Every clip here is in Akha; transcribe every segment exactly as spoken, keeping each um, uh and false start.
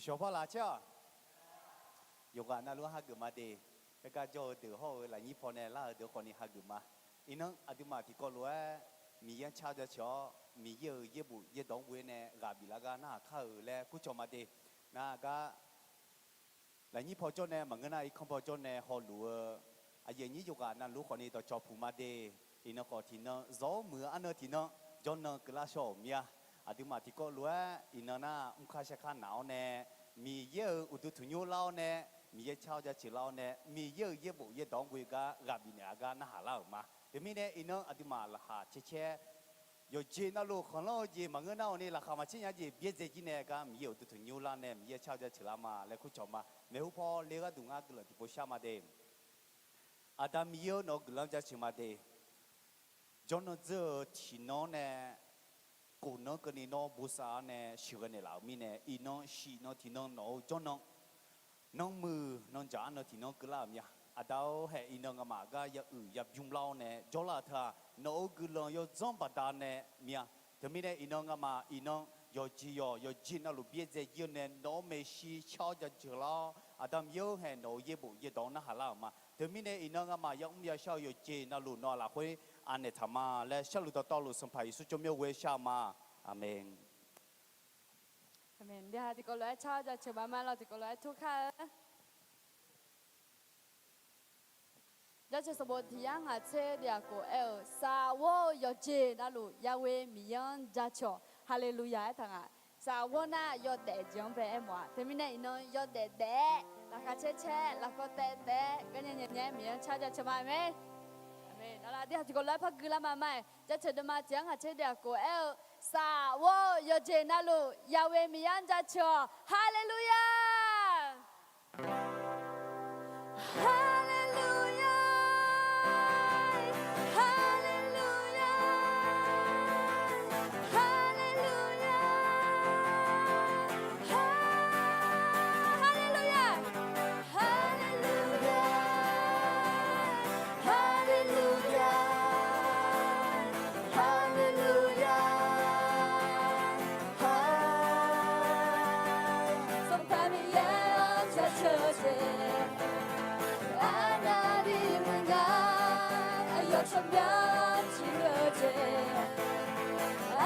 Cawqpar laf caer-aq, yawqghaq navluf-anr hageuf ma de. Heugar jawr-eu deuq hawr-eu lafnyir paw nae lar-eu deuq khawfni hageuf ma. Iqnan aqduimaf tiqkawv lof-aer Miqyaer-anr car jaceuq-awr, Miqyaer-euq yaerbof yaerdawq-anr ghoe nae ghaq biflar gar narhaq kar-euq laer kurcawq ma de. Nar gar lafnyir paw jawr nae maqngeur nar, irkanr paw jawr nae hawluf-eu aqyuif aqnyir yawqghaq navluf khawfni dawqcawq puq ma de. Iqnan khawf tiqnan zawr-awr muiq-eu arnan tiqnan jawrnan keuvlar shawr-euq mir-a. Aqduimaf tiqkawv lof-aer iqnan nar mrkar sharkar naq-awr nae, Miqyaer-euq uqduq tanqnymr lar-awr nae, Miqyaer car-awr jaceuq lar-awr nae, Miqyaer-euq yaerbof yaerdawq-anr ghoe gar ghaq bifnaeq-a gar narhaq lar-euq ma. Teumirnae iqnan aqduimaf laqkhaq caer caer yawqjeq navluf khanqlanr-eu jeq maqngeur nar-awq ni laqkhaq maqcaer nya jeq byaerdzae jir nae gar Miqyaer uqduq tanqnymr lar nae Miqyaer car-awr jaceuq lar ma laer kurcawq ma. Maeqhu paw le gharduq ngar guiqlanq tiqpov shar ma de. Aqda Miqyaer-or, nawq-euq guiqlanq jaceuq ma de. Jawrnan dzeur-eu tiqnan-anr nae, khofnan keuvni nawr bosav-awr nae sheuqghae naeqlaf-euq mirnae, iqnan shif nan tiqnan nawq-euq jawrnan nanmuiq nanjaq arnan tiqnan keuvlar-euq mir-a. Aqda-or, haeq iqnan ngamaf gar ya uiq ya bymr lar-awr nae jawrlar-eu teu-aq, nawq-euq guiqlanq yawdzanr baqda nae mir-a. Teumirnae iqnan ngamaf iqnan yawqjeq yawq yawqjeq navluf byaerdzae jir-eu nae nawq-euq maeqshi car-awr jaceuq lar-awr, Aqda Miqyaer-or, haeq nawq-euq yaerbof yaerdawq-anr narhaq lar-euq ma. Teumirnae iqnan ngamaf yamr yashar-eu yawqjeq navluf nawq-euq lafkhoer anaeq taq ma laer sharluf dawqtawvluf Sanqpaq Yeqsur tsawrmyanr ghoe-aer shar-eu ma. Aqmeq. Aqmeq. Aqda tiqkawv lof-aer car-awr jaceuq ma ma lawr, tiqkawv lof-aer tur kar-eu. Jaceuq sanqbof tiq yar ngaq tser deuq-aq khof aer-eu, saqghawr-eu yawqjeq navluf Yahweh Miqyaer-anr jaceuq-awq. Haleluya aertaq nga. Saqghawr nar yawdaef jeq-anr bae aermawf-a. Teumirnae iqnan yawdaef daef-aer, laqkhaq caer caer, lafkawv taev taev-aer, garnya nya nya-aer Miqyaer-anr car jaceuq ma mae. Aqmeq. Nawq-aq tiqkawv lof-aer par guilar ma ma-aeq, jaceuq deuvma tiq yar ngaq tser deuq-aq khof aer-eu, saqghawr-eu yawqjeq navluf Yahweh Miqyaer-anr jaceuq-awq. Haleluya. Haleluya. Haleluya. Haleluya. Ha-, haleluya. Haleluya. Haleluya. Haleluya. Ha, Sanqpaq Miqyaer-anr jaceuq-eu jeq, arnavni maqngeur, aqyawf tsawrmyanr tiq-eu jeq,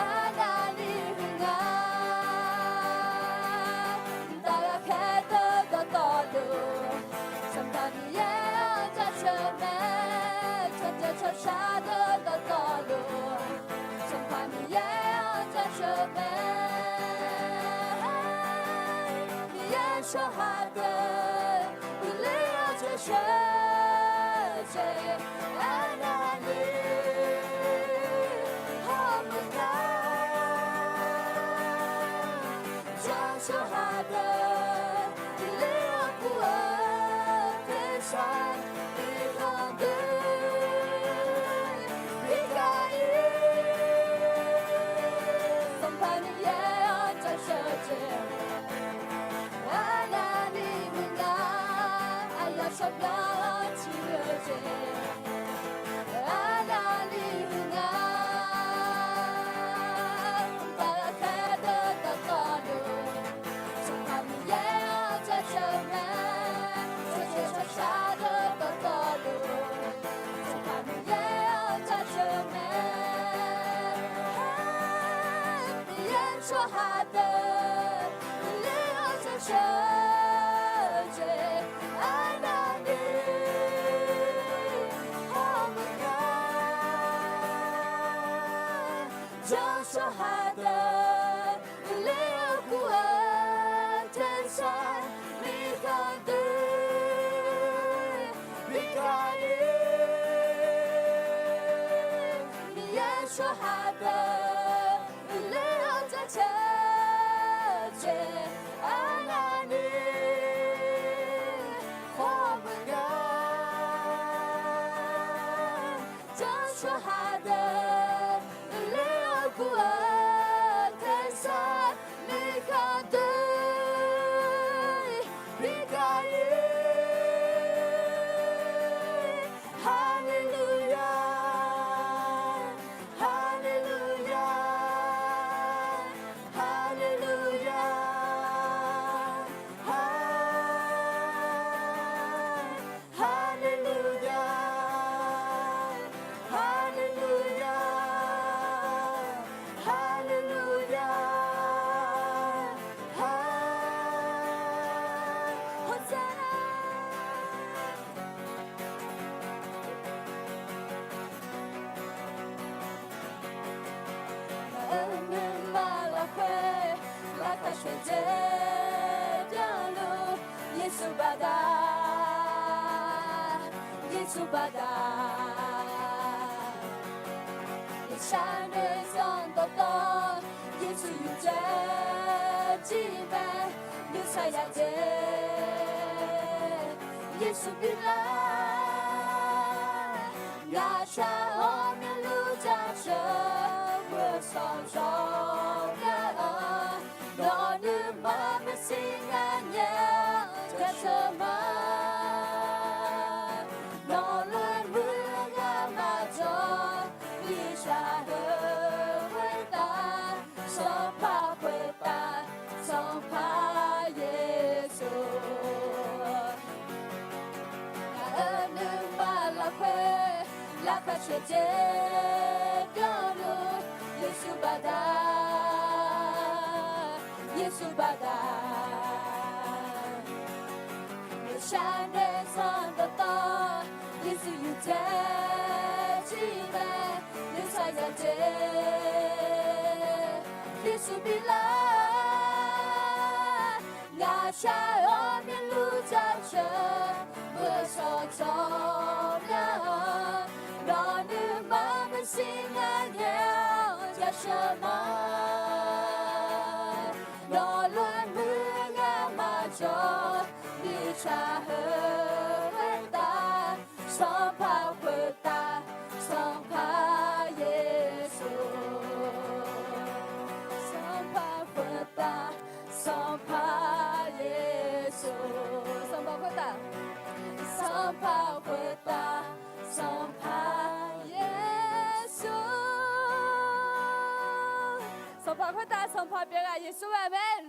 arnavni maqngeur, daqgha khaer deuq dawqtawvluf, Sanqpaq Miqyaer-anr jaceuq mae, tsawrjeuq tsawrshar deuq dawqtawvluf, Sanqpaq Miqyaer-anr jaceuq mae. Miqyaer tsawrhaq deuq uiqler-awr jaceuq-eu jeq, arnavni hawmuiq gar, jawr tsawrhaq deuq uiqler-awr guv-eu tersar irkanr deuq bi gar-ir, Sanqpaq Miqyaer-anr jaceuq-eu jeq, arnavni maqngeur, aqyawf tsawrmyanr tiq-eu jeq, arnavni maqngeur, daqgha khaer deuq dawqtawvluf, Sanqpaq Miqyaer-anr jaceuq mae, tsawrjeuq tsawrshar deuq dawqtawvluf, Sanqpaq Miqyaer-anr jaceuq mae. Miqyaer tsawrhaq deuq uiqler-awr jaceuq-eu jeq, arnavni hawmuiq gar, jawr tsawrhaq deuq uiqler-awr guv-eu tersar irkanr deuq bi gar-ir, Miqyaer tsawrhaq deuq uiqler-awr jaceuq-eu jeq, arnavni hawmuiq gar, jawr tsawrhaq deuq uiqler-awr guv-eu tersar irkanr deuq bi gar-ir. Haleluya, haleluya. Yeqsur baqda, iqshar noeqzanq dawqtawv, Yeqsur yawqjeq jir mae, nuisar ya jeq, Yeqsur bi lar, ngaq shaq-awr myanluf jaceuq, gheusawq jawr gar-eu, nawq nuima maeqshi ngaq nyae-eu jaceuq ma. Nawq lof-aer muir-eu ngamaf jawr, mirtsaq heu khoertav, Sanqpaq khoertav, Sanqpaq Yeqsur. Ngaq-euq nuima lafkhoer, laqkhaq caevdzeuf byanluf, Yeqsur baqda, Yeqsur baqda. Iqshar noeqzanq dawqtawv, Yeqsur yawqjeq jir mae, nuisar ya jeq, Yeqsur bi lar, ngaq shaq-awr myanluf jaceuq, gheusawq jawr gar-eu, nawq nuima maeqshi ngaq nyae-eu jaceuq ma. Nawq lof-aer muir-eu ngamaf jawr, mirtsaq heu khoertav, Sanqpaq khoertav, Sanqpaq Yeqsur. Sanqpaq khoertav, Sanqpaq Yeqsur. Sanqpaq khoertav, Sanqpaq khoertav, Sanqpaq Yeqsur. Sanqpaq khoertav Sanqpaq pyeuf-eu-aq Yeqsur mae, aqmeq.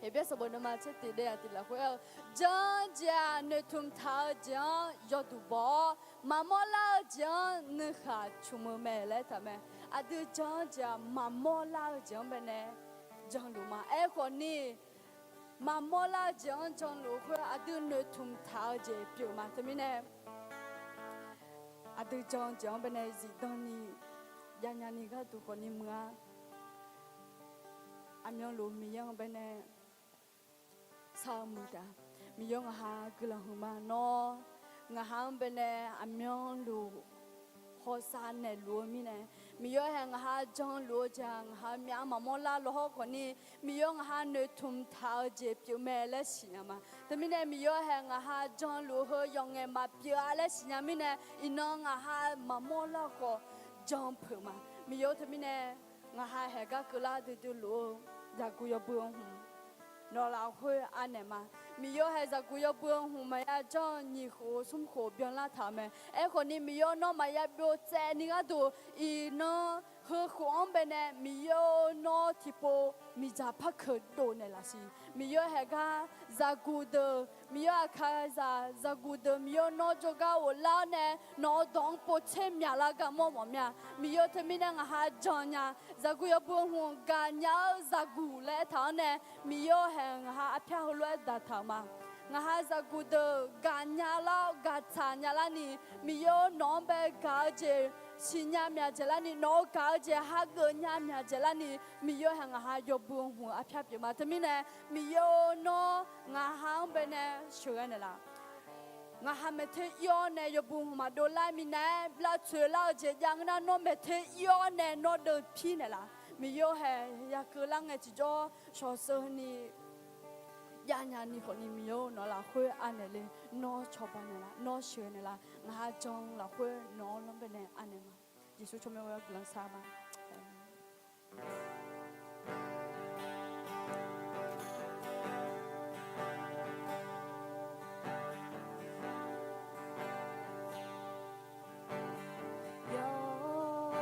Heqbyaer sanqbof nuima tser tiq daef-aq tiq lafkhoer-eu, jan-eu jeq-aq noeqtmq taq-eu jeq-anr yawduq baw-awr, maqmawr lar-eu jeq-anr nuikhaq cmq-eu mae laer taq mae. Aqdui jan-eu jeq-aq maqmawr lar-eu jeq-anr baenae janluf ma. Aerkhawf ni, maqmawr lar-eu jeq-anr janluf-eu khoer aqdui noeqtmq taq-eu jeq pyeuf ma. Teumirnae aqdui jan-eu jeq-anr baenae zifdan ni javnya ni gharduq khawf ni muiq-a. Aqmyanluf Miqyaer-anr baenae shar-eu muiq taef-a. Miqyaer ngaqha guiqlanq huiqma nawr, ngaqha-anr baenae aqmyanluf hawsav naeqluf-eu mirnae, Miqyaer haeq ngaqha janluf-eu jeq-aq ngaqha myav maqmawr lar lawhawr khawf ni, Miqyaer ngaqha noeqtmq taq-eu jeq pyeuf mae laer siqnya ma. Teumirnae Miqyaer haeq ngaqha janluf heu yawqngaeq maqpyeuf-a laer siqnya mirnae, iqnan ngaqha maqmawr lar khawf jan peuq ma. Miqyaer teumirnae ngaqha haeq gar keuvlar duidui luf-eu zaqguq yawbui-eu hmq nawq lafkhoer anaeq ma. Miqyaer haeq zaqguq yawbui-eu hmq maqya janr-eu nyiq khof smr khof byanlar taq-euq mae. Aerkhawf ni Miqyaer nawr maqya byov tsaev ni gharduq, iqnan heukhof-anr baenae Miqyaer nawr tiqpov miqdzaq par keuq dov naeqlaf siq. Miqyaer haeq gar zaqguq deuq, Miqyaer aqkaqzaq zaqguq deuq Miqyaer nawr jawrgar ghoflar-awr nae nawq-eu dawq-anr povtser myaqlar gar mawr mawf mya. Miqyaer teumirnae ngaqha jan nya, zaqguq yawbui hmq gaqnya-eu zaqguq laer aertaq-anr nae, Miqyaer haeq ngaqha arpyar heulof-aer daqtaq-euq ma. Ngaqha zaqguq deuq gaqnya lar-awr gaqtsaq nya larni, Miqyaer nawq-anr bae gaq-eu jeq siqnya myaq dzaeqlarni, nawq-eu gaq-eu jeq hageuf nya myaq dzaeqlarni, Miqyaer haeq ngaqha yawbui hmq-eu arpyar pyeuf ma. Teumirnae Miqyaer nawr ngaqha-anr baenae sheuqghae naeqlaf. Ngaqha maeqter ir-awr nae yawbui hmq maqdov lar minav-aer lavtsoeq lar-eu jeq jav ngeur nar, nawr maeqter ir-awr nae nawr deuvpir naeqlaf. Miqyaer haeq yaqkeuv lar ngae tiqjawr shawqsheuvni javnya ni khawfni Miqyaer nawq lafkhoer anaeq le, nawr cawba naeqlaf, nawr sheuqghae naeqlaf. Ngaqha jan lafkhoer nawq-anr lanr baenae anaeq ma. Yeqsur tsawrmyanr ghoe-awr guiqlanq shar ma.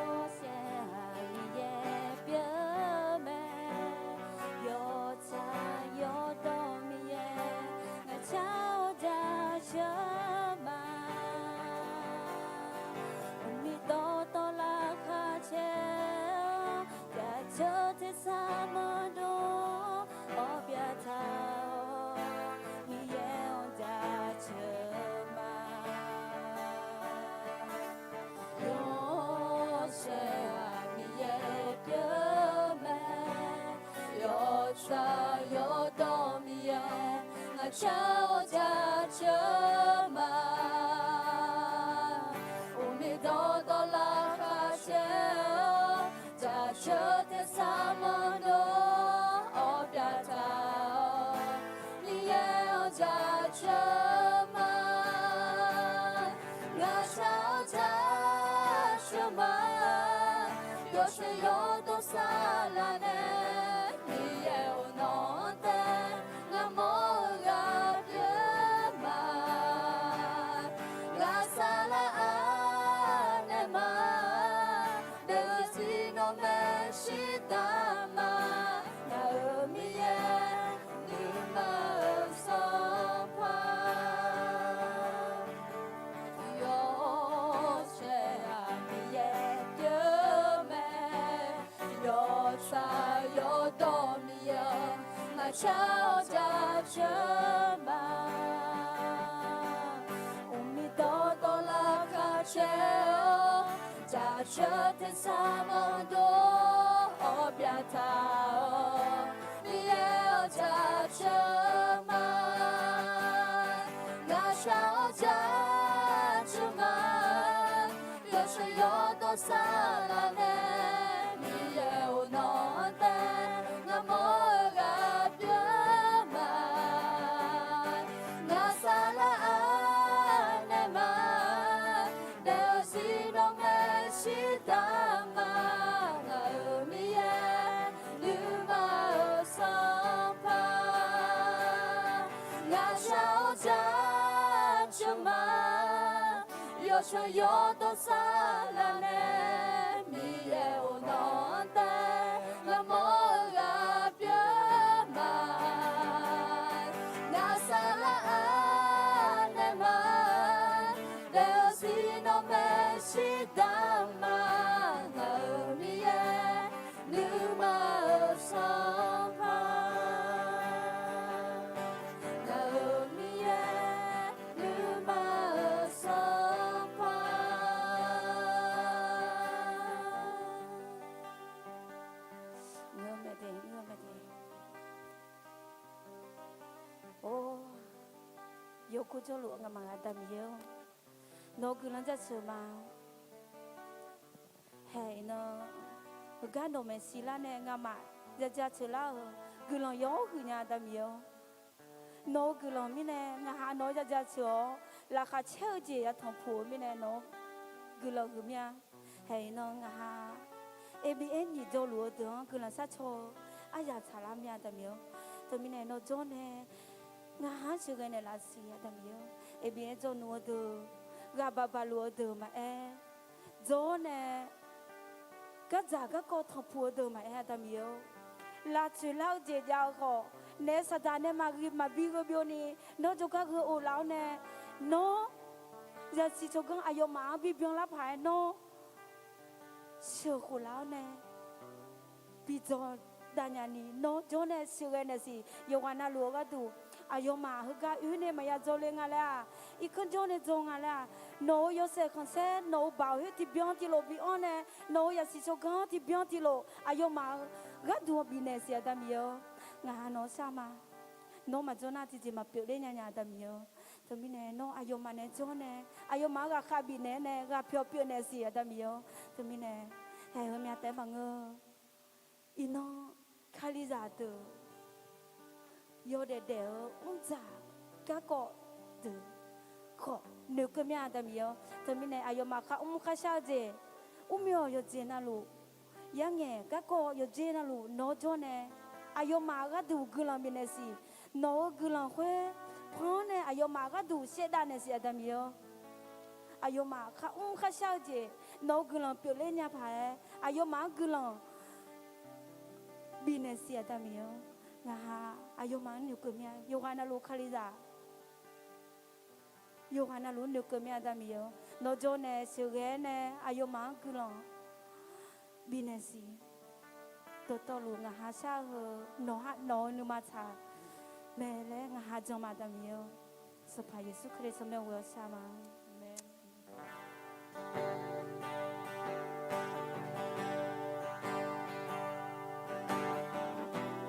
Yawshaef-aq Miqyaer pyeuf-eu mae, yawtsaq yawdawr Miqyaer ngaq car-awr jaceuq ma. Aqmiq dawqtawvlaf khar caer-awr jaceuq tersar mawrdov-awr pyavtaq-awr Miqyaer-anr jaceuq ma. Yawshaef-aq Miqyaer pyeuf-eu mae, yawtsaq yawdawr Miqyaer ngaq car-awr jaceuq ma. Yawdawr saflar nae Miqyaer-euq nawq-anr tae ngamawr-eu ghaq pyeuf ma. Ghaq saflar anaeq ma. Daefzir nawr maeqshi damq ma. Ngaq-euq Miqyaer nuima-euq Sanqpaq. Yawshaq-aq Miqyaer pyeuf mae. Yawtsaq yawdawr Miqyaer-aq, ngaq shar-awr jaceuq ma. Uqmir dawrdawr lar kharcaer-awr, jaceuq tersar manrdov-awr byaqtaq-awq. Miqyaer-awr jaceuq ma. Ngaq shar-awr jaceuq ma. Yawshaq yawdawr saflar nae Miqyaer-euq nawq-anr tae ngamawr-eu ghaq pyeuf ma. Ghaq saflar anaeq ma. Daefzir nawr maeqshi damq ma. Ngaq-euq Miqyaer nuima-euq Sanqpaq. Ngaq shar-awr jaceuq ma. Yawshaq yawdawr saflar nae Miqyaer-euq nawq-anr tae ngamawr-eu ghaq pyeuf ma. Ghaq saflar anaeq ma. Daefzir nawr maeqshi damq ma. Ngaq-euq Miqyaer nuima-euq Sanqpaq. Ngaq-euq Miqyaer nuima-euq Sanqpaq. Ngeur mae de, ngeur mae de. Or, yawkur jawrluf ngamaf-euq Aqda Miqyaer-or, nawq-eu guiqlanq jaceuq ma. Haeq iqnan, heugar nawq maeqshi lar nae ngamaf ya jaceuq lar-euq guiqlanq yawr huiq nya Aqda Miqyaer-or. Nawq-eu guiqlanq mirnae ngaqha nawq-anr ya jaceuq-awr laqkhaq caer-eu jeq yatanq puq-eu mirnae nawq-anr guiqlanq huiq mir-a. Haeq iqnan ngaqha Aqbi-aer nyiq jawrluf-eu deuq-anr guiqlanq sharcaw-eu aryaq tsaqlar mir-a Aqda Miqyaer-or. Teumirnae nawr jawr nae ngaqha-anr sheuqghae naeqlaf siq Aqda Miqyaer-or. Aqbi-aer jawrluf-eu deuq, ghaqbaq baqluf-eu deuq maqaer, jawr nae gardzaq garkawv tanqpuq-eu deuq maqaer Aqda Miqyaer-or. Laftoeq lar-eu jeq jav-eu khawf, naef saqdaq nae maqghoe maqbi gheu byovni, nawr jawrgar gheu of laf-awr nae, nawr zaqsiq tsawrganr aqyawfmaf-anr bibyan lar paq-aer nawr sheuqkhof laf-awr nae, bi dzawr dav nyani nawr jawr nae sheuqghae naeqsiq. Yawqghaq navluf-eu gharduq aqyawfmaf heugar oe nae maqya dzawle nga laer-aq, irkanr jawr nae dzaw nga laer-aq, nawq-euq yawshaef khanqsaer nawq-euq baoq khoer tiqbyan tiqlof bi anr nae, nawq-euq zaqsiq tsawrganr tiqbyan tiqlof aqyawfmaf-euq gharduq bifnaeq siq Aqda Miqyaer-or. Ngaqha nawq-anr shar ma. Nawr maqjawr nar tiqjeq maqpyeuf ler nya nya Aqda Miqyaer-or. Teumirnae nawr aqyawfmaf nae jawr nae, aqyawfmaf-anr ghaqkhav bifnaeq nae ghaqpyawq pyeufnaeq siq Aqda Miqyaer-or. Teumirnae haeq heumya taef-aer maqngeur. Iqnan kalizaq deuq yawdaef daef-eu mrdzaq garkawv deuq khawf noeqkeuv mir-a Aqda Miqyaer-or. Teumirnae aqyawfmaf kharmr kharshar-eu jeq, mrmyawq yawqjeq navluf, yarngaeq garkawv yawqjeq navluf nawr jawr nae, aqyawfmaf gharduq guiqlanq bifnaeq siq. Nawq-euq guiqlanq khoer pan-anr nae aqyawfmaf gharduq shaevdav naeq siq Aqda Miqyaer-or. Aqyawfmaf kharmr kharshar-eu jeq nawq-euq guiqlanq pyeufler nya paq-aer aqyawfmaf-anr guiqlanq bifnaeq siq Aqda Miqyaer-or. Ngaqha aqyawfmaf-anr noeqkeuv mir-a. Yawqghaq navluf kalizaq yawqghaq navluf-anr noeqkeuv mir-a Aqda Miqyaer-or. Nawr jawr nae sheuqghae nae aqyawfmaf-anr guiqlanq bifnaeq siq. Dawqtawvluf ngaqha shar-eu heu nawq ha nawq-eu nuima tsaq mae laer ngaqha jan ma Aqda Miqyaer-or. Sanqpaq Yeqsur Kali tsawrmyanr ghoe-awr shar ma. Aqmeq.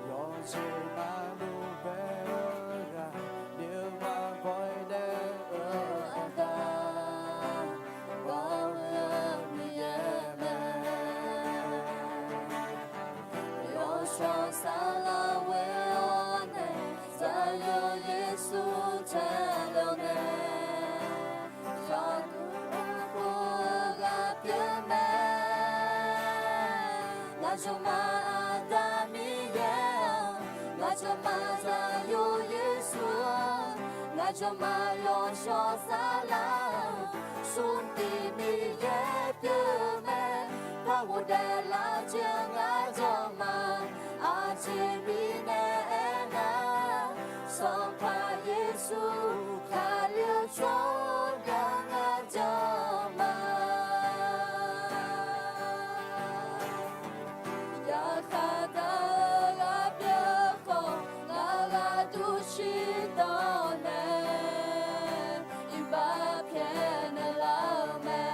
Yawqjeq navluf bae-eu ghaq, nuima bawq-ir nae-eu aqda, Baoq-eu Miqyaer mae. Yawshawr saflar ghoe-awr nae, Zaqyo Yeqsur tae-awr nae, khaqduq arpov-eu ghaq pyeuf mae. Jawrma zaqyo Yeqsur-anr, ngaq jawrma yawshawr saflar-eu, smrtiv Miqyaer pyeuf mae. Par ghofdaef lar jeq-anr ngar jawrma, aqjeq mirnae aernar, Sanqpaq Yeqsur Kali-eu tsawrmyanr ngar jawrma. Yaqkhaq daq-eu ghaq pyeuf-eu khawf, ngar gharduq shirdanq nae iqbax pyaeqnaeq lar-eu mae.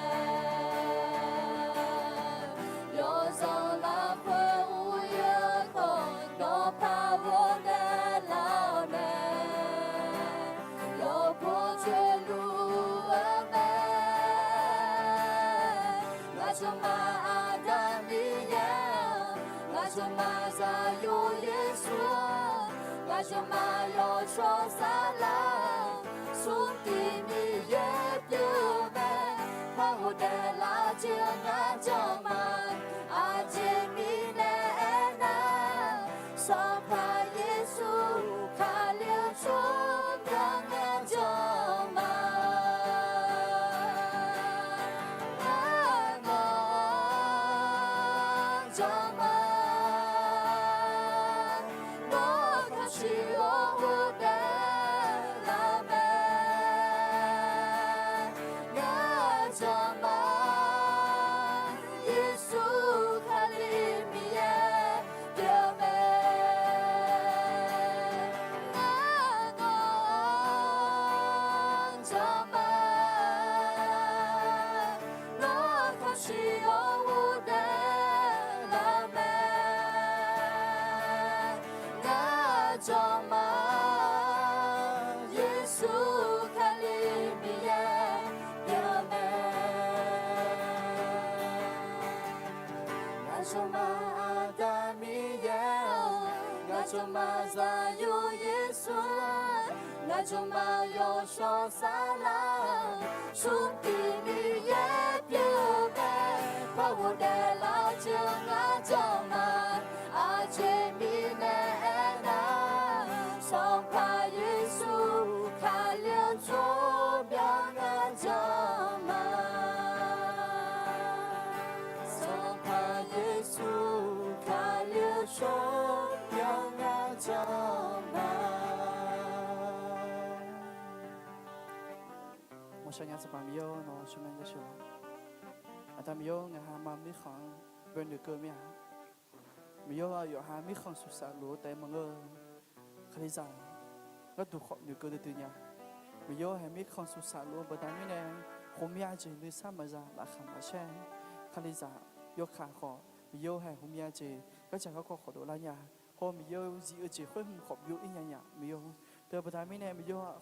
Yawzanq lafkhoer uryoer khawf, dawqpae ghofdaef lar-eu mae. Yawqpov coeqluf-eu mae. Ngaq jawrma Aqda Miqyaer-anr, ngaq jawrma zaqyo Yeqsur-anr, ngaq jawrma yawshawr saflar-eu, smrtiv Miqyaer pyeuf mae. Par ghofdaef lar jeq-anr ngar jawrma, aqjeq mirnae aernar, Sanqpaq Yeqsur Kali-eu tsawrmyanr ngar jawrma. Ngar nawq-anr jawrma. Nawr kamqshiq-awr ghofdaef lar mae. Ngar jawrma. Yeqsur Kali Miqyaer pyeuf mae. Ngar nawq-anr jawrma. Nawr kamqshiq-awr ghofdaef lar mae. Ngar jawrma. Yeqsur Kali Miqyaer pyeuf mae. Ngaq jawrma Aqda Miqyaer-anr, ngaq jawrma zaqyo Yeqsur-anr, ngaq jawrma yawshawr saflar-eu, smrtiv Miqyaer pyeuf mae. Par ghofdaef lar jeq-anr ngar jawrma, aqjeq mirnae aernar, Sanqpaq Yeqsur Kali-eu tsawrmyanr ngar jawrma. Sanqpaq Yeqsur Kali-eu tsawrmyanr ngar jawrma. 我想要是把 Miqyaer-or, nawq-anr shawrmae jasheuq-awq. Aqda Miqyaer-or, ngaq ha mar mirkhanq-anr bae noeqkeuv mir-a. Miqyaer-or, aqyawf ha mirkhanq suqsaq luf-eu taef maqngeur-eu, Kalizaq, gharduq khawf noeqkeuv duidui nya. Miqyaer-or, haeq mirkhanq suqsaq luf-eu baqda mirnae, ghawqmya jeq nuisar maqza, laqkhaq maqshaer, Kalizaq, yawkaq khawf Miqyaer-or, haeq ghawqmya jeq gardzaq garkawv khawf dovlar nya. Hawr Miqyaer-or, zif-eu jeq khoer hmq khawf byov-ir nya nya Miqyaer-or. Teu baqda mirnae Miqyaer-or,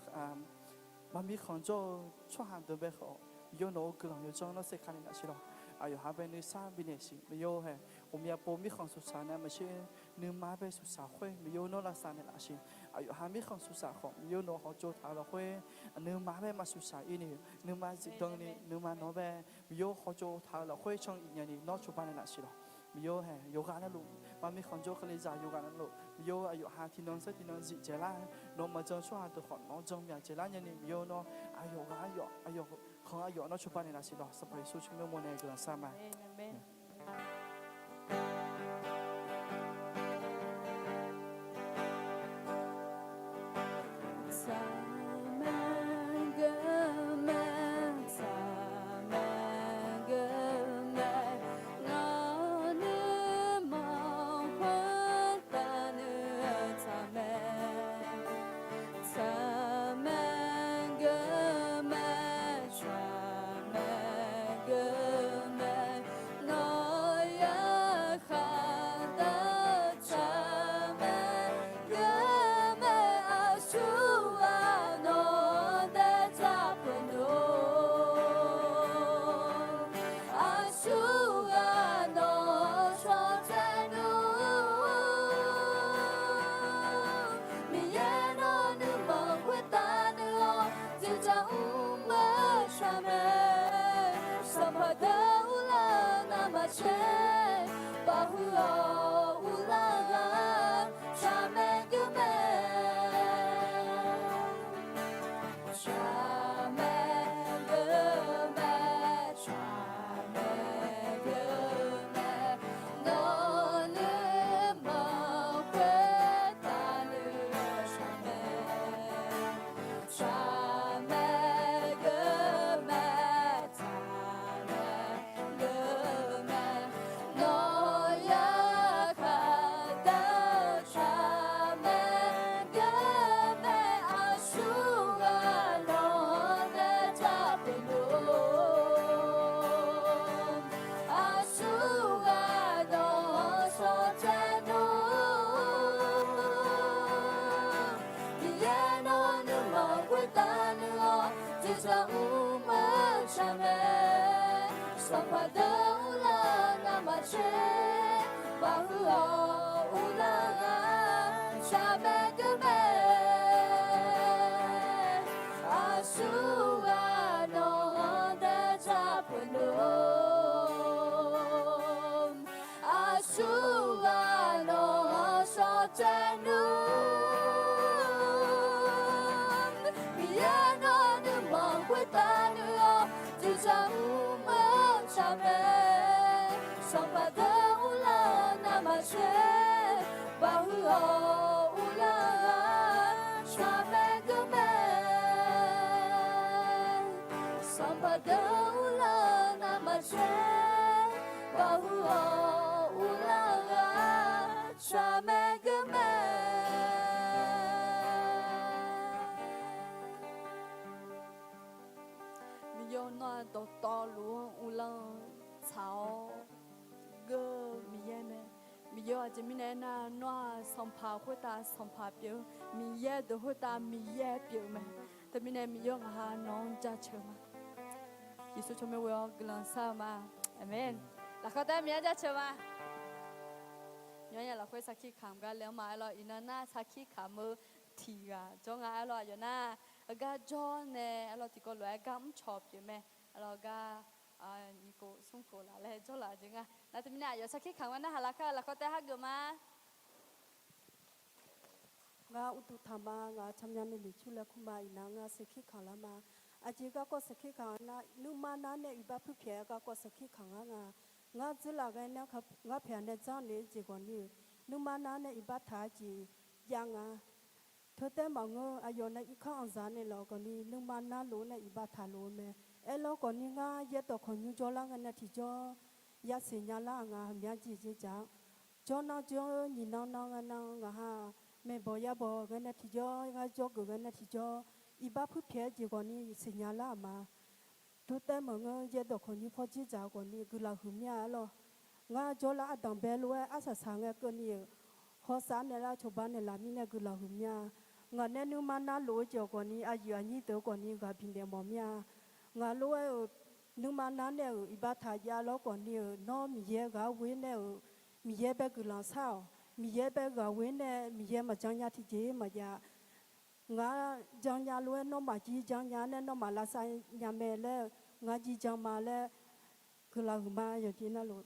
mar mirkhanq jawr-eu tsawrhaq deuq bae khawf, Miqyaer-or, nawq-euq guiqlanq yawdzanr nawr saerkar naeq laf siq lawq. Aqyawf ha bae nuisar bifnaeq siq Miqyaer-or, haeq ghawqmya pov mirkhanq suqsaq nae maqshir, nuima bae suqsaq khoer Miqyaer-or, nawr lavsav naeq laf siq. Aqyawf ha mirkhanq suqsaq khawf Miqyaer-or, nawq hawtsov taq-eu lafkhoer nuima bae maqsuqsaq ir ni, nuima zifdan ni, nuima nawq-anr bae Miqyaer-or, hawtsov taq-eu lafkhoer can iq nya ni nawr cawba naeq laf siq lawq. Miqyaer-or, haeq yawqghaq navluf, mar mirkhanq jawr Kalizaq yawqghaq navluf Miqyaer-or, aqyawf ha tiqnan saer tiqnan zif dzaeqlar, nawq maqjan tsawrhaq deuq khawf nawq-anr jan myaq dzaeqlar nya ni Miqyaer-or, nawr aqyawf ghaq aqyawf, aqyawf khanq aqyawf nawr cawba naeq laf siq lawq. Sanqpaq Yeqsur tsawrmyanr mawr nae guiqlanq shar ma. Tsaqmaeq geuq mae, tsaqmaeq geuq mae, ngaq nuima khoertav nuiv-eu tsaqmaeq. Tsaqmaeq geuq mae, tsaqmaeq geuq mae, nawq dzaq mr-eu tsaq mae. Sanqpaq deuq uvlanr navmaqtser, baqhuiq-awr uvlanr-aq tsaq mae geur mae. Aqsurghaq nawq-anr dae dzaq peuq nmr, aqsurghaq nawq-anr shawrtae nmr. Miqyaer nawr nuima khoertav nuiv-awr, dui dzaq mr-eu tsaq mae. Sanqpaq deuq uvlanr navmaqtser, baqhuiq-awr uvlanr-aq tsaq mae geur mae. Sanqpaq deuq uvlanr navmaqtser, baqhuiq-awr uvlanr-aq tsaq mae geur mae. Miqyaer nawr-aq dawqtawvluf-anr uvlanr-eu tsaq-awr geur-eu Miqyaer mae. Miqyaer aqjeq mirnae aernar, nawr-aq sanqpaq khoertav sanqpaq pyeuf-eu, Miqyaer deuq khoertav Miqyaer pyeuf-eu mae. Teumirnae Miqyaer ngaq ha nawq-anr jaceuq ma. Yeqsur tsawrmyanr ghoe-awr guiqlanq shar-eu ma. Aqmeq. Lafkhoer taef-aer Miqyaer jaceuq ma. Nymq-mr ya lafkhoer sarkir kamq gar le-anr ma. Aerlawr iqnan nar sarkir kamq-eu tiq ghaq jawr nga. Aerlawr aqyawf nar heugar jawr nae aerlawr tiqkawv lof-aer gar mrcawq pyeuf mae. Aerlawr gar nyiq kof smr kof laf laer jawrlaf jeq nga. Nar teumirnae aqyawf sarkir kamq gar narhaq laf kar-eu lafkhoer taef-aer hageuf ma. Ngar uqduq taqma, ngaq tsawrmyanr nuinoeq cur laer kur ma. Iqnan ngar sarkir kamq lar ma. Aqjeq garkawv sarkir kamq-a nar, nuima nar nae iqbax puirpyaeq-eu garkawv sarkir kamq ngar nga. Ngar dzeurlaf ghae nar, ngar paeq-a nae janrnaeq-eu jeq ghawqni-euq nuima nar nae iqbax taq-eu jeq jav nga. Teu taef maqngeur, aqyawf nae irkanr anqdzaq naeqlaf-eu khawfni nuima nar lof-aer nae iqbax taqlof-eu mae. Aerlawr khawfni ngar yaerdawq khawqnymr jawrlar ngae nae tiqjawr yasiq nya lar-aq nga. Heumya jeq jeq dzaq-anr jawrnan jawr-eu nyiq nan nan ngae nan ngaq ha maeqbawq yabawq ghae nae tiqjawr, ngar jawrgeuf ghae nae tiqjawr, iqbax puirpyaeq-eu jeq khawfni siqnya lar-aq ma. Teu taef maqngeur, yaerdawq khawqnymr pawr jir dzaq-eu khawfni guiqlanq huiq mir-a. Aerlawr ngar jawrlar ardanqbae lof-aer arsaq saq ngae keuvni-euq hawsav naeqlar cawba naeqlaf mirnae guiqlanq huiq mir-a. Ngaq nae nuima nar lof-eu jeq khawfni aqyuif aqnyir deuq khawfni ghaq bifnaeq mawf mir-a. Ngaq lof-aer-euq nuima nar nae-euq iqbax taq jav lawr khawfni-euq nawr Miqyaer ghaq-anr ghoe nae-euq Miqyaer bae guiqlanq shar-awq. Miqyaer bae ghaq ghoe nae Miqyaer maqjan nya tiqjeq maqjav. Ngaq jan nya lof-aer nawmaf jir jan nya nae nawmaf lavsav nya mae laer-eu ngaq jir jan ma laer guiqlanq huiq ma. Yawqjeq navluf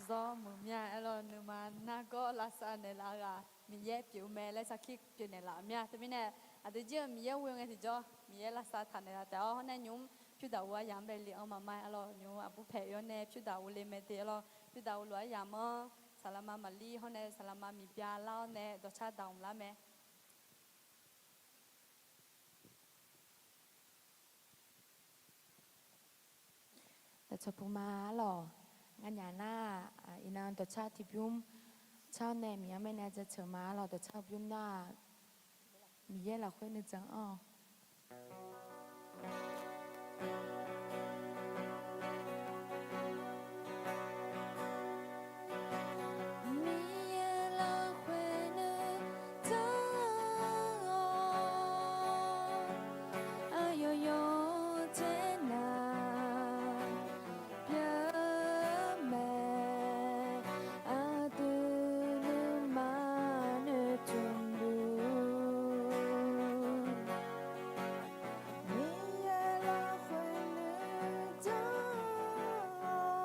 zawr muiq mir-a. Aerlawr nuima nargawr lavsav naeqlaf-eu ghaq Miqyaer pyeuf-eu mae laer sarkir pyeufnaeq laf mir-a. Teumirnae aqdui jir-eu Miqyaer ghoe ngae tiqjawr Miqyaer lavsav taq naeqlaf taef-awr hawr nae nymq-mr pyurdaq ur aryamq-anr bae le-anr maqma. Aerlawr nymq-mr aqbur paeq yawr nae pyurdaq ur le mae de. Aerlawr pyurdaq ur lof-aer yamq-anr saqlaqma Maqlir hawr nae saqlaqma Miqbyav lar-awr nae dawqcar daq mq lar mae. Dawqcawq puq ma. Aerlawq ngar nyaf nar iqnan dawqcar tiqbymr car-awr nae Miqyaer mae nae jaceuq ma. Aerlawq dawqcar bymr nar-aq Miqyaer lafkhoer nuijan anr-awq. Miqyaer lafkhoer nuijan anr-awq. Aqyawf yawqjeq nar pyeuf mae, aqdui nuima noeqtmq luf. Miqyaer lafkhoer nuijan anr-awq.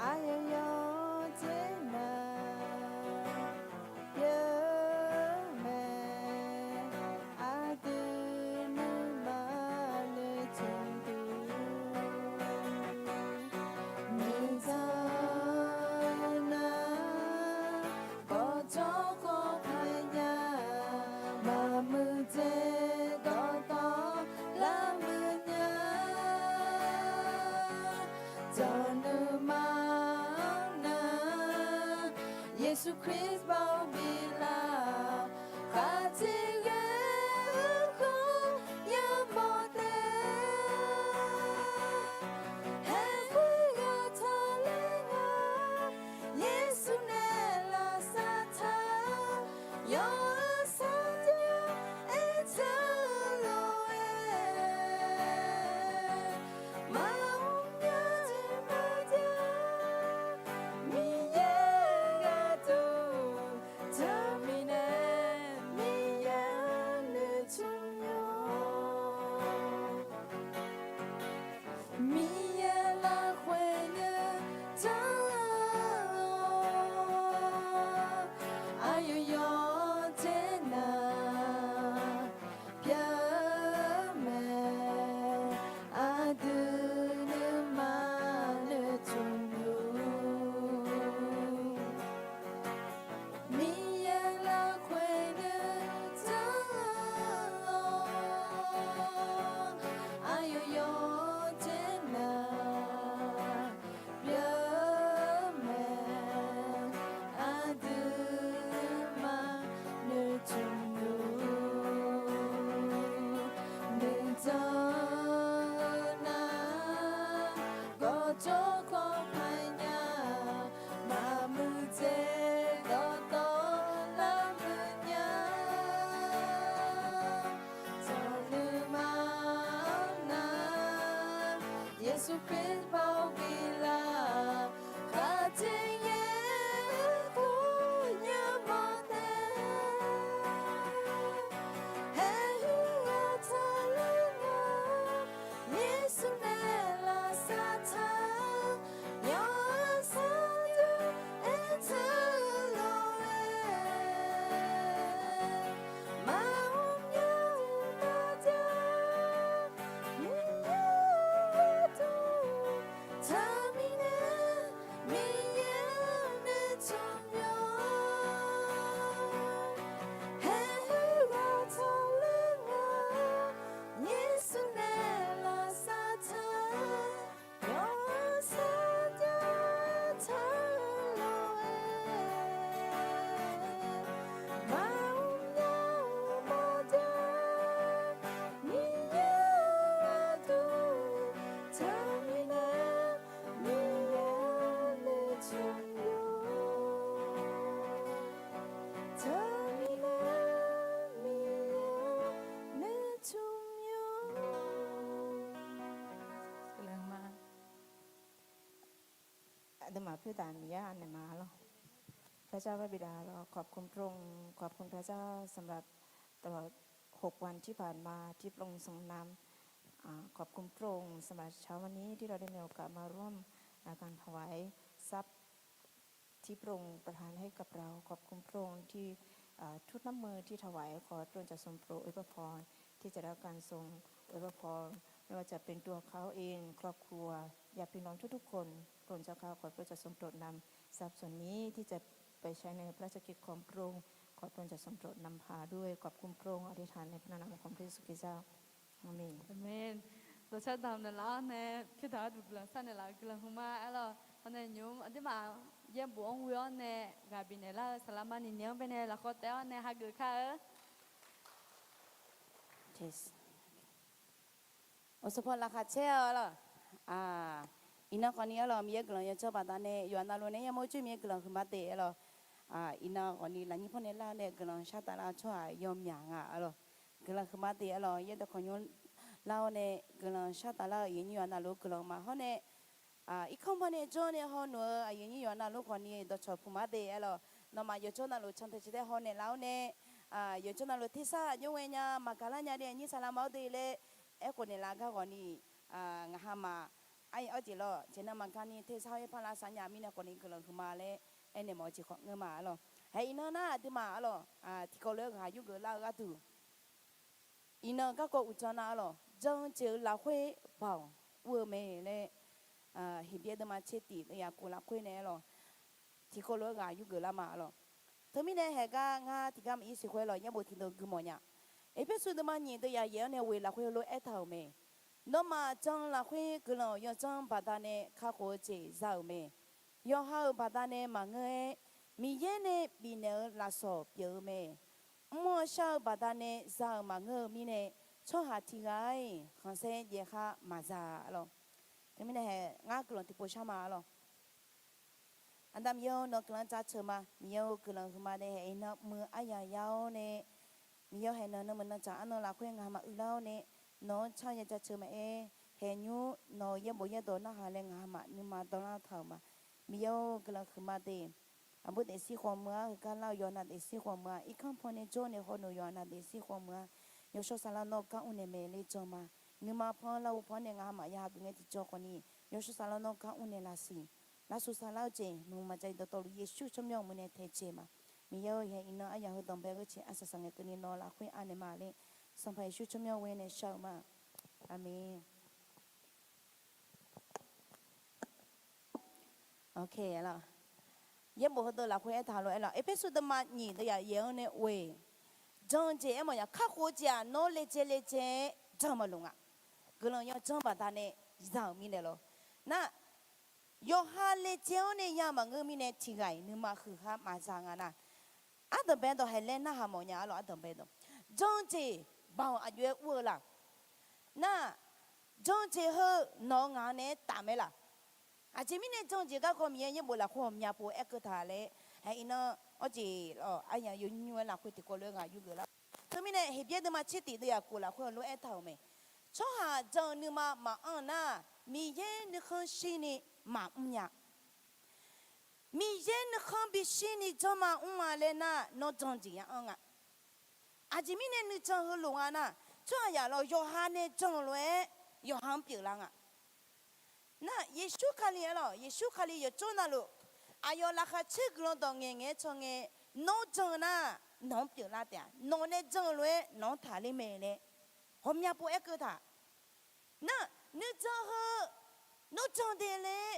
Aqyawf yawqjeq nar pyeuf mae, aqdui nuima noeqtmq luf. Nuijan nar gawqjawq khawf kanya, maqmuiq jeq dawqtawvluf lar muiq nya. Jawq nuima-anr nar Yeqsur Kali baoq biflaf, khaqdzerzaq ghae-eu khawf yamawr taef. Haeq khoerghaq taqler nga, Yeqsur nae lavsav taq-awr yawqha sar jir-awr Yeqsur Kali baoq biflaf, khaqdzerzaq-eu khawf nya mawf taef. Haeq heughaq taqler nga, Yeqsur naeqlaf saqtaq, yawqha saqdeuq aertaq lof-aer, maqmr nya-eu maqjav, Miqyaer-euq gharduq taqmiq nae, Miqyaer-anr nae tsawrmyanr. Haeq heughaq taqler nga, Yeqsur naeqlaf saqtaq, yawqha saqdeuq aertaq lof-aer, maqmr nya-eu maqjav, Miqyaer-euq gharduq taqmiq nae, Miqyaer-anr nae tsawrmyanr. Taqmiq nae, Miqyaer-anr nae tsawrmyanr. Aqduimaf pyur taq Miqyaer anaeq ma lor. พระเจ้า พระบิดา เราขอบคุณพระองค์ ขอบคุณพระเจ้าสำหรับตลอดหกวันที่ผ่านมาที่พระองค์ทรงนำ อ่า ขอบคุณพระองค์สำหรับเช้าวันนี้ที่เราได้มีโอกาสมาร่วม อ่า การถวายทรัพย์ที่พระองค์ประทานให้กับเรา ขอบคุณพระองค์ที่ อ่า ทุกน้ำมือที่ถวาย ขอพระองค์จะทรงโปรดอวยพร ที่จะได้รับการทรงอวยพร ไม่ว่าจะเป็นตัวเขาเอง ครอบครัว ญาติพี่น้องทุกๆคน พระองค์เจ้าข้า ขอพระองค์จะทรงโปรดนำทรัพย์ส่วนนี้ที่จะไปใช้ในพระราชกิจของพระองค์ ขอพระองค์จะทรงโปรดนำพาด้วย ขอบคุณพระองค์ อธิษฐานในพระนามของพระเยซูคริสต์เจ้า อาเมน อาเมน Dawqcar damq naeqlaf-awr nae pyur taq gharduq guiqlanq shar naeqlaf-eu guiqlanq huiqma aerlawq. Hawr nae nymq-mr aqduimaf yaerbof-anr ghoe-awr nae ghaq bifnaeq lar-eu saqlaqma nyiq nyiq-anr bae nae lafkhawf taef-awr nae hageuf kar-eu. Awq, sanqpaq laqkhaq caer-awq lawq. Iqnan khawfni aerlawq, Miqyaer guiqlanq yawdzanr baqdanae yawqha navluf nae yamawr coer Miqyaer guiqlanq huiqma taef aerlawq. Iqnan khawfni lafnyir pawr nae lar-awr nae guiqlanq shar taf lar-eu tsawrhaq yawmyaq nga aerlawq. Guiqlanq huiqma taef aerlawq, yaerdawq khawqnymr lar-awr nae guiqlanq shar taf lar-eu aqyuif aqnyir yawqha navluf guiqlanq maqhaw nae irkanr pawr nae jawr nae haw noeq-eu aqyuif aqnyir yawqha navluf khawfni dawqcawq puq ma taef aerlawq. Nawmaf yawqjawr navluf can tae ciq tae haw naeqlaf-awr nae, yawqjawr navluf tersar aqjox ghae nya maqgaq lar nya de aqnyir saqlaqma-awr de laer aerkhof naeqlaf gar khawfni, ngaq ha maf, arjeq lawr jeq nan maqgaq ni tersar-awr yaerpar lavsav nya mirnae khawfni guiqlanq huiqma laer aernaeq mawf-eu jeq khawf ngeur ma aerlawq. Haeq iqnan nar aqduimaf aerlawq, tiqkawv lof-aer ghaq yurgeuf lar-eu gharduq iqnan garkawv uqdzan nar aerlawq, jan-eu jeq-euq lafkhoer baoq ur-eu mae laer, Heqbyaer deuvma tser tiq deuvyaq kof lafkhoer nae aerlawq, tiqkawv lof-aer ghaq yurgeuf lar ma aerlawq. Teumirnae haeq gar ngar tiqgar maqir siq khoer lawq, yaerbof tiqdeuq gui mawf nya. Erpersu deuvma nyiq deuvyaq yaeq-anr nae ghoeq lafkhoer heulof-aer aertaq-euq mae. Nawmaf jan-eu lafkhoer guiqlanq yawdzanr baqdanae kakhof-eu jeq za-euq mae. Yawqha-euq baqdanae maqngeur-aer, Miqyaer nae bifnaeq-eu lafsawq pyeuf-eu mae. Mr-awr shar-eu baqdanae za-euq maqngeur-eu mirnae, tsawrhaq tiq ghaq-iq khanqsaer jaev khar maqza lawq. Teumirnae haeq ngar guiqlanq tiqpov shar ma lawq. Aqda Miqyaer-or, nawq-eu guiqlanq jaceuq ma. Miqyaer-or, guiqlanq huiqma nae haeq iqnan muiq aryaq yar-awr nae, Miqyaer-or, haeq nan nanmeuq nantsaq arnan lafkhoer ngaq ha maquiq lar-awr nae, nawq-anr tsar ya jaceuq maqaer, haeq nymr nawq-euq yaerbof yaerdawq narhaq laer ngaq ha maf nuima dawrlar taq-euq ma. Miqyaer-or, guiqlanq huiqma de. Aqbur daefzir khawf meuq-ar, heugar lar-eu yawqha nav daefzir khawf meuq-a, irkanr pawnae jawr nae hawnoeq yawqha nav daefzir khawf meuq-a, yawshawr saflar nawr gar mrnaeq mae laer jan ma. Nuima pan lar-eu pawnae ngaq ha maf ya hageuf ngae tiqjawr khawfni, yawshawr saflar nawr gar mrnaeq laf siq. Lavsuf saflar-eu jeq mqmaq maqjav-iq dawqtawvluf Yeqsur tsawrmyanr-eu meuq nae taejae ma. Miqyaer-or, haeq iqnan aryaq heudawq bae ghae cae arsaq saq ngae keuvni nawq-eu lafkhoer anaeq ma laer, Sanqpaq Yeqsur tsawrmyanr ghoer nae shar-eu ma. Aqmeq. Yaerbof heudeuq lafkhoer aertaq lof-aer lawq, Erpersu deuvma nyiq deuvyaq yaeq-anr nae ghoe, jan-eu jeq aermawf yaq kakhof-eu jeq-aq nawr laejae laejae-aer jan maqloq nga. Guiqlanq yawdzanr baqdanae za-euq mirnae lawq. Nar, yawqha laejae-anr nae ya maqngeur mirnae tiq ghaq-iq nuima huiq khar maqza nga nar, ardanqbae dawq haeq laer narhaq mawf nya-ar lawq, ardanqbae dawq jan-eu jeq baoq aqjox-aer ur-eu la. Nar, jan-eu jeq heu nawq-eu ngaq-anr naeq-aer taf mae laq. Aqjeq mirnae jan-eu jeq garkawv Miqyaer yaerbof lafkhoer ghawqmya pov-aer aerkeuv taq laer, haeq iqnan awr jeq lawq, aryaq yawnymr-aer lafkhoer tiqkawv lof-aer ghaq yurgeuf lar. Teumirnae Heqbyaer deuvma tser tiq deuvyaq kof lafkhoer lof-aer aertaq-euq mae. Tsawrhaq jan-eu nuima maqanr nar, Miqyaer nuikhanr shirni maqmr nya. Miqyaer nuikhanr bishirni janrma mr-a laer nar, nawr jan-eu jeq ya anr nga. Aqjeq mirnae nuijan heulof nga nar, tsawrhaqzaq lawr yawqha nae jan-eu lof-aer yawqha-anr pyeuflar nga. Nar Yeqsur Kali-a lawr, Yeqsur Kali yawqjawr navluf, aqyawf laqkhaq caer guiqlanq dawq ngaeqngaeq-aer caw ngae, nawr jan-eu nar, nawq-anr pyeuflar taef-a. Nawq nae jan-eu lof-aer nawq-anr taqler mae laer ghawqmya pov-aer keuv taq. Nar nuijan heu, nawr jan de laer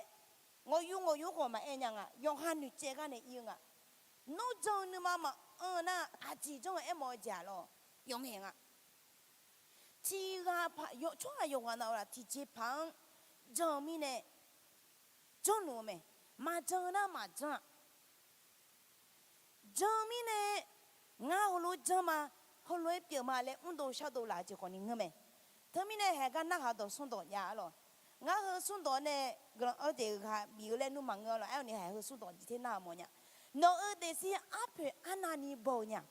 ngawqyuf ngawqyuf khawf maqaer nya nga. Yawqha noeqtsaev gar nae ir-eu nga. Nawr jan-eu nuima maqanr-eu nar, aqjeq janr-eu aermawf-eu jeq-aq lawr, yawf ngaeq nga. Tiqghaq paq, tsawrhaq yawqghaq nav-eu laf tiqjeqpaq-anr jan-eu mirnae janrluf-eu mae. Maqjan-eu nar maqjanr-a. Jan-eu mirnae ngar heulof-aer janr ma, heulof-aer pyeuf ma laer mrdov shardov laf-eu jeq khawfni ngeur mae. Teumirnae haeqgar narhaq dawq smrdawq jav-a lawr. Ngar heu smrdawq nae guiqlanq-anr jeq ghaq bif-eu laer nmr maqngeur-a lawr. Aerkhawfni haeq heu smrdawq jeq ter nar mawf nya. Nawq-euq daefzir arpoeq arnavni baw-eu nya.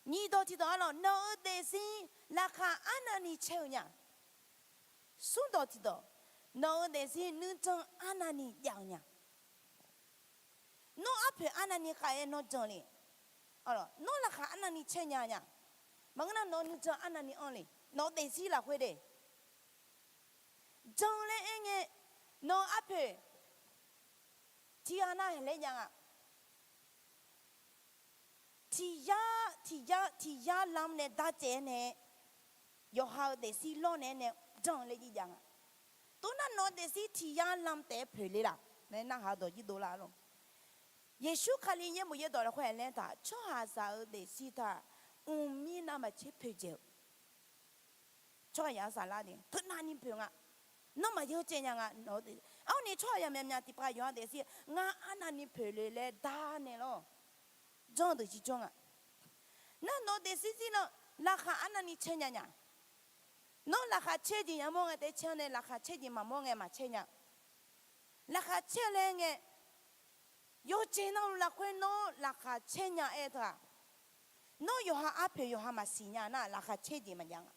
Nyiq dawq tiqdawq-a lawr, nawq-euq daefzir laqkhaq arnavni caer-eu nya. Smrdawq tiqdawq, nawq-euq daefzir nuijan arnavni jav-eu nya. Nawr arpoeq arnavni khav-aer nawr jan le. Nawr laqkhaq arnavni caer nya nya. Maqngeur nar nawq nuijan arnavni anr le. Nawq-euq daefzir lafkhoer de jan laer aer ngae, nawq-euq arpoeq tiqghaq nav haeqlaer jav nga. Tiq yar tiq yar tiq yar lam nae darcaev-aer nae, yawqha-euq daefzir lawrnaeq-aer nae janr laer jirjav nga. Tov nar nawq-eu daefzir tiq yar lam taef-aer poeq le laf laer narhaq dawq jirdov lar lawr. Yeqsur Kali yaerbof yaerdawq lafkhoer aertaq, tsawrhaqzaq-euq daefzir taq mqmir navmaqtser poeqdzaeq-eu tsawrhaqzaq-anr saflar de teunavni poeq nga. Nawr maqyeur caev nya nga. Arni tsawrhaqzaq myaqmyaq tiqpav yawqha daefzir ngar arnavni poeq le laer dar nae lawr, janr deuq jirjanr nga. Nar nawq-eu daefzir zir nan laqkhaq arnavni caer nya nya. Nawr laqkhaq caer jeq yamawr ngae taef-aer caer-anr nae, laqkhaq caer jeq maqmawr ngae maqcaer nya. Laqkhaq caer laer ngae, yawqjeq navluf lafkhoer nawr laqkhaq caer nya-aer teu-aq, nawr yawqha arpoeq yawqha maqsiq nya nar, laqkhaq caer jeq maqjav nga.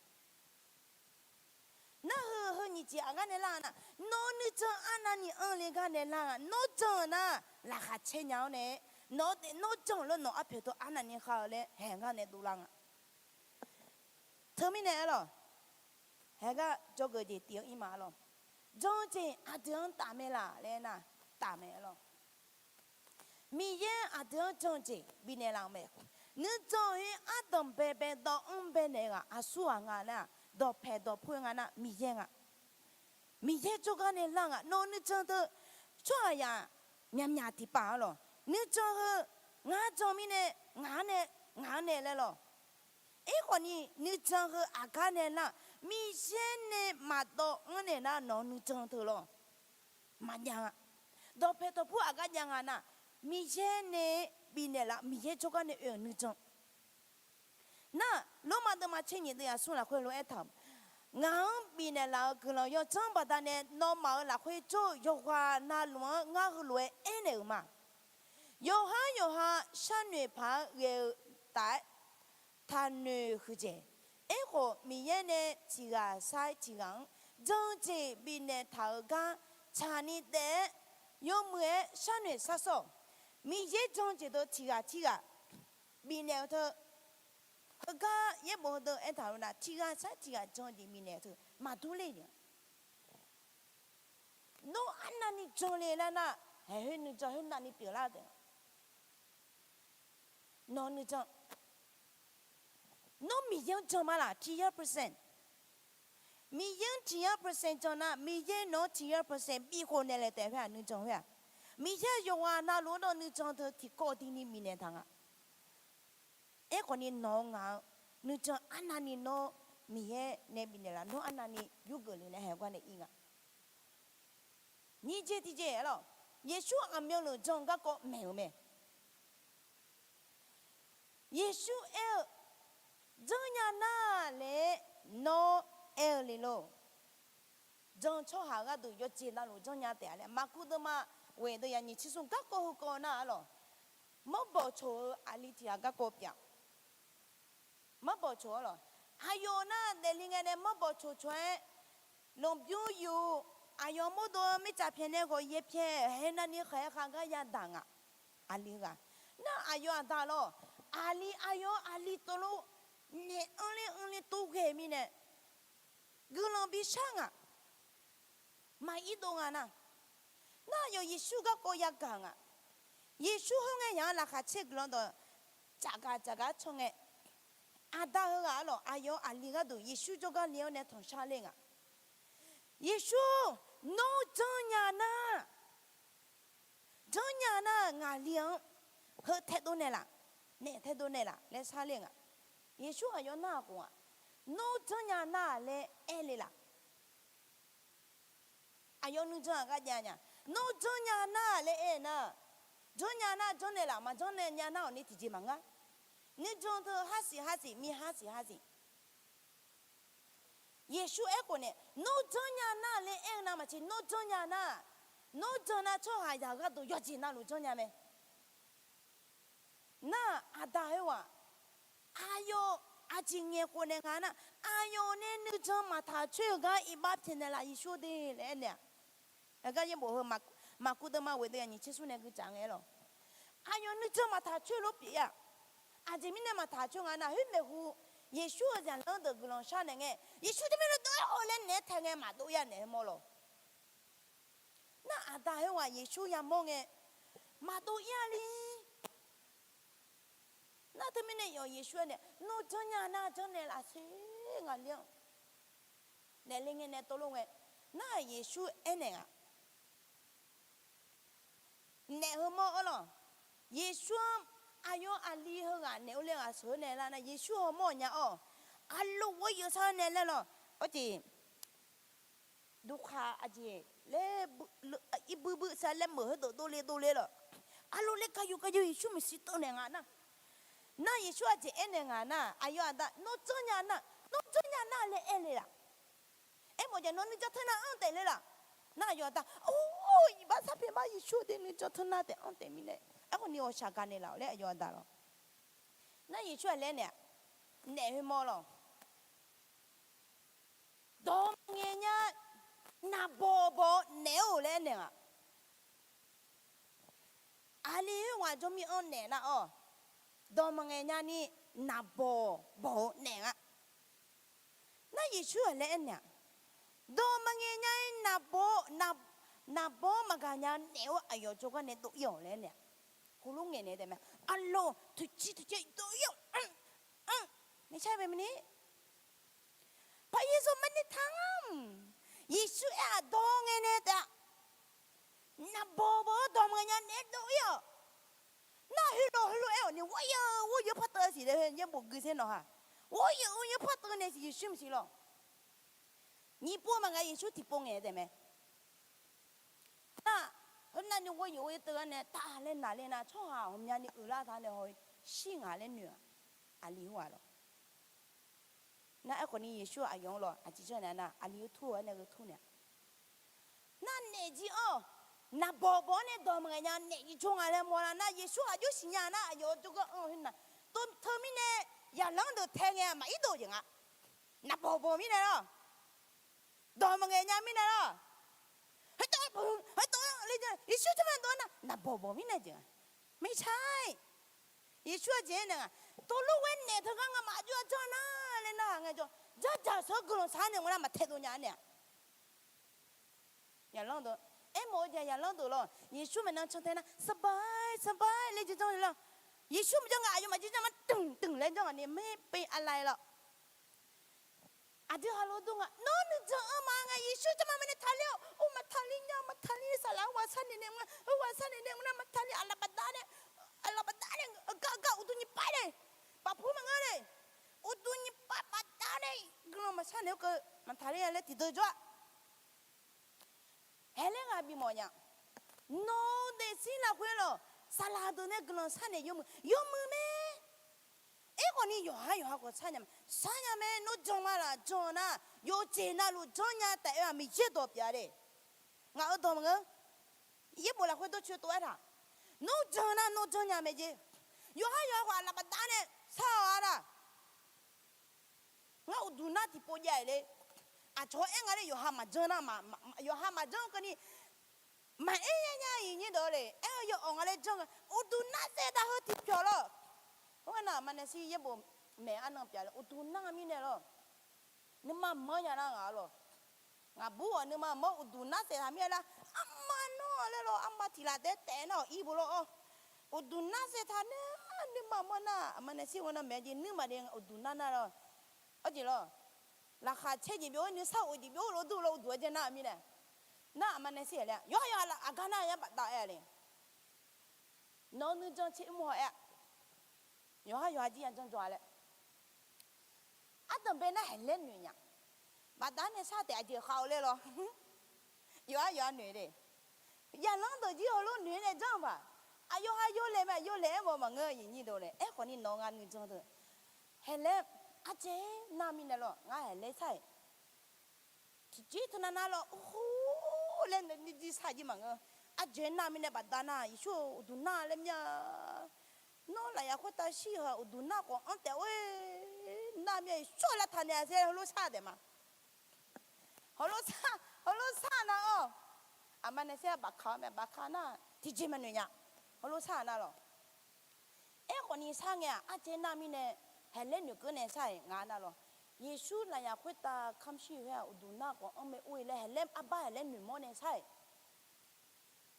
Nar heu heu nyiq jeq aqgar nae lar-eu nar, nawr nuijan arnavni anr le gar nae lar nga. Nawr jan-eu nar, laqkhaq caer nya-awr nae, nawq-eu daef nawr jan-eu lor, nawq arpoeq teu arnavni khav-eu laer haeq gar nae dovlar nga. Teumirnae aer lawr, haeq gar jawrgeuf jeq tif-anr ir ma lawr. Jan-eu jeq aqdui-anr taf mae laf laer nar, taf mae aer lawr. Miqyaer aqdui-anr jan-eu jeq bifnaeq laf-euq mae. Nuijan-eu khoer ardanq baebae dawv-anr baenaeq ghaq aqsur ghaq nga nar, dawqpaeq dawqpur-eu nga nar Miqyaer nga. Miqyaer jawrgar nae lar nga. Nawq-eu nuijan teu tsawrhaqzaq myaqmyaq tiqpav-a lawr, nuijan heu ngar jan mirnae, ngaq-anr nae, ngaq-anr nae laer lawr. Aerkhawfni nuijan heu aqgar nae nar, Miqyaer nae maqdawv-anr naeq nar nawq-eu nuijan teu lawr maqjav nga. Dawqpaeq dawqpur aqgar jav nga nar, Miqyaer nae bifnaeq laf, Miqyaer jawrgar nae oe-euq nuijan. Nar, Lormav deuvma tser nyiq deuv yaq smr lafkhoer lof-aer taq-euq, ngaq-anr bifnaeq laf-euq guiqlanq yawdzanr baqdanae nawmaf-euq lafkhoer jawr-eu yawqghaq navluf-anr ngar heulof-aer aernaeq-euq ma. Yawqhar yawqha sharnoeq paq-aer ghae-eu taf-aer taqnoeq huiqdzaeq. Aerkhawf, Miqyaer nae tiq ghaq sar-aer tiq ghaq-anr jan-eu jeq bifnaeq taq-euq gar tsaqni daef-aer, yawmuiq-aer sharnoeq sharsawr-awq. Miqyaer jan-eu jeq deuq tiq ghaq tirghaq bifnaeq-eu teu, heugar yaerbof heudeuq aertaq-eu nar, tiq ghaq sar-aer tiq ghaq jan-eu jeq bifnaeq-eu teu maqdur ler-euq. Nawr arnavni jan le laer nar, haeq khoer nuijan khoer navni pyeuflar taef. Nawq-eu nuijan, nawr Miqyaer-anr jan ma laf, tiq yar percent. Miqyaer-anr tiq yar percent jan nar, Miqyaer nawq-anr tiq yar percent bikhof naeqlaeq taef khoer-aq nuijan khoer-aq, Miqyaer yawqghaq navluf-anr nawr nuijan teu tiqkawv dini bifnaeq taq nga. Aerkhawfni nawq-eu ngaq-eu nuijan arnavni nawr Miqyaer nae bifnaeq laf, nawr arnavni yurgeuf le laer haeq gar nae ir nga. Nyiq jeq tiqjeq-a lawr, Yeqsur aqmyanluf jan-eu garkawv maeq-euq mae. Yeqsur aer-eu, janrnya nar laer nawr aer-eu le lor. Jan-eu tsawrhaq gharduq yawqjeq navluf janrnya taef-a laer Maqkuv deuvma ghoeq deuv yaq nyiq tser smr garkawv heukawv nar-a lawr, mawrbawq coq-eu aqli tiq ghaq garkawv pyeuf-a. Mawrbawq coq-a lawr, aqyawf nar daefle ngae nae mawrbawq coq coq-aer Lanqbymr yuf, aqyawf mawrdo mirtsaq pyaeqnaeq ghawq yaer pyaeq, haeq navni khaeq-aer khav gar yadaq nga. Aqli ghaq. Nar aqyawf aqda lawr, aqli aqyawf aqli tov lof naeq anrler anrler tov ghae mirnae guiqlanq bishar nga. Maqir dov nga nar, nar aqyawf Yeqsur garkawv yagaq nga. Yeqsur khoerngae yaq-anr laqkhaq caer guiqlanq dawq tsafgaq tsafgaq-aer caw ngae, aqda heughaq arlawq aqyawf aqli gharduq Yeqsur jawrgar le-awr nae tanqshar ler nga. Yeqsur, nawr janrnya nar, janrnya nar ngaqli-anr heu taedov naeqlaf, naeq taedov naeqlaf laer shar ler nga. Yeqsur aqyawf nar-aq khof nga, nawr janrnya nar laer aer le laf. Aqyawf nuijan-aq gar jav nya. Nawr janrnya nar laer aer nar, janrnya nar janrnaeq laf, maqjanr nae nya nar-awq ni tiqjeq maqngeur. Nuijan teu harsiq harsiq, mi harsiq harsiq. Yeqsur aerkhof nae, nawr janrnya nar laer aer-eu navmaqtser, nawr janrnya nar, nawr jan nar tsawrhaqzaq gharduq yawqjeq navluf janrnya mae. Nar-aq aqda khoerghaq, aqyawf aqjeq ngaeq khof naeq nga nar, aqyawf nae nuijan maqtaq coer-eu gar iqbax pyaeqnaeq laf Yeqsur de laer aernaeq-aq. Aqgar yaerbof heu maqkuv deuvma ghoeq deuv-aq nyiq tser smr nae guitsaf ngae aer lawq. Aqyawf nuijan maqtaq coer lof pyeuf-a. Aqjeq mirnae maqtaq coer nga nar, khoermaeq hu Yeqsur-euq zaqlanr deuq guiqlanq sharnaeq ngae, Yeqsur jawrmaer lof dov-aer-awq laer naeq-aer tae ngae maqdov-ir-a naeq-aer mawr lawq. Nar aqda khoerghaq Yeqsur yamawr ngae, maqdov-ir-a li. Nar teumirnae yawf Yeqsur-anr nae, nawr janrnya nar janrnaeq laf sher ngaqli-anr naeq le ngae nae tov lof ngae, nar-aq Yeqsur aernaeq nga. Naef heu mawr-awr lawq, Yeqsur-anr aqyawf aqli heughaq naef-eu le ghaq sheuq-eu nae lar nar, Yeqsur hawmawr-euq nya-awr, aqlof ghoeryuf sar-eu nae laer lawq. Arjeq duqkhaq aqjeq laer, irbuir buir sar laer meuq heudeuq dovle dovle lawq. Aqlof laer gaqyuf gaqyuf Yeqsur maeqshi teuvnaeq nga nar, nar Yeqsur aqjeq aernaeq nga nar, aqyawf aqda nawr janrnya nar, nawr janrnya nar laer aer le laf. Aermawf jaeq nawr nuijan teunav anr taef le laf. Nar aqyawf aqda, or, iqbax sar pyaeq ma Yeqsur de nuijan teunav taef anr taef mirnae, aerkhawf ni ghawqshaq gaqnaeq laf-awq laer aqyawf aqda lawq. Nar Yeqsur-aq laer naeq-aq, naef khoermawr lawq. Dawq maqngaeq nya, naqbawq bawq-eu naeq-or laer aernaeq nga. Aqli khoerghaq jawrmir-anr naeq nar-awq, dawq maqngaeq nya ni naqbawq bawq-eu naeq nga. Nar Yeqsur-aq laer aernaeq-aq, dawq maqngaeq nya-ir naqbawq, naqbawq-anr maqgaq nya naeq-or aqyawf jawrgar nae dov-ir-awq laer aernaeq-aq, heulof ngaeqnaeq taef mae. Aqlof toeqciv toeqciv dov-ir-awq. Maeqshar bae maqni, paqyeqzaq maqni taq-anr, Yeqsur aer-aq dawq ngaeq nae taef-a. Naqbawq bawq-eu dawq maqngaeq nya naeq-aer dov-ir-awq. Nar heulof heulof aer-awq ni, ghoeryuf ghoeryuf par teuv siq laer yaerbof gui ser nawq ha. Ghoeryuf ghoeryuf par teuv nae siq Yeqsur maqsiq lawq. Nyiq pov maqngae Yeqsur tiqpov ngaeq taef mae. Nar, heunav ni ghoeryuf ghoeryuf teuv-aer nae taq laer naqler nar, tsawrhaq ghawqmyani uiqlar taq nae haw-ir shir ngaq laer noeq-aq, aqli khoerghaq lawq. Nar aerkhawf ni Yeqsur aqyawf-anr lawq aqjeq janr naeq nar, aqli-eu tur-eu aer nae gheu tur naeq-a. Nar naef jir-anr, naqbawq bawq-anr nae dawq maqngaeq nya naef jir jawr nga laer mawrlar nar, Yeqsur aqjox siqnya nar aqyawf-eu jawrgar anr khoer nar, teumirnae zaqlanr deuq tae ngae maqir dov-eu jeq nga. Naqbawq bawq mirnae lawr, dawq maqngaeq nya mirnae lawr, heudawq, heudawq le, Yeqsur jawrma dov-aer nar naqbawq bawq mirnae jeq nga. Maeqshar-ir, Yeqsur aqjeq aernaeq nga, tov lof ghae naef teugar ngamaf aqjox-aer janr nar laer narhaq ngaejawr, jardzaq sheuq-eu guiqlanq shar naeq mawrlar maqtaedov nya-a naeq-a. Zaqlanr deuq, aermawf-eu jeq zaqlanr deuq lawr, Yeqsur maeqnan cantae nar สบาย สบาย laer janr janr-eu lawr. Yeqsur maqjanr ngaq aqyawfmaf janr janr ma, dmq dmq laer janr ngaq ni ไม่เป็นอะไร lawr. Aqdui halof dur nga, nawr nuijan-anr ma ngae Yeqsur jawrma maeqnaeq taqler-awq. Or maqtaqler nya, maqtaqler saqlaq-anr ghaq sharnaeq naeq mr-a, ghaq sharnaeq naeq mr-a maqtaqler, aqlaf bafdav nae, aqlaf bafdav nae, gar gar uqduq nyiq pav nae, bafpu maqngeur le, uqduq nyiq pav bafdav nae, guiqlanq maqshar naeq-awr keuv maqtaqler-a laer tiqdeuq jawr-a. Haeq laer ghaq bimawf nya. Nawq-eu daefzir lafkhoer lawq, saqlaq deuq nae guiqlanq sharnaeq yawmuiq yawmuiq mae. Aerkhawf ni yawqhar yawqha khawf sharnya ma, sharnya mae. Nawr jan ma laf jan nar, yawqjeq navluf janrnya taef-aer-aq Miqyaer dawq pyeuf-a le. Ngaq-euq dawq maqngeur. Yaerbof lafkhoer dawrcoeni tov-aer taq, nawr jan nar nawr janrnya mae jeq. Yawqhar yawqha khawf aqlaf bafdav nae shar-awq-a laq. Ngar uqduq nar tiqpov jav-iq le. Aqcawq-aer nga laer yawqha maqjanr nar, yawqha maqjanr keuvni maqaer nya nya iq nyir deuq le. Aer-eu yawawq nga laer janr-eu uqduq nar saev taq heu tiqpyawq lawr. Khoernar aqma nae shir yaerbof maeq arnan pyeuf-a laer uqduq nar mirnae lawr. Nuima manr nya nar ngaq-a lawr. Ngaqbur-aq nuima manr uqduq nar saev taq mir-a lar. Arma nawr laer lawr, arma tiq laf taef-aer taef nar-awq ir bo lawr-awr. Uqduq nar saev taq nae nuima manr nar aqma nae shir-eu nar maeq-a jeq nuirma de uqduq nar nar lawr. Arjeq lawr. Laqkhaq caer jeq byov-aer nuisar of jeq byov-aer lof dur lawr uqduq-aer jaer nar-eu mirnae. Nar aqma nae shir-a laer yawqhar yawqha aqgar nar-eu yar bafdav-aer-a le. Nawq-eu nuijan tser mr haw-aer-a. Yawqhar yawqha jir ya janr jawr-a laer. Ardanqbae nar haeqlaer noeq nya. Bafdav nae shar taef aqjeq khav-eu laer lawr. Yawqhar yawqha noeq de. Yaqlanr deuq jir heulof noeq-aer nae janr-eu paq. Aqyawf ha yawlaeq mae, yawlaeq-aer mawf maqngeur-eu aqnyir deuq laer. Aerkhawf ni nawq-eu nga nuijan deuq haeqlaer aqjeq nar mirnae lawr, ngar haeqlaer shar-iq tiqjeq teunav nar lawr, or laer nae nijir shar jir maqngeur. Aqjeq nar mirnae bafdav nar Yeqsur-eu uqduq nar laer mir-a. Nawr lafyaq khoertav shir heu-aq uqduq nar khawf anr taef-aer nar mir-a. Yeqsur-eu lavtaq naeq-a saer heulof shar taef ma. Heulof shar, heulof shar nar-awr, aqma nae saer bafka-awr mae, bafka nar tiqjeq maqnoeq nya. Heulof shar nar lawr. Aerkhawf ni shar ngae-aq aqjeq nar mirnae haeqlaer noeqkeuv nae shar-iq nga nar lawr. Yeqsur lafyaq khoertav kamq shir khoer-aq uqduq nar khawf anr mae or-ir laer haeqlaer arbar haeqlaer noeqmawr nae shar-iq.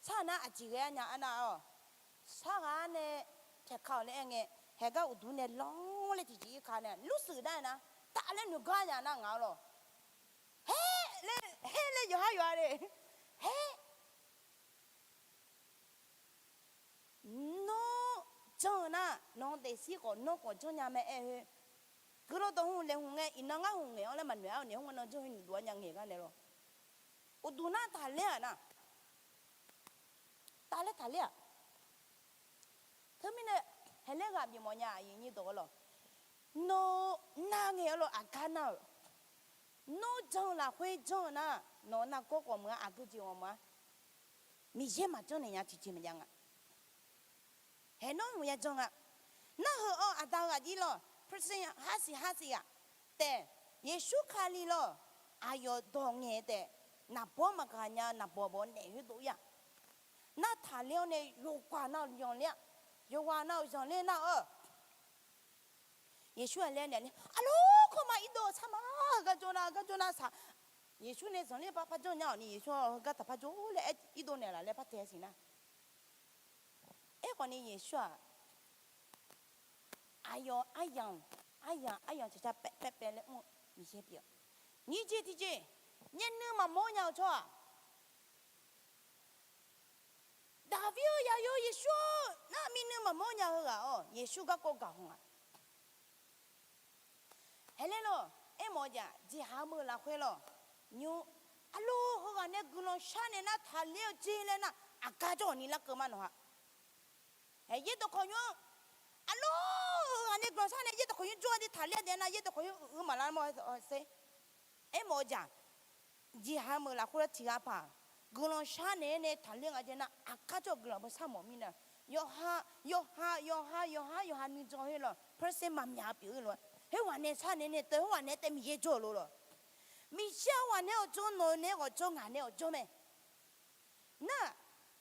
Shar nar aqjeq ghae-a nya arnar-awr, shar ghaq-ar nae taeqka-awq laer aer ngae, haeqgar uqduq nae lanr laer tiqjeq-ir ka nae lur shuif nar-aer nar, taf laer noeqgar nya nar ngaq-awr lawr. Haer laer, haer laer yawqhar yawqha le. Haer Nawr janr-eu nar, nawq-eu daefzir khawf nawr khawf janrnya mae aer-eu. Guiqlanq dawq hmq laeqhmq ngae, iqnan ngar hmq ngaeq-anr laer maqnoeq-ar-eu naeq-aer, khoernar janr-eu nuiduq-ar nya ngaeq gar naeq lawr. Uqduq nar taqler-aq nar, taqler taqler-aq. Teumirnae haeqlaer ghaq bifmawf nya aqyuif nyir dawq-ar lawr. Nawr nar ngaeq-ar lawr aqgar nar-euq. Nawr jan-eu lafkhoer janr-eu nar, nawq-eu nargawr ghawqmeuq-ar aqgeujeq ghawqmeuq-ar Miqyaer maqjanr naeq nya tiqjeq maqjav nga. Haeq nawr hmq ya jan nga. Narheuq-awr aqda-eu ghaq jir lawr, person harsiq harsiq ghaq taef, Yeqsur Kali lawr, aqyawf dawq ngaeq taef, naqbawr maqgaq nya-eu naqbawq bawq naef khoerdov-ir-aq. Nar taqler-awr nae yawqghaq nav-euq zanqler-a, yawqghaq nav-euq zanqler nar-awr Yeqsur-aq laer naeq ni, aqlof kawrma irdov-eu sar ma, heugar jawr nar, heugar jawr nar saq. Yeqsur nae zanqler par par janr nya-awq ni, Yeqsur-aq heugar taq par jawr laer aer irdov naeq laf laer par tae siq nar. Aerkhawf ni Yeqsur-aq, aqyawf aryamq, aryamq aryamq caqca paev paev paev laer mr-eu Miqyaer pyeuf-a. Nyiq jeq tiqjeq, myavnuiv maqmawr nya-eu tsawrhaq Daqbir-eu yaqyo Yeqsur-or, nar myavnuiv maqmawr nya heughaq-awr Yeqsur garkawv gaq haw nga. Haeqlaer lawr, aermawf-eu jeq-aq jeqhaq-eu meuq lafkhoer lawr, nymr, aqlof heughaq nae guiqlanq shar nae nar taqler-eu jeq laer nar, aqgar jawr-awq ni larkeuv ma nawq-a. Haeq yaerdawq khawqnymr-anr, aqlof heughaq nae guiqlanq shar nae yaerdawq khawqnymr jawr-a de taqler-a de nar yaerdawq khawqnymr uiq uiq maqlar mawr-a ser. Aermawf-eu jeq-aq, jeqhaq-eu meuq lafkhoer lar tiq ghaq paq guiqlanq shar naeq-aer nae taqler nga jae nar, aqgar jawr-eu guiqlanq beushar mawf mirnae, yawqha, yawqha, yawqha, yawqha, yawqha nuijan khoer lawr, person maqmyaq-eu pyeuf-eu lof-aer, khoerghaq nae shar naeq-aer nae teu, khoerghaq naeq-aer tae Miqyaer jawr-eu lof lawr. Miqyaer-aq, khoerghaq nae-awq jawr, nawq-eu nae-aer khawf jawr, ngaq nae-awq jawr mae. Nar,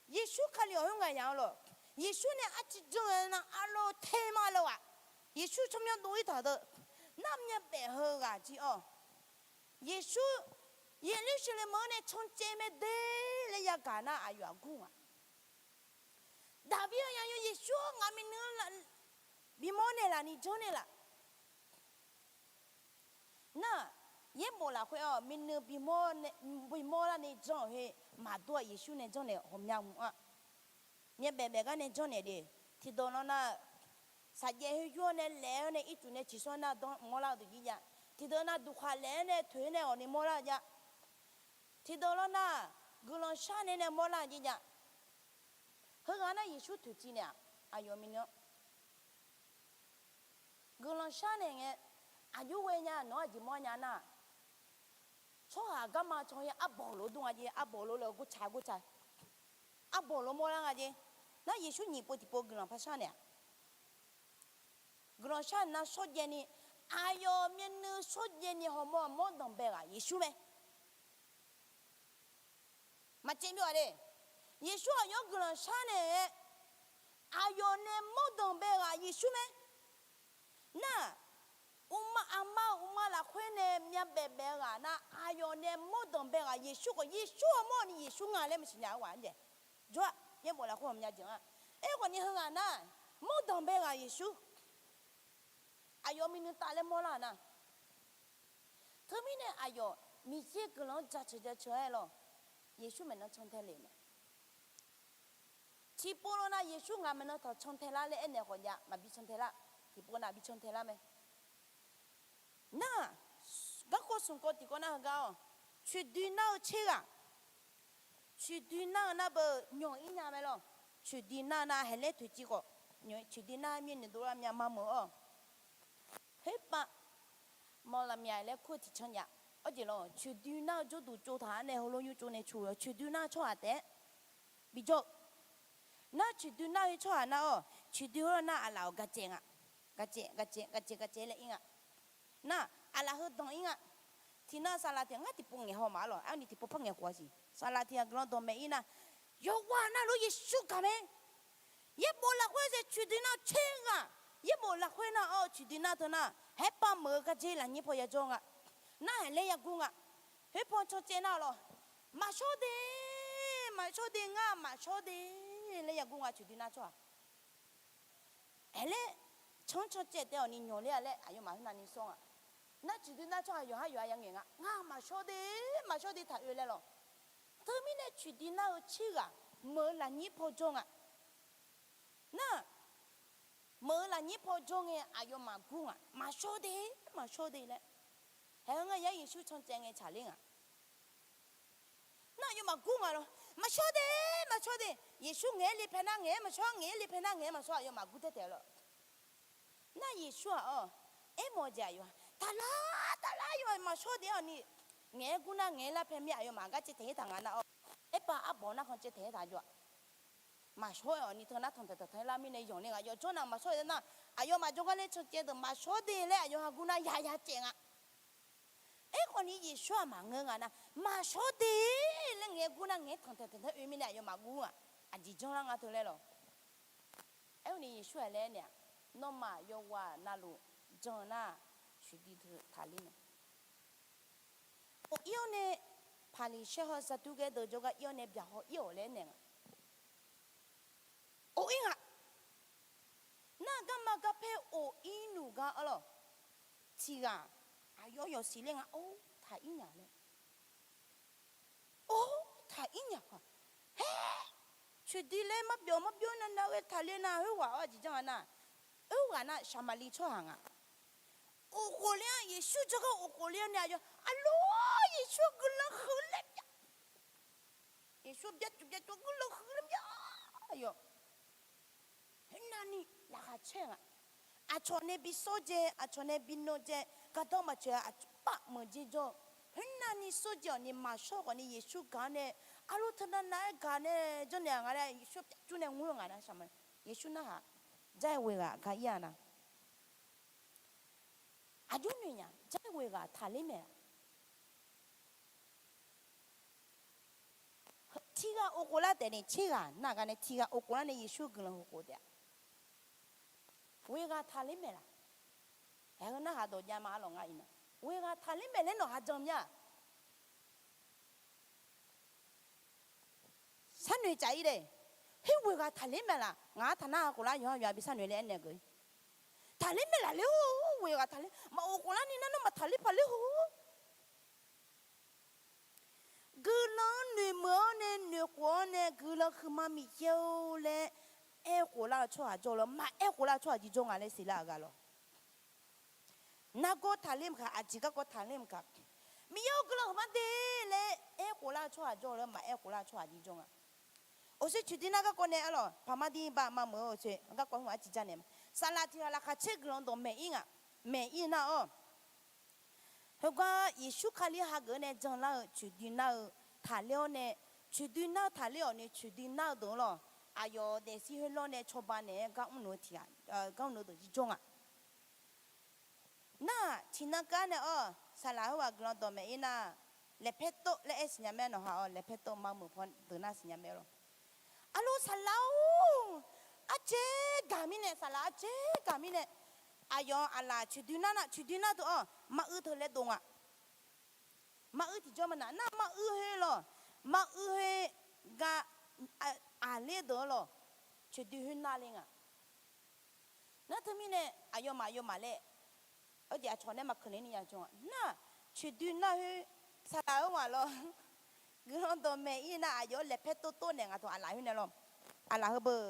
Yeqsur Kali-awq khoer ngaq yaq-awr lawr, Yeqsur nae arciv janr-eu nar, aqlof tae ma lawr-aq, Yeqsur tsawrmyanr dov-ir taq deuq, nar myavbaef heughaq jir-awr, Yeqsur, Yeqlursaqlaeq meuq-anr nae cancaev mae de laer yagaq nar aqyawf-aq gur nga. Daqbir-eu yaqyo Yeqsur-or, ngaq myavnuiv-anr bimawr naeqlaf ni janr naeqlaf. Nar, yaerbof lafkhoer-awr myavnuiv bimawr lar ni janr-euq khoer maqdur-aq Yeqsur nae janrnaeq ghawqmya mq-a. Myavbaef baef gar nae janrnaeq de. Tiqdawq lan nar, saqjaev khoer yur-awr nae laef-awr nae ircuf nae ciqsawr nar danr mawrlar-eu duq jir jav. Tiqdawq nar duqkhaq laef-aer nae toeq-aer nae ghawqni mawrlar-eu jav. Tiqdawq lan nar, guiqlanq shar nae nae mawrlar-eu jir jav. Heughaq nar Yeqsur toeqciv naeq-aq, aqyawf myavnuiv-anr guiqlanq shar naeq ngae, aqjox ghae nya nawq-anr aqjeq mawr nya nar, tsawrhaq garma can-ir arbawq lof dur nga jeq, arbawq lof laer gurca gurca, arbawq lof mawrlar nga jeq. Nar Yeqsur nyiq pov tiqpov guiqlanq par shar naeq-aq, guiqlanq shar nar shawrjaev ni, aqyawf myavnuiv shawrjaev ni hawmawr-aq mawr danqbae ghaq Yeqsur mae. Maqcaev byov-a le. Yeqsur aqyawf-anr guiqlanq sharnaeq-aer, aqyawf nae mawrdanq bae ghaq Yeqsur mae. Nar, uqma aqma uqma lafkhoer nae myavbaef baef-eu ghaq nar, aqyawf nae mawrdanq bae ghaq Yeqsur khawf, Yeqsur-aq mawr-awq ni Yeqsur nga laer maqsiq nya-eu ghaq-anr jae. Jawr-aq, yaerbof lafkhoer ghawqmya jeq nga. Aerkhawf ni heughaq nar, mawrdanq bae ghaq Yeqsur. Aqyawf mi nuitav laer mawrlar-euq nar. Teumirnae aqyawf Miqyaer guiqlanq-anr jaceuq jaceuq-aer lawr, Yeqsur maeqnan cantae lef mae. Tiqpov lawr nar Yeqsur ngaq maeqnan taq cantae lar laer aernaeq khawf jav maqbi cantae lar. Tiqpov nav bi cantae lar mae. Nar, garkawv smq kawv tiqkawv nar heugar-awq, coeqdoi nar-eu tser ghaq, coeqdoi nar-eu nar beu nyanq-ir nya mae lawr. Coeqdoi nar-eu nar haeqlaer toeqciv khawf, coeqdoi nar-eu mir noeqdov lar myav ma meuq-awr, khoerpav mawq laf myav laer kur-eu tiqcanr jav. Awr jeq lawr, coeqdoi nar-eu jawrduq tsov taq-ar nae heulof nymr tsov nae cu coeqdoi nar-eu tsawrhaq taef-aer bijawr-eu. Nar coeqdoi nar-eu tsawrhaq nar-awr, coeqdoi heulof nar aqlaf-awq gaqcaev nga. Gaqcaev gaqcaev gaqcaev gaqcaev laer ir nga. Nar, aqlaf heu danq ir nga. Tiqnan saqlaq tiq ngar tiqpov ngaeq haw ma-ar lawq, arni tiqpov par ngaeq khof-a siq. Saqlaq tiq ghaq guiqlanq dawqmaeq ir nar, yawqghaq navluf Yeqsur gaq mae. Yaerbof lafkhoer zae coeqdoi nar tser ghaq, yaerbof lafkhoer nar-awr coeqdoi nar teu nar, haerpav meuq-eu gardzer lafnyir paw yajawr nga. Nar haeqlaer yagur nga. Khoerpaw cancaev nar-awq lawq, maqshawr de, maqshawr de, ngar maqshawr de laer yagur nga coeqdoi nar tsawrhaq. Aerlaer, canr cancaev taef-awq ni nymq ler-a laer aqyawfmaf khoernav ni sawr nga. Nar coeqdoi nar tsawrhaq yawqhar yawqha yangaeq nga, ngar maqshawr de, maqshawr de taq oe laer lawq. Teumirnae coeqdoi nar-eu tser ghaq meuq-eu lafnyir paw jawr nga. Nar, meuq-eu lafnyir paw jawr ngae aqyawfmaf gur nga, maqshawr de, maqshawr de laer. Haeq-eu ngar yar Yeqsur cancaev ngae tsaqler nga. Nar aqyawfmaf gur nga lawr, maqshawr de, maqshawr de. Yeqsur ngaeq-aer le paenar ngaeq-aer maqshawr, ngaeq-aer le paenar ngaeq-aer maqshawr, aqyawfmaf gur taer taef-a lawr. Nar Yeqsur-aq-awr, aermawf-eu jeq aqyawf-aq, taqlar taqlar, aqyawf maqshawr de-awq ni. Ngaeq-aer gur nar ngaeq-aer lar pae mir aqyawfmaf gar caev taeq-aer taq nga nar-awr, aerpav arbawq nar khanq caev taeq-aer taq jawr-aq. Maqshawr-aer-awq ni teu nar tanq taeq tanq taeq-aer lar mirnae yanq le nga, yawqjawr nav maqshawr-eu nar, aqyawfmaf jawrgar laer cancaev deuq maqshawr de laer aqyawf hagur nar yaya caev nga. Aerkhawf ni Yeqsur-aq maqngeur nga nar, maqshawr de laer ngaeq-aer gur nar ngaeq-aer tanq taeq tanq taeq-aer oe mirnae aqyawfmaf gur nga. Aqjeq janr lar nga teu laer lawq. Aerkhawf ni Yeqsur-aq laer aernaeq-aq, nawmaf yawqghaq navluf jan nar, coeqdoi teu taqler mae. Of ir-awr nae, Paqliqsaer hawr Saqduqgaer deuq jawrgar ir-awr nae byaqhaw ir-awq laer aernaeq nga. Of ir nga. Nar garma garpaer of ir nuq gar-awr lawq, tiq ghaq aqyawf yawf siqler nga, or taq ir nya laer. Or taq ir nya-aq, haer, coeqdoi laer marbyawf marbyawr navnav ghae taqler nar, khoerghaq-awr aqjeq janr nga nar, khoerghaq nar Saqmaqliv tsawrhaq nga. Of khof ler-anr, Yeqsur jawrgar of khof ler-awr nae aqyawf, aqlor, Yeqsur guiqlanq huiq laer byav. Yeqsur byacuf byacuf guiqlanq huiq laer byav. Aqyawf khoernavni laqkhaq caer nga. Aqcawq nae bi sawr dzae, aqcawq nae bi nan dzae, gardanr maqtsoeq-a, aqpav meuq dzer jawr-eu. Khoernavni sawr dzae-awq ni maqshawr khawf ni Yeqsur gaq-anr nae, arlor teunav nav-aer gaq nae janrnaeq-a nga laer Yeqsur pyavcur nae ngoer-eu nga nar, Saqmaqliv Yeqsur narhaq, jar-aer ghoeq ghaq gar ir-a nar. Aqjox noeq nya, jar-aer ghoeq ghaq taqler maeq-a. Tiq ghaq of khof lar taef ni, tser ghaq nar gar nae tiq ghaq of khof lar nae Yeqsur guiqlanq huiq khof taef-a. Ghoeq ghaq taqler maeq laf? Aer, heu narhaq dawq jav ma-ar lawq ngar iqnan. Ghoeq ghaq taqler maeq laer nawq ha jan mya-a? Sharnoeq caf-ir dae. Her ghoeq ghaq taqler maeq laf? Ngaq-anr taqnar-a khof lar yawqha yawqha bi sharnoeq laer aernaeq geuf-ir. Taqler maeq laf ler-or, ghoeq ghaq taqler, maq of khof larni nar nawr maq taqler paq ler-or. Guiqlanq-anr noeqmeuq-awr nae noeqkhof-awr nae guiqlanq huiqma Miqyaer-or laer aer khof lar-eu tsawrhaq jawr-eu lawr, maqaer khof lar-eu tsawrhaq jir jawr nga laer siqlar-euq ghaq lawr. Nargawr taqler maqkaq, aqjeq garkawv taqler maqkaq, Miqyaer-or guiqlanq huiqma de laer aer khof lar-eu tsawrhaq jawr-eu lawr, maqaer khof lar-eu tsawrhaq jir jawr nga. Oqshoe coeqdoi nar garkawv nae-ar lawq, paqma dir bavma meuq-eu oqshoe garkawv hmq-anr tiqjav naeq ma. Saqlaq tiq ghaq laqkhaq caer guiqlanq dawqmaeq ir nga. Maeq ir nar-awr, heugar Yeqsur Kali hageuf-anr nae janlar-eu coeqdoi nar-eu taqler-awr nae, coeqdoi nar-eu taqler-awq ni coeqdoi nar-eu deuq-anr lawq, aqyawf daefzir khoerlawr nae cawba naeq-aer gar mrluf-eu tiq ghaq, gar mrluf-eu deuq jir jawr nga. Nar-aq, tiqnan kar nae-awr, saqlaq khoerghaq guiqlanq dawqmaeq ir nar, Laeqpaer tov laer aer siqnya mae, nawqha-awr laeqpaer tov ma meuq paw deuq nar siqnya mae lawr. Arlawr saqlaq-or, ardzae gaq mirnae, saqlaq ardzae gaq mirnae, aqyawf-anr aqlaf coeqdoi nar nar, coeqdoi nar teu-awr maruiv teu laer dov nga. Maruiv tiqjawr ma naq nar, maruiv khoer lawr, maruiv khoer ga aqler deuq-awr lawr, coeqdoi khoer nar le nga. Nar teumirnae aqyawfmaf aqyawfmaf laer, aqcawq nae maqkeuq naeq ni ya jawr nga nar, coeqdoi nar khoer, saqlaq-eu ghaq lawr, guiqlanq dawqmaeq ir nar aqyawf-anr laeqpaer tov tov naeq nga teu aqlaf khoer nae lawr, aqlaf heu beu,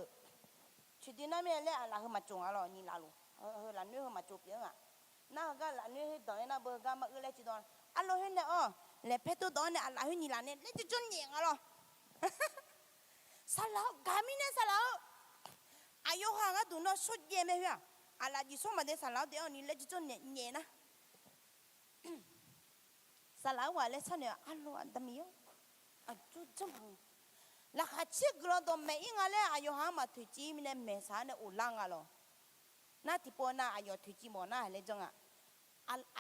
coeqdoi nar mirnae laer aqlaf heu maqtsov nga lawr, nyiq laf luf, heu lafnoer heu maqtsov pyeuf-eu nga. Nar heugar lafnoer khoer danq-aer nar beu heugar maruiv laer tiqdawq, arlawr khoer nae-awr laeqpaer tov dawq-awr nae aqlaf khoer nyiq laf nae laer jawrjawr nyaef nga lawr. Saqlaq-awr gaq mirnae saqlaq-awr, aqyawf haq gharduq nawr shawrjaev mae khoer-aq, aqlaf jeq shawr maqdaef saqlaq-awr daef-awr ni laer jawrjawr nyaef nyaef nar, saqlaq-awr ghaq laer sharnoeq-a, arlawr aqda Miqyaer-or, aqjox janr paq nga. Laqkhaq caer guiqlanq dawqmaeq ir nga laer aqyawf haq-anr maqtoeqciv mirnae maeqsaq-awr nae of lar nga lawr. Nar tiqpov nav aqyawf toeqciv mawf nar laer janr nga.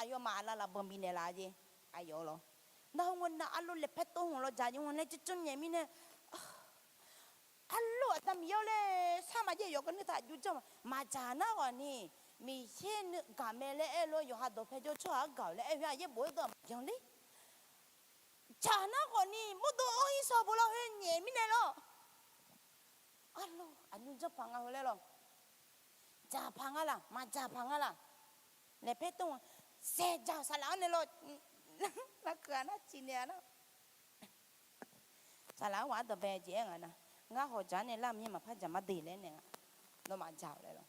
Aqyawfmaf aqlaf laf banq bifnaeq laf jeq, aqyawf lawr. Nar heu ngae nav arlawr laeqpaer tov hmq lawr dzaq jeq ngae laer janr janr nyaef mirnae, arlawr aqda Miqyaer-or laer sar maqjav yawqgar nuirtaq aqjox janr ma. Maqdzaq nar ghawq ni, Miqyaer nuigaq mae laer aer-eu lof yawqha dawqpae jawr tsawrhaq-anr gaq-euq laer aer khoer-aq yaerbof-aer deuq maqbyan ler. Dzaq nar khawf ni mawrdo-anr ir saw bo lawr khoer nyaef mirnae lawr. Arlawr aqnymr janr paq nga heu laer lawr. Dzaq paq nga laq, maqdzaq paq nga laq. Laeqpaer tov-a, saeqdzaq saqlaq-anr nae lawr. Lavkeuq-a nar ciqnaeq-a nar, saqlaq-anr ghaq ardanqbae jeq aer nga nar, ngar hawq dzaq-anr nae lar maqnyir maqpar dzaq ma de laer naeq nga. Nawmaf dzaq-awq laer lawr.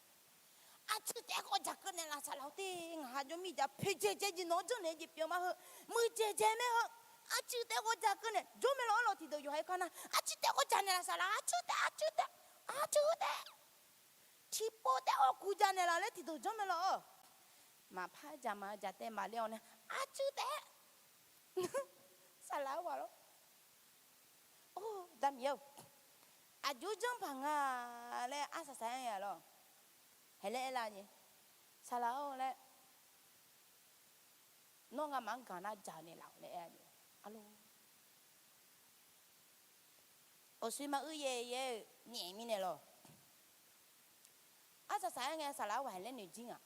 Aqcuiv taef-aer khawf dzaq keuv naeq laf saqlaq-awr te, ngaq ha jawr mir dzaq poeqdzaeq dzae jeq nawq-anr janrnaeq jeq pyeuf ma heu, muiqdzaeq dzae mae heu. Aqcuiv taef-aer khawf dzaq keuv naeq jawr mae lawr-awr lawr tiqdeuq yawqha-aer kar nar, aqcuiv taef-aer khawf dzaq naeq laf saqlaq, aqcuiv taef, aqcuiv taef, aqcuiv taef. Tiqpov taef-aer khawf kuv dzaq naeq laf laer tiqdeuq janr mae lawr-awr. Maqpar dzaq ma dzaq taef maqle-awr nae, aqcuiv taef-aer saqlaq-anr ghaq lawr. Or, da Miqyaer-or, aqjox janr paq nga laer arsaq saq-aer aer-a lawr. Haeq laer aer lar jeq, saqlaq-or laer, nawr ngamaf-anr gaq nar dzaq naeq laf-awq laer aer-a jeq. Arlawr, awqshoe maqu yaeq yaeq-eu nyaef mirnae lawr. Arsaq saq-aer ngae saqlaq-anr ghaq haeq laer noeq jir nga.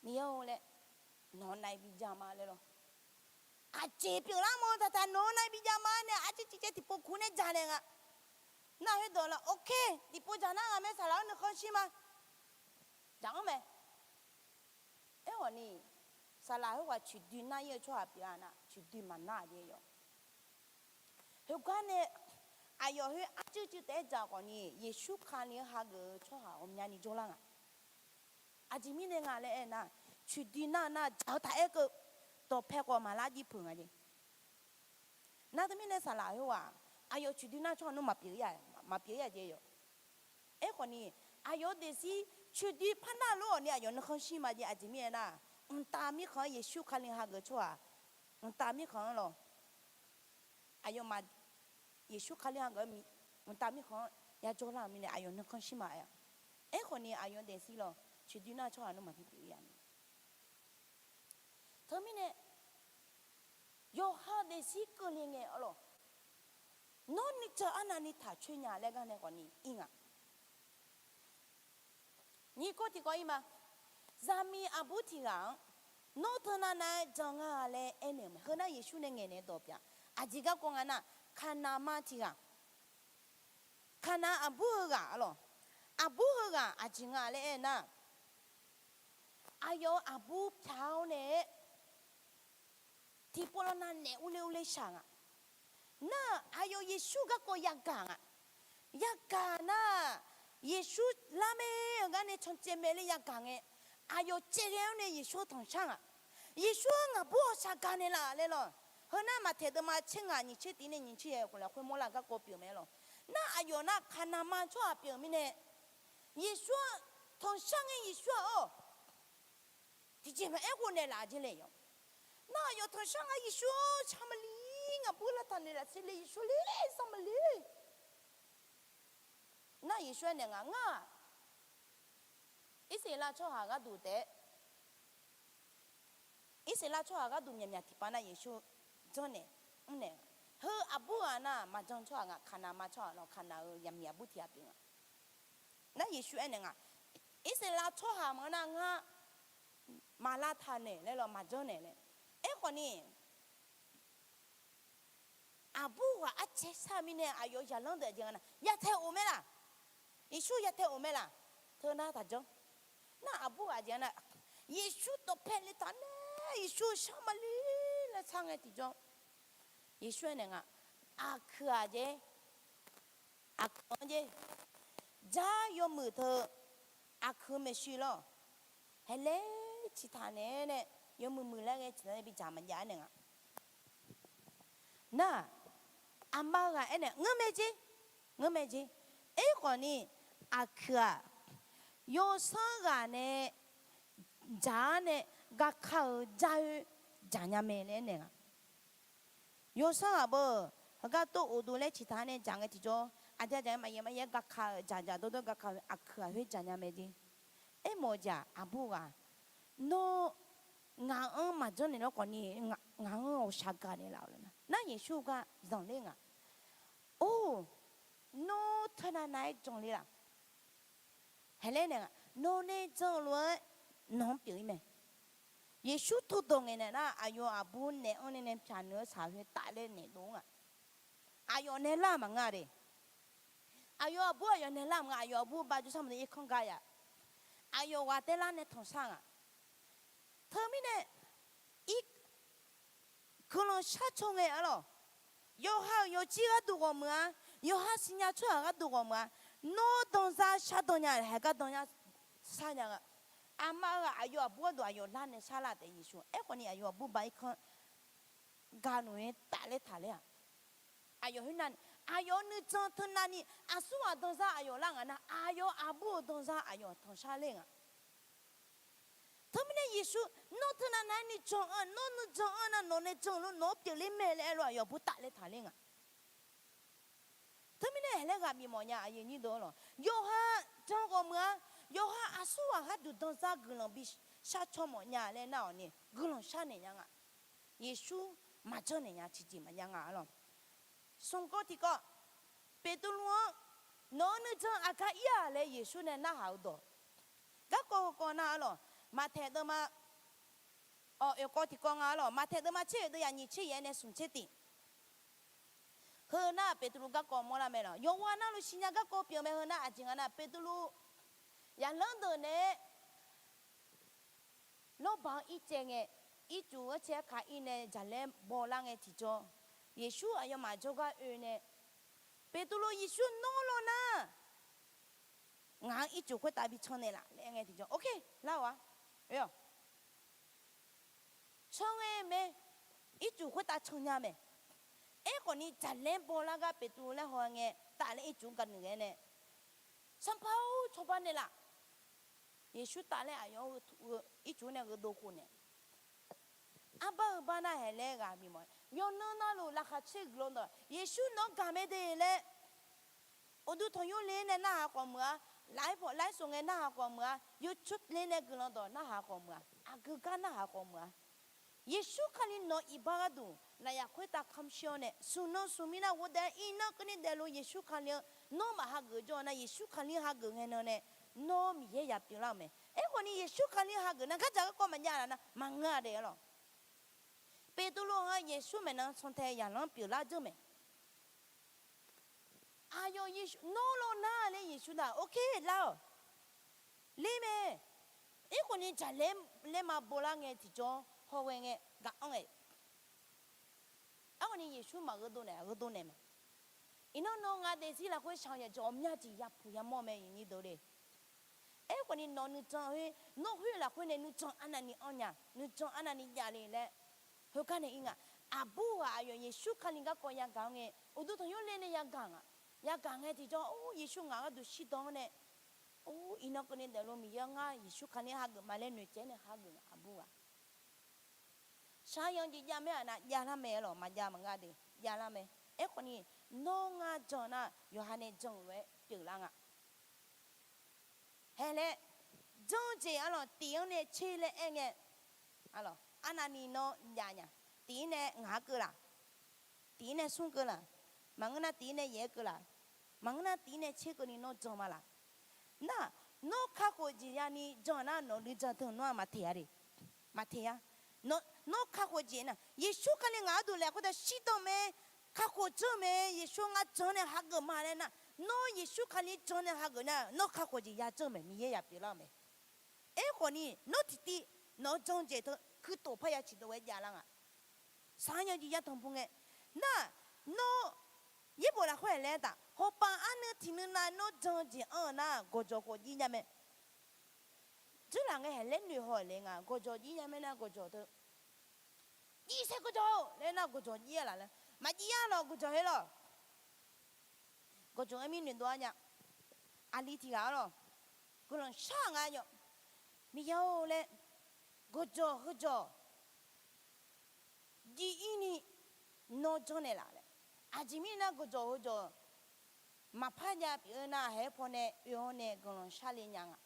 Miqyaer-or laer, nawq-eu nav-iq bijav ma laer lawr. Aqjeq pyeuflar mawr taqtaq nawq-eu nav-iq bijav ma nae aqjeq ciqcaev tiqpov kur nae dzaq naeq nga. Nar khoerdawq lawr, ok, tiqpov dzaq nar nga mae saqlaq-anr nuikhanr shir ma. Dzaq-anr mae. Aerkhawf ni, saqlaq khoerghaq coeqdoi nar ir-eu tsawrhaq pyeuf-a nar, coeqdoi maqnar-aq jeq yawq. Khoergar nae, aqyawf khoer arcuiv cuiv taef-aer dzaq khawf ni, Yeqsur Kali-anr hageuf-eu tsawrhaq ghawqmyani jawrlar nga. Aqjeq mirnae nga laer aernar, coeqdoi nar-eu nar dzaq-eu taq-aer keuv, dawqpae khawf maqlar jir peuq nga jeq. Nar teumirnae saqlaq khoerghaq, aqyawf coeqdoi nar tsawrhaq nmr maqpyeuf ir-a, maqpyeuf ir-a jeq yawq. Aerkhawf ni, aqyawf-eu daefzir coeqdoi par nar lof-awq ni aqyawf nuikhanr shir ma jeq. Aqjeq mirnae aernar, mqtav mirkhanq-anr Yeqsur Kali hageuf tsawrhaq, mqtav mirkhanq-anr lawr, aqyawfmaf Yeqsur Kali hageuf-eu mqtav mirkhanq-anr yajawr lar-euq mirnae aqyawf nuikhanr shir ma-a. Aerkhawf ni aqyawf-eu daefzir lawr, coeqdoi nar tsawrhaq nmr maqpyeuf ir-a. Teumirnae, yawqha daefzir keuvle ngae-awr lawr, nawr nuijan arnavni taqcoer nya laer gar nae khawf ni ir nga. Nyiq kawv tiqkawv ir ma. Zaqmiq aqbur tiq ghaq-anr, nawr teunav nav-aer jan nga laer aernaeq-euq mae. Heu nar Yeqsur nae ngaeqnaeq dawq pyeuf-a. Aqjeq garkawv nga nar, Kaqnaqma tiq ghaq, Kaqnaq aqbur heu ghaq-a lawq. Aqbur heu ghaq aqjeq nga laer aernar, aqyawf-euq aqbur pyaq-awr nae-aer tiqpov lawr nav naef urler urler shaq nga. Nar-aq aqyawf Yeqsur garkawv yagaq nga. Yagaq nar, Yeqsur lar mae-eu gar nae cancaev mae laer yagaq ngae, aqyawf caevghae-awr nae Yeqsur-anr tanqshar nga. Yeqsur-anr ngaqbur hawshaq gaq naeqlaf laer lawr. Heu nar Maqtaeq deuvma tser ngaq nyiq tser tiq nae nyiq tser yaeq khawf laer khoermawr lar garkawv pyeuf mae lawr. Nar aqyawf nar Kaqnaqma tsawrhaq pyeuf mirnae, Yeqsur-anr tanqshar ngae Yeqsur-aq-awr tiqjeq maqaer ghofnaeq laf jeq le yawq. Nar aqyawf tanqshar nga Yeqsur-anr sar maqli, ngaqbur lavtaq naeqlaf serle Yeqsur le sar maqli. Nar Yeqsur aernaeq nga, ngar-aq Irsaqleqlav tsawrhaq gharduq taef-aer, Irsaqleqlav tsawrhaq gharduq myaqmyaq tiqpav nar Yeqsur janrnaeq mrnaeq-a. Heu aqbur ghaq nar maqjan tsawrhaq nga, kaqnaq ma tsawrhaq lawr, kaqnaq-euq yaqmiq aqbur tiq ghaq pyeuf nga. Nar Yeqsur aernaeq nga, Irsaqleqlav tsawrhaq maqngeur nar ngar maqlavtaq naeq laer lawr, maqjanr naeq laer. Aerkhawf ni, aqbur ghaq arcaer shar-eu mirnae aqyawf zaqlanr deuq aqjeq nga nar yatae of mae laq. Yeqsur yatae of mae laq. Teu nar taqjanr. Nar aqbur ghaq jeq-a nar, Yeqsur dawqpae le taq nae, Yeqsur-eu shar maqli laer shar ngae tiqjawr, Yeqsur aernaeq nga, aqkuiq-aq jeq, aqkuiq-anr jeq, jar yawmuiq teu aqkuiq maeqshi lawr, haeqlaer ciqtaq naeq-aer nae, yawmuiq muiq laer ghae ciqtaq nae bidzaq maqjav-aer naeq nga. Nar, aqma ghaq aernaeq, ngeurmae jer, ngeurmae jer. Aerkhawf ni, aqkuiq-aq, yawsanr ghaq nae dzaq-ar nae gaka-euq jar-oer dzaq nya mae laer aernaeq nga. Yawsanr ghaq beu, heugar tov of dov laer ciqtaq-ar nae dzaq ngae tiqjawr, aqdui dzaq-aer maqyaer maqyaer gaka-eu dzaqdzaq dawrdawr gaka-eu aqkuiq-aq khoer dzaq nya mae jer. Aermawf-eu jeq-aq aqbur ghaq, nawr ngaq-anr maqjanr naeq lawr khawf ni, ngaq-anr ghawqshaq gaq naeq laf-awq laer nar, nar Yeqsur gar zanqler nga. Or, nawr teunav nav-aer janle laf. Haeqlaer naeq nga, nawq nae jan-eu lof-aer nawq-anr pyeuf-ir mae. Yeqsur turdawq ngaeqnaeq nar, aqyawf aqbur naeq-anr nae nae pyaq nuiq-eu saq khoer tafler naeq dov nga. Aqyawf nae lar maqngeur-a de. Aqyawf aqbur aqyawf nae lar maqngeur, aqyawf aqbur ba jawrshar maqdeuq irkanr ga yaf. Aqyawf ghaq taelar nae tanqshar nga. Teumirnae, ir guiqlanq shar caw ngae arlawq. Yawqha-euq yawqjir gharduq ghawqmeuq-a, yawqha siqnya tsawrhaq gharduq ghawqmeuq-a, nawr danzar shardan nya-a, haeq gar danzar sharnya nga. Aqma-eu ghaq aqyawf aqbur gharduq aqyawf lar nae sharlar taef Yeqsur. Aerkhawf ni aqyawf aqbur ba irkanr ga noeq-aer tafler taqler-aq, aqyawf khoernav, aqyawf nuijan teunav ni aqsurghaq danzar aqyawf lar ngaq nar, aqyawf aqbur-eu danzar aqyawf tanqshar ler nga. Teumirnae Yeqsur, nawr teunav nav-aer nuijan anr, nawr nuijan anr nar nawq nae jan lof nawq-anr pyeufler mae laer aerlof aqyawf aqbur tafler taqler nga. Teumirnae haeq laer ghaq bifmawf nya aqyuif aqnyir deuq-ar lawq. Yawqha jan ghawqmeuq-a, yawqha aqsurghaq gharduq danzar guiqlanq bishar caw mawf nya laer nar-awq ni guiqlanq sharnaeq nya nga. Yeqsur maqjanr naeq nya, ciqjeq maqjav nga arlawq. Smq kawv tiqkawv, Beqtuvluv-anr nawq-eu nuijan aqgar ir-aq laer Yeqsur nae narhaq-eu dawq. Garkawv heukawv nar arlawq, Maqtaeq deuvma, awq, oeq kawv tiqkawv nga arlawq, Maqtaeq deuvma tser oeq deuv yaf nyiq tser yaef-aer nae smq tser tiq. Heu nar Beqtuvluv garkawv mawrlar mae lawq. Yawqghaq navluf siqnya garkawv pyeuf mae. Heu nar aqjeq nga nar Beqtuvluv yaqlanr deuq naeq-aer lawrbaq-anr ircaev ngae, ircuf ghanrcae-aer kaq ir nae jaqlaer bawlar ngae tiqjawr, Yeqsur aqyawfmaf jawrgar oe nae, Beqtuvluv, Yeqsur nawr lawr nar, ngaq-anr ircuf khoertav bi can naeqlaf laer aer ngae tiqjawr, ok, lar-awq-a. Can ngae mae, ircuf khoertav can nya mae. Aerkhawf ni jaqlaer bawlar gar Beqtuvluv laer haw ngae taf laer ircuf gaq nuiq ghae nae, Sanqpaq-or, cawba naeqlaf. Yeqsur taf laer aqyawf-anr ircuf nae gheudov khof naeq. Arbar-eu bar nar haeq laer ghaq bifmawf. Yawqnan navluf laqkhaq caer guiqlanq dawq, Yeqsur nawq-anr gaq mae de laer, uqduq tanqnymr le nae narhaq khawf meuq-a, lafir pawf lafir sof ngae narhaq khawf meuq-a, yawcur le nae guiqlanq dawq narhaq khawf meuq-a, aqgeu gar narhaq khawf meuq-a. Yeqsur Kali nawq-eu iqbax gharduq lafyaq khoertav kamq shir-awr nae, smq nan smq mir nar ghofdaef-aer iqnan keuvni daefluf Yeqsur Kali-anr nawr maqhageuf jawr-eu nar, Yeqsur Kali hageuf ngae nan nae nawr Miqyaer ya pyeuflar-euq mae. Aerkhawf ni Yeqsur Kali hageuf nar gardzaq garkawv maqjav laf nar maqngeur-a de arlawq. Beqtuvluv-anr Yeqsur maeqnan santae yaqlanr pyeuflar dzeur mae. Aqyawf Yeqsur nawr lawr nar laer Yeqsur nar, ok, lar-awq. Ler mae. Aerkhawf ni jaqlaer laer ma bawlar ngae tiqjawr hawghae ngae gaq-anr ngae. Aerkhawf ni Yeqsur maqgheudov naeq, gheudov naeq mae. Iqnan nawq-eu ngaq daefzir lafkhoer shaq-eu yaqjawq ghawqmya jeq yapuq yamawr mae, iqnyir deuq le. Aerkhawf ni nawq nuijan khoer, nawr khoer lafkhoer nae nuijan arnavni anr nya, nuijan arnavni jav le laer heugar nae ir nga. Aqbur ghaq aqyawf Yeqsur Kali garkawv yagaq-anr ngae, uqduq tanqnymr le nae yagaq nga. Yagaq ngae tiqjawr, or, Yeqsur ngaq gharduq shirdan-anr nae, or, iqnan keuvni daefluf Miqyaer-anr ngar Yeqsur Kali hageuf ma laer noeqtsaev nae hageuf nga aqbur ghaq. Shaqyan jeq jav mae-aq nav javlar mae lawq, maqjav maqnga de javlar mae. Aerkhawf ni nawr ngar jan nar yawqha nae jan-eu lof-aer pyeuflar nga. Haeq laer janr-eu jeq arlawq, tiq-anr nae tser laer aer ngae, arlawq, arnavni nawr jav nya, tiq-ir nae ngaq-anr keuv laf, tiq-ir nae smr keuv laq? Maqngeur nar tiq-ir nae yaef-aer keuv laq? Maqngeur nar tiq-ir nae tser keuvni nawr jan ma laq? Nar, nawr kakhof jeq yani jan nar nawq nuijan teu nawr-aq maqteq-a. Maqteq-a. Nawr kakhof jeq nar Yeqsur Kali ngaq-anr duq laeq khoertav shirdan mae, kakhof janr mae, Yeqsur ngar jan nae hageuf ma laer nar, nawr Yeqsur Kali jan nae hageuf nar nawr kakhof jeq ya janr mae, Miqyaer ya pyeuflar-eu mae. Aerkhawf ni nawr tiqtiv nawq-eu jan-eu jeq teu kuirtof parya ciqdov-aer javlar nga. Saqnya jiv yar tanqbu ngae, nar, nawr, yaerbof lafkhoer haeq laer taf hawpaf arnuiv tiqnuiv nav nawr jan-eu jeq anr-eu nar gawqjawq khof jir nya mae. Dzeurlaf ngae haeq laer noeq haw le nga, gawqjawq jir nya mae nar gawqjawq teu, jir saer gawqjawq-or laer nar gawqjawq jir-a laf laer maqjir-a lawq, gawqjawq her lawq. Gawqjawq-aer mirnoeq dov-ar nya. Aqli tiq ghaq-ar lawq, guiqlanq shar nga yawf, Miqyaer-or laer, gawqjawq heujawq jir-ir ni nawr janr naeq laf laer. Aqjeq mirnae nar gawqjawq heujawq maqpar jav pyeuf-eu nar haeq-aer pawnae oe-awr nae guiqlanq shar le nya nga.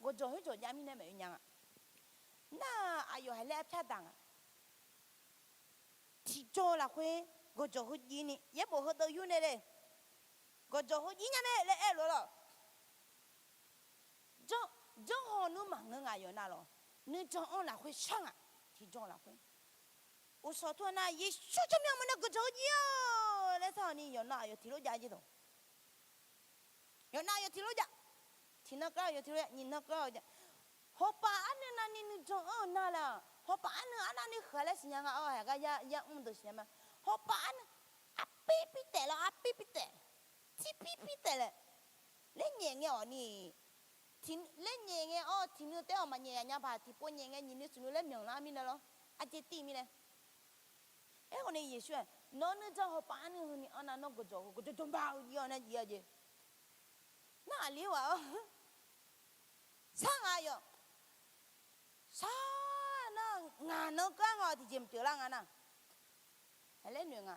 Gawqjawq heujawq jav mirnae maeq oe nya nga. Nar, aqyawf haeq laer arpyar daq nga. Tiqjawr lafkhoer gawqjawq heu jir ni yaerbof heudeuv yur nae le, gawqjawq heu jir nya mae laer aer-eu lof-aer lawq. Janr, janr haw nmr maqngeur nga yawf nav lawq. Nuijan-anr lafkhoer shar nga. Tiqjawr lafkhoer uqshawq tur-eu nar Yeqsur tsawrmyanr mawr nae gawqjawq heu jir-awq laer sar-awq ni yawf nav aqyawf tiq lof jav jir dawq. Yawf nav aqyawf tiq lof jav. Tiqnan keuv-awr yawf tiq lof jav, nyiqnan keuv-awr jav. Hawpaf arnuiv navni nuijan-anr-eu nar laer-aq hawpaf arnuiv arnavni huiq-a laer siqnya nga-awr haeq gar yar yar mr deuq siqnya ma. Hawpaf arnuiv arpir pir taef lawr, arpir pir taef, tirpir pir taef laer, laer nyaef ngae awq ni, laer nyaef ngae-awr tiqnuiv taef-awq maqnyaef yaf nya paq tiqpov nyaef ngae nyiq nuiv smq nuiv laer myanq lar mirnae lawr, arjeq tiv mirnae. Aerkhawf ni Yeqsur-aq nawq-eu nuijan hawpaf arnuiv heuni anr nar nawr gawqjawq heu gawqjawq jawqmar-eu jir-awr nar jir-a jeq. Nar aqli-awr ghaq-awr sar nga yawf. Sar nar ngaq nan kar nga tiqjeq maqpyeuf lar nga nar. Haeq laer noeq nga,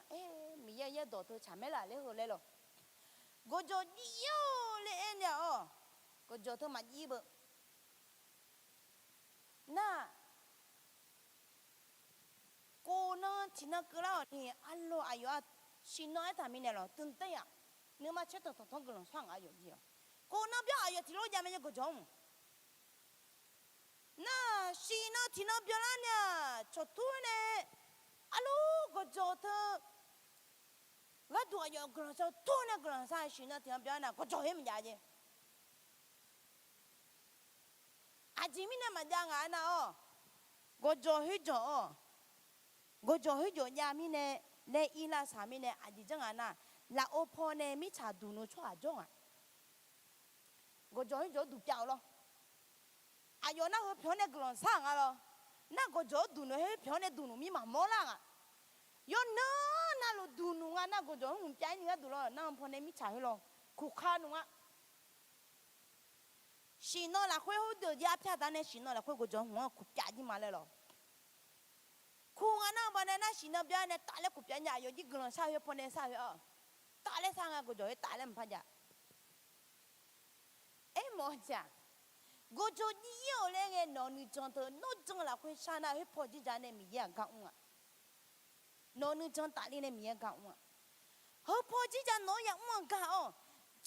Miqyaer yaerdawq teu tsaq maer laf laer heu laer lawq. Gawqjawq jir-ir-awq laer aer nae-awq. Gawqjawq teu maqjir beu. Nar, kov nan tiqnan keuvlar-awq ni arlawr aqyawf-aq, shiq nan aertaq mirnae lawq teuv taer-aq, nuima caer tanqtanq tanq guiqlanq shar nga yawf jir-awq. Kov nan byanr aqyawf tiq lof jav mae yawr gawqjawq-anr. Nar, shiq nan tiqnan byanlar nae-aq cawqtur nae, arlawr gawqjawq teu gharduq aqyawf guiqlanq shar-eu tur nae guiqlanq shar-eu shiq nan tiqnan byanlar nae gawqjawq her maqjav jeq. Aqjeq mirnae maqjav ngaq-aer nar-awq. Gawqjawq khoerjawq-awq. Gawqjawq khoerjawq jav mirnae laer ir lavsaq mirnae aqjeq janr nga nar, lafov paw nae mirtsaq duq nmr tsawrhaq jawr nga. Gawqjawq khoerjawq-anr duq pyav-eu lawr. Aqyawf nar heu pyawq-anr nae guiqlanq shar-euq nga lawr. Nar gawqjawq-anr duq nmr-aer heu pyawq-anr nae duq nmr mir maqmawr lar nga. Yawnan navluf duq nmr nga nar gawqjawq-anr mqpyav-ir ni gharduq lawr nar paw nae mirtsaq khoer lawr kuqka nmr nga. Shiq nan lafkhoer khoerdeuq jir arpyar da nae shiq nan lafkhoer gawqjawq hmq-anr kuqpyav jir ma laer lawr. Kur nga nar baqdanae nar shiq nan bya nae taf laer kuqpyav nya aqyawf jir guiqlanq shar khoer paw nae shar khoer-awq. Taf laer shar nga gawqjawq khoer taf laer mqpar jav. Aermawf-eu jeq-aq, gawqjawq jir-ir-awq laer ngae nawq nuijan teu nawr jan lafkhoer shar nar khoer paw jir ja nae Miqyaer-aq gar mr nga. Nawq nuijan tafler nae Miqyaer gar mr-a. Heu paw jir ja nawq-anr yamr-eu gar-awr,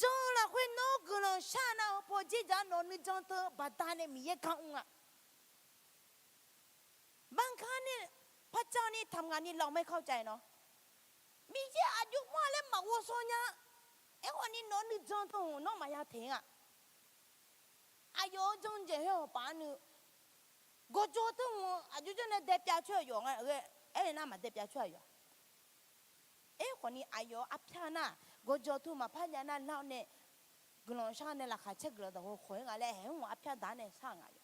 jan lafkhoer nawr guiqlanq shar nar heu paw jir ja nawq nuijan teu baqdanae Miqyaer gar mr nga. บางครั้งเนี่ย พระเจ้านี่ทำงานนี่เราไม่เข้าใจเนาะ Miqyaer aqjox mr-a laer maqghov shaw nya. Aerkhawf ni nawq-eu nuijan teu-aq nawr maqya teq-a. Aqyawf-eu jan-eu jeq khoer hawpaf-anr nuiv gawqjawq teu-aq aqjox janr nae daepyav coer-aq yawf nga. Aer-eu nar maqdaepyav coer-aq yawf-a. Aerkhawf ni aqyawf-eu arpyar nar gawqjawq teu maqpar jav nar lar-awr nae guiqlanq shar nae laqkhaq caer guiqlanq dawq heu khawq-ir nga laer haeq mr-eu arpyar daq-ar nae shar-eu nga yawf.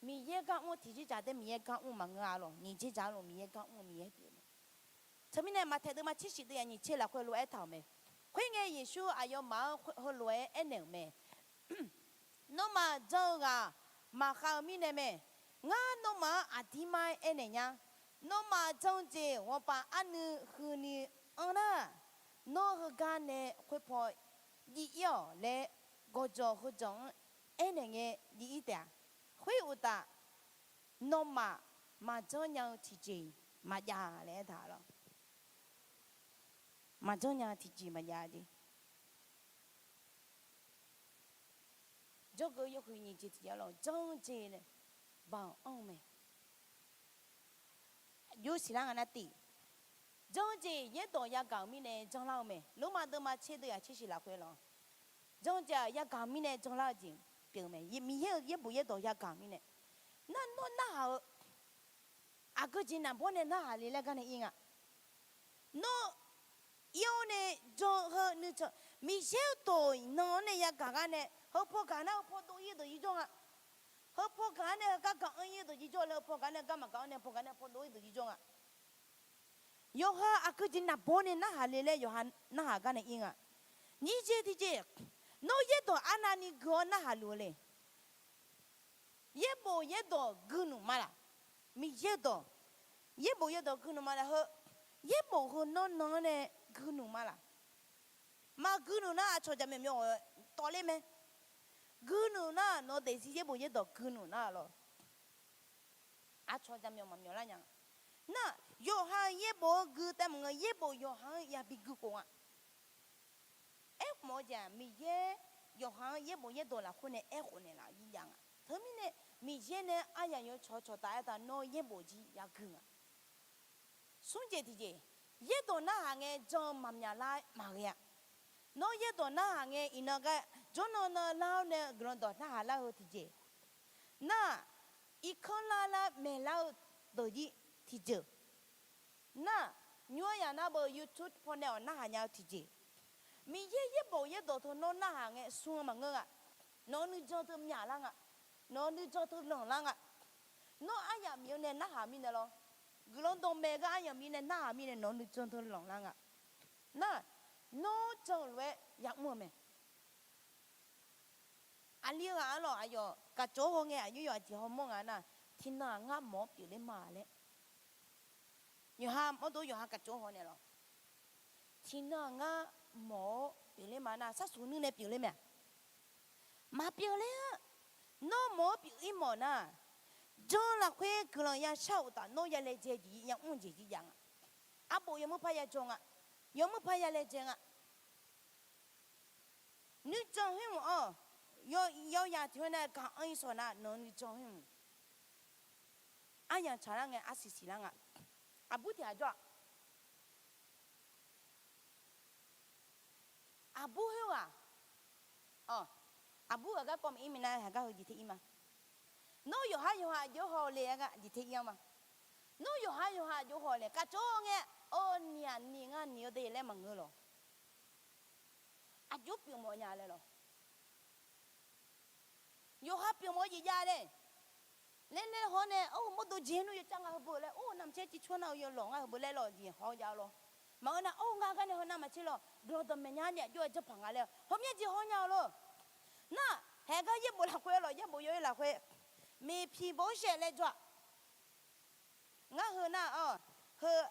Miqyaer gar mr-eu tiqjir dzaq taef Miqyaer gar mr-eu maqngeur-a lawq. Nyiq jir dzaq-ar lawq Miqyaer gar mr-eu Miqyaer pyeuf-eu mae. Teumirnae maqtaeq deuvma tser shif deuv yaf nyiq tser lafkhoer lof-aer taq-euq mae. Khoerngae Yeqsur aqyawfmaf-anr heulof-aer aernaeq-euq mae. Nawmaf jan-eu ghaq maqkhav-eu mirnae mae. Ngar nawmaf-anr aqdirmar-aer aernaeq nya. Nawmaf jan-eu jeq ghawqpaf arnuiv huini anr nar, nawr heugar nae khoerpaw jiv-ir-awq laer gawqjawq heujawq-anr aernaeq ngae jiv-ir taef-a. Khoeruqtaf, nawmaf maqjanr nya-eu tiqjeq-iq maqjav laer aertaq lawr. Maqjanr nya tiqjeq maqjav jeq. Jawrgeuf yawhuiq nyiq jeq tiqjeq lawr, janr-eu jeq nae baoq anr-eu mae. Aqjox siqlar nga nar tiq, janr-eu jeq yaerdawq yagaq-euq mirnae janrlar-eu mae. Lormav deuvma tser deuv yaq tser shiq lafkhoer lawr, janr-eu jeq-aq yagaq-euq mirnae janrlar-eu jeq pyeuf-eu mae. Miqyaer-euq yaerbof yaerdawq yagaq-euq mirnae, nar nawr narhaq-eu aqgeu jeq naqbawr nae narhaq le laer gar nae ir nga. Nawr ir-awr nae jan heu nuijan, Miqyaer-euq dawq nan-anr nae yagaq gar nae, heu paw gaq nar heu paw dov ir deuq jirjawr nga. Heu paw gaq-anr nae heugar gaq-anr ir deuq jirjawr laer, heu paw gaq nae gar maqgaq-anr nae paw gaq nae paw dov ir deuq jirjawr nga. Yawqha aqgeu jeq naqbawr nae narhaq le laer yawqha narhaq gar nae ir nga. Nyiq jeq tiqjeq, nawr yaerdawq arnavni gui-awr narhaq luf-eu le. Yaerbof yaerdawq guinmq ma laq? Miqyaer dawq, yaerbof yaerdawq guinmq ma laq heu? Yaerbof heu nawr nan-anr nae guinmq ma laq? Maqguinmq nar aqcawq jaqmyawf myawf-eu tawvler mae. Guinmq nar nawq daefzir yaerbof yaerdawq guinmq nar lawr, aqcawq jaqmyawf maqmyawf lar nya. Nar yawqha-eu yaerbof-anr gui taef maqngeur, yaerbof yawqha-anr yabi gui khof nga. Aerkhmq-eu jeq-aq, Miqyaer yawqha-anr yaerbof yaerdawq lafkhoer nae aerkhof naeqlaf-eu jirjav nga. Teumirnae Miqyaer nae aryaq yawcawq cawqtaf aertaq nawr yaerbof jir yagui nga. Smr jeq tiqjeq, yaerdawq narhaq ngae jan-eu maqmyaq lar maqghae-a. Nawr yaerdawq narhaq ngae iqnan gar jawrnan nan lar-awr nae guiqlanq dawq narhaq lar-eu tiqjeq. Nar, irkanr lar lar maeqlar-eu deuq jir tiqjeuq. Nar, nymr-aer yaq nar beu YouTube pawnae-awq narhaq nya-eu tiqjeq. Miqyaer yaerbof yaerdawq teu nawr narhaq ngae smr-eu maqngeur nga. Nawq-eu nuijan teu myaqlar nga. Nawq-eu nuijan teu lanqlar nga. Nawr aryamq bif-eu nae narhaq mirnae lawr, guiqlanq dawqmaeq gar aryamq bif nae narhaq mirnae nawq-eu nuijan teu lanqlar nga. Nar, nawr jan-eu lof-aer yamr-eu mae. Aqli ghaq-anr lawq, aqyawf kaqcawq-awr haw ngae aqjox yawq aqjeq hawmawr nga nar, tiqnan-aq ngar mawq-awr pyeufler ma laer. Yawqha mawrdo yawqha kaqcawq-awr haw naeq lawq. Tiqnan-aq ngar mawq-awr pyeufler ma nar, sarsuq nuir nae pyeufler mae-a? Maqpyeuf ler-a. Nawr mawq-awr pyeuf-ir mawf nar, jan lafkhoer guiqlanq yashar-euq uqtaf nawr ya laejae jeq yamr-eu jeq jir jav nga. Arbof yawmuir par ya jawr nga. Yawmuir par ya laejae nga. Nuijan khoer mq-awr, yawyaq tiq hawr nae gaq-anr-ir sawq nar nawq-eu nuijan khoer mq. Aryamq tsaqlar ngae arsiq siqlar nga. Aqbur tiq ghaq jawr-a. Aqbur khoerghaq, aqbur ghaq garkawv maqir minav haeq gar heu jeq te ir ma. Nawr yawqhar yawqha aqjox haw le-aer gar jeq te ir-anr ma. Nawr yawqhar yawqha aqjox haw le kaqcawq ngae, awr niq aqniq ngar niq-eu de laer maqngeur lawq. Aqjox pyeufmawf nya laer lawq. Yawqha pyeufmawf-eu jeq jav le. Laer laer haw nae, or, mawrdo jeq nmr yawcav nga heu beu laer, or, navmaqtser civ cawr nar-eu yawlawq nga heu beu laer lawq jeq haw jav-eu lawr. Maqngeur nar, or, ngar gar nae heu navmaqtser lawq guiqlanq dawqmaeq nya nae aqjox-aer janrpaq nga laer heumyav jeq haw nya-eu lawr. Nar, haeq gar yaerbof lafkhoer lawq, yaerbof yaw-ir lafkhoer, Meqpiqbawrsaev laer jawr-a. Ngar heu nar-awq, heu,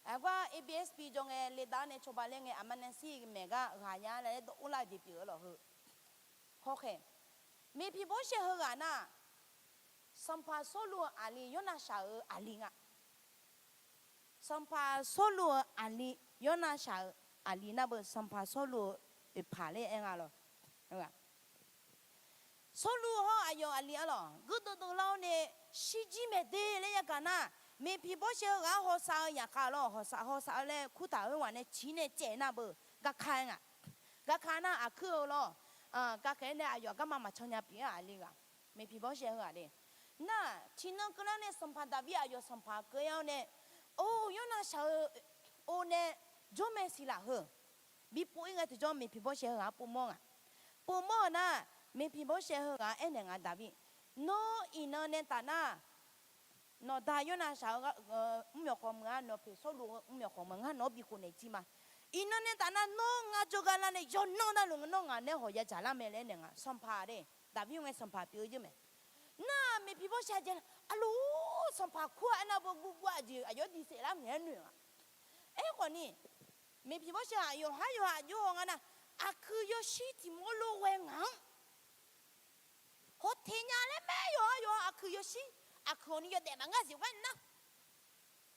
aqgar A B S P jawr ngae ledav nae cawba ler ngae aqma nae shir maeq gar ghaq nya laer dawv urlar-eu jeq pyeuf-eu lawq heu. Hawkhaeq, Meqpiqbawrsaev heughaq nar, Sanqpaq Sawrluv-euq aqli Yawrnavshaq-euq aqli nga. Sanqpaq Sawrluv-euq aqli Yawrnavshaq-euq aqli nar beu Sanqpaq Sawrluv-euq oeqpaq laer aer nga lawq. Sawrluv hawr aqyawf aqli-anr lawq guirdeuv deuv lar-awr nae shirjir maeq de laer yagaq nar, Meqpiqbawrsaev heughaq-anr hawsav-eu yaqkhav lawr, hawsav hawsav-eu laer kurtaq-eu ghaq nae ciq nae caev nar beu garka-aer nga. Garka nar aqkuir-eu lawr, garkhaeq-aer nae aqyawf garma maqcan nya pyeuf-aer aqli ghaq, Meqpiqbawrsaev heughaq le. Nar, tiqnan keuvlar nae sanqpaq Daqbir aqyawf sanqpaq keuv-aer-awr nae, or, Yawrnavshaq-eu or nae jawr mae siq laf heu bipov-ir ngae tiqjawr Meqpiqbawrsaev heughaq-anr povmawr nga. Povmawr-euq nar, Meqpiqbawrsaev heughaq-anr aernaeq nga, Daqbir, nawr iqnan nae taf nar, nawqda Yawrnavshaq-eu mrmyawq khawq meuq-a, nawq poeq Sawrluv-eu mrmyawq khawq meuq-a, ngar nawq-anr bikhof naeq jir ma. Iqnan nae taf nar, nawr nga jawrgar lar nae yawqnan nar luf nga, nawr ngaq nae hawq ya dzaq lar mae laer aernaeq nga. Sanqpaq le, Daqbir-eu ngae sanqpaq pyeuf-eu jir mae. Nar, Meqpiqbawrsaev jae, aqlor, sanqpaq kur-a aernar beu gurgur aqjeq aqyawf diq saef lar ngaeq-aer noeq nga. Aerkhawf ni, Meqpiqbawrsaev-aq yawqhar yawqha aqjox haw nga nar, aqkuir yawshir tiq mawr lof ghae ngaq-anr hawteq nya laer mae. Yawqhar yawqha aqkuir yawshir, aqkuir hawni yawdaef maqngeur jeq ghae nar,